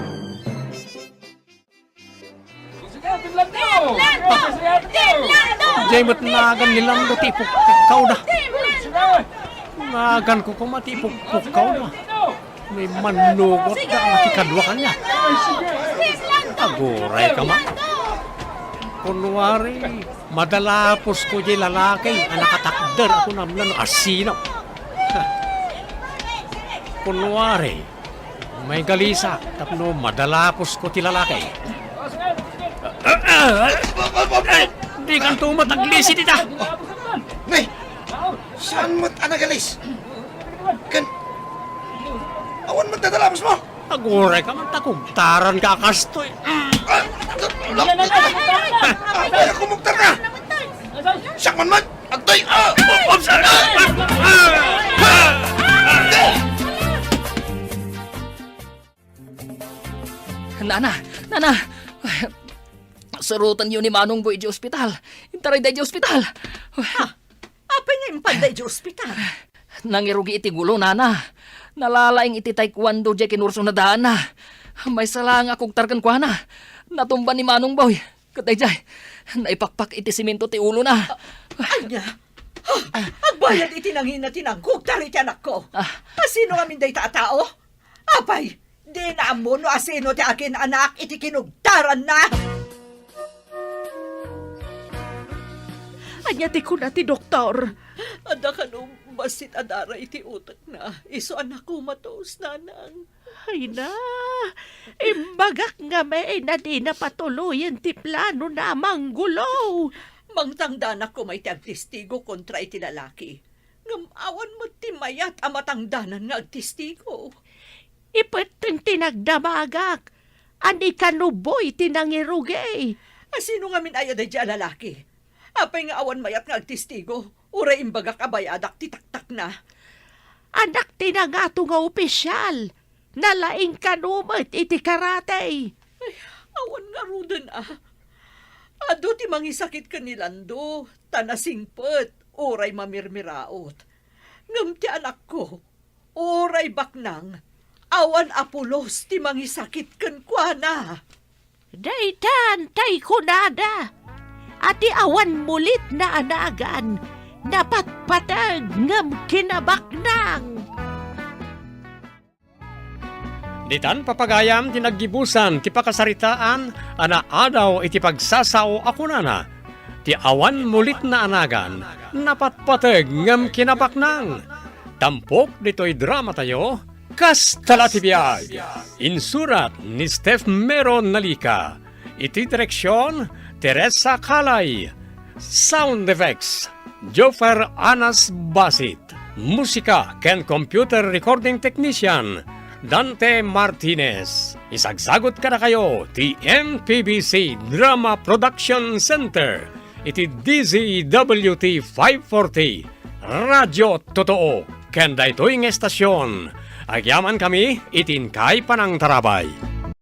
Diay met nagan ni Lando ti ipukpukkawda. Naganko koma ti ipukpukkawda. Ni mannugot da a nakikadua kaniak. Aguray ka man. Kunwari, madalapusko diay lalaki a nakatakder a kunam no asino. Kunwari, maigalisa tapno madalapusko ti lalaki. Dikanto met aglisi dita. Nay, saan met a nagalis? Ken, awan met nadalapusmo? Aguray ka man ta kugtaranka a kastoy. Ah, ah, ah, kumugtar ka! Siak man man! Agtoy! Ah! Oops! Ah! Ah! Ah! Nana! Nana! Surotenyo ni Manong Boy idiay ospital. Intaray daydiay ospital. Apay nga impanda idiay ospital? Nangirugi iti gulo, nana. Nalalaing iti taekwondo diay kinursona daanna. Maysa laeng a kugtar kenkuana. Natumba ni Manong Boy. Ket daydiay, naipakpak iti semento ti ulona. Ania? Agbayad iti nangina ti nangkugtar iti anakko. Ah. Asino ngamin dayta a tao? Apay, dina ammo no asino ti akin-anak iti kinugtaranna? Ania ti kuna ti doktor? Adda kano bassit a dara iti utekna. Isu a nakomatos, nanang. Ay na, imbagak ngamin a dina patuloyen ti planona a manggulo. Mangtangdanak koma iti agtestigo kontra iti lalaki. Ngem awan met ti mayat a matangdanan nga agtestigo. Ipetteng ti nagdamagak a ni Kanuboy ti nangirugi. Asino ngamin aya daydiay a lalaki? Apay nga awan mayat nga agtestigo, uray imbagak a bayadak ti taktakna? Anak ti nangato nga opisial. Nalaing kano met iti karate. Ay, awan ngaruden a. Adu ti mangisakit ken ni Lando, ta nasingpet, uray mamirmiraot. Ngem ti anakko, uray baknang, awan a pulos ti mangisakit kenkuana. Daytan tay kunada a ti awan mulitna a nagan, napatpateg ngem kinabaknang. Ditan papagayam ti naggibusan ti pakasaritaan a naadaw iti pagsasao a kunana, ti awan mulitna a nagan, napatpateg ngem kinabaknang. Tampok ditoy dramatayo, Kasta la ti biag. Insurat ni Steph Mero Nalica. Iti direksion, Teresa Calay. Sound effects, Joffer Anas Basit. Musika ken computer recording technician, Dante Martinez. Isagsagut kadakayo ti M P B C Drama Production Center iti D Z W T five forty, Radyo Totoo, ken daytoy nga estasion. Agyamankami iti inkay panangtarabay.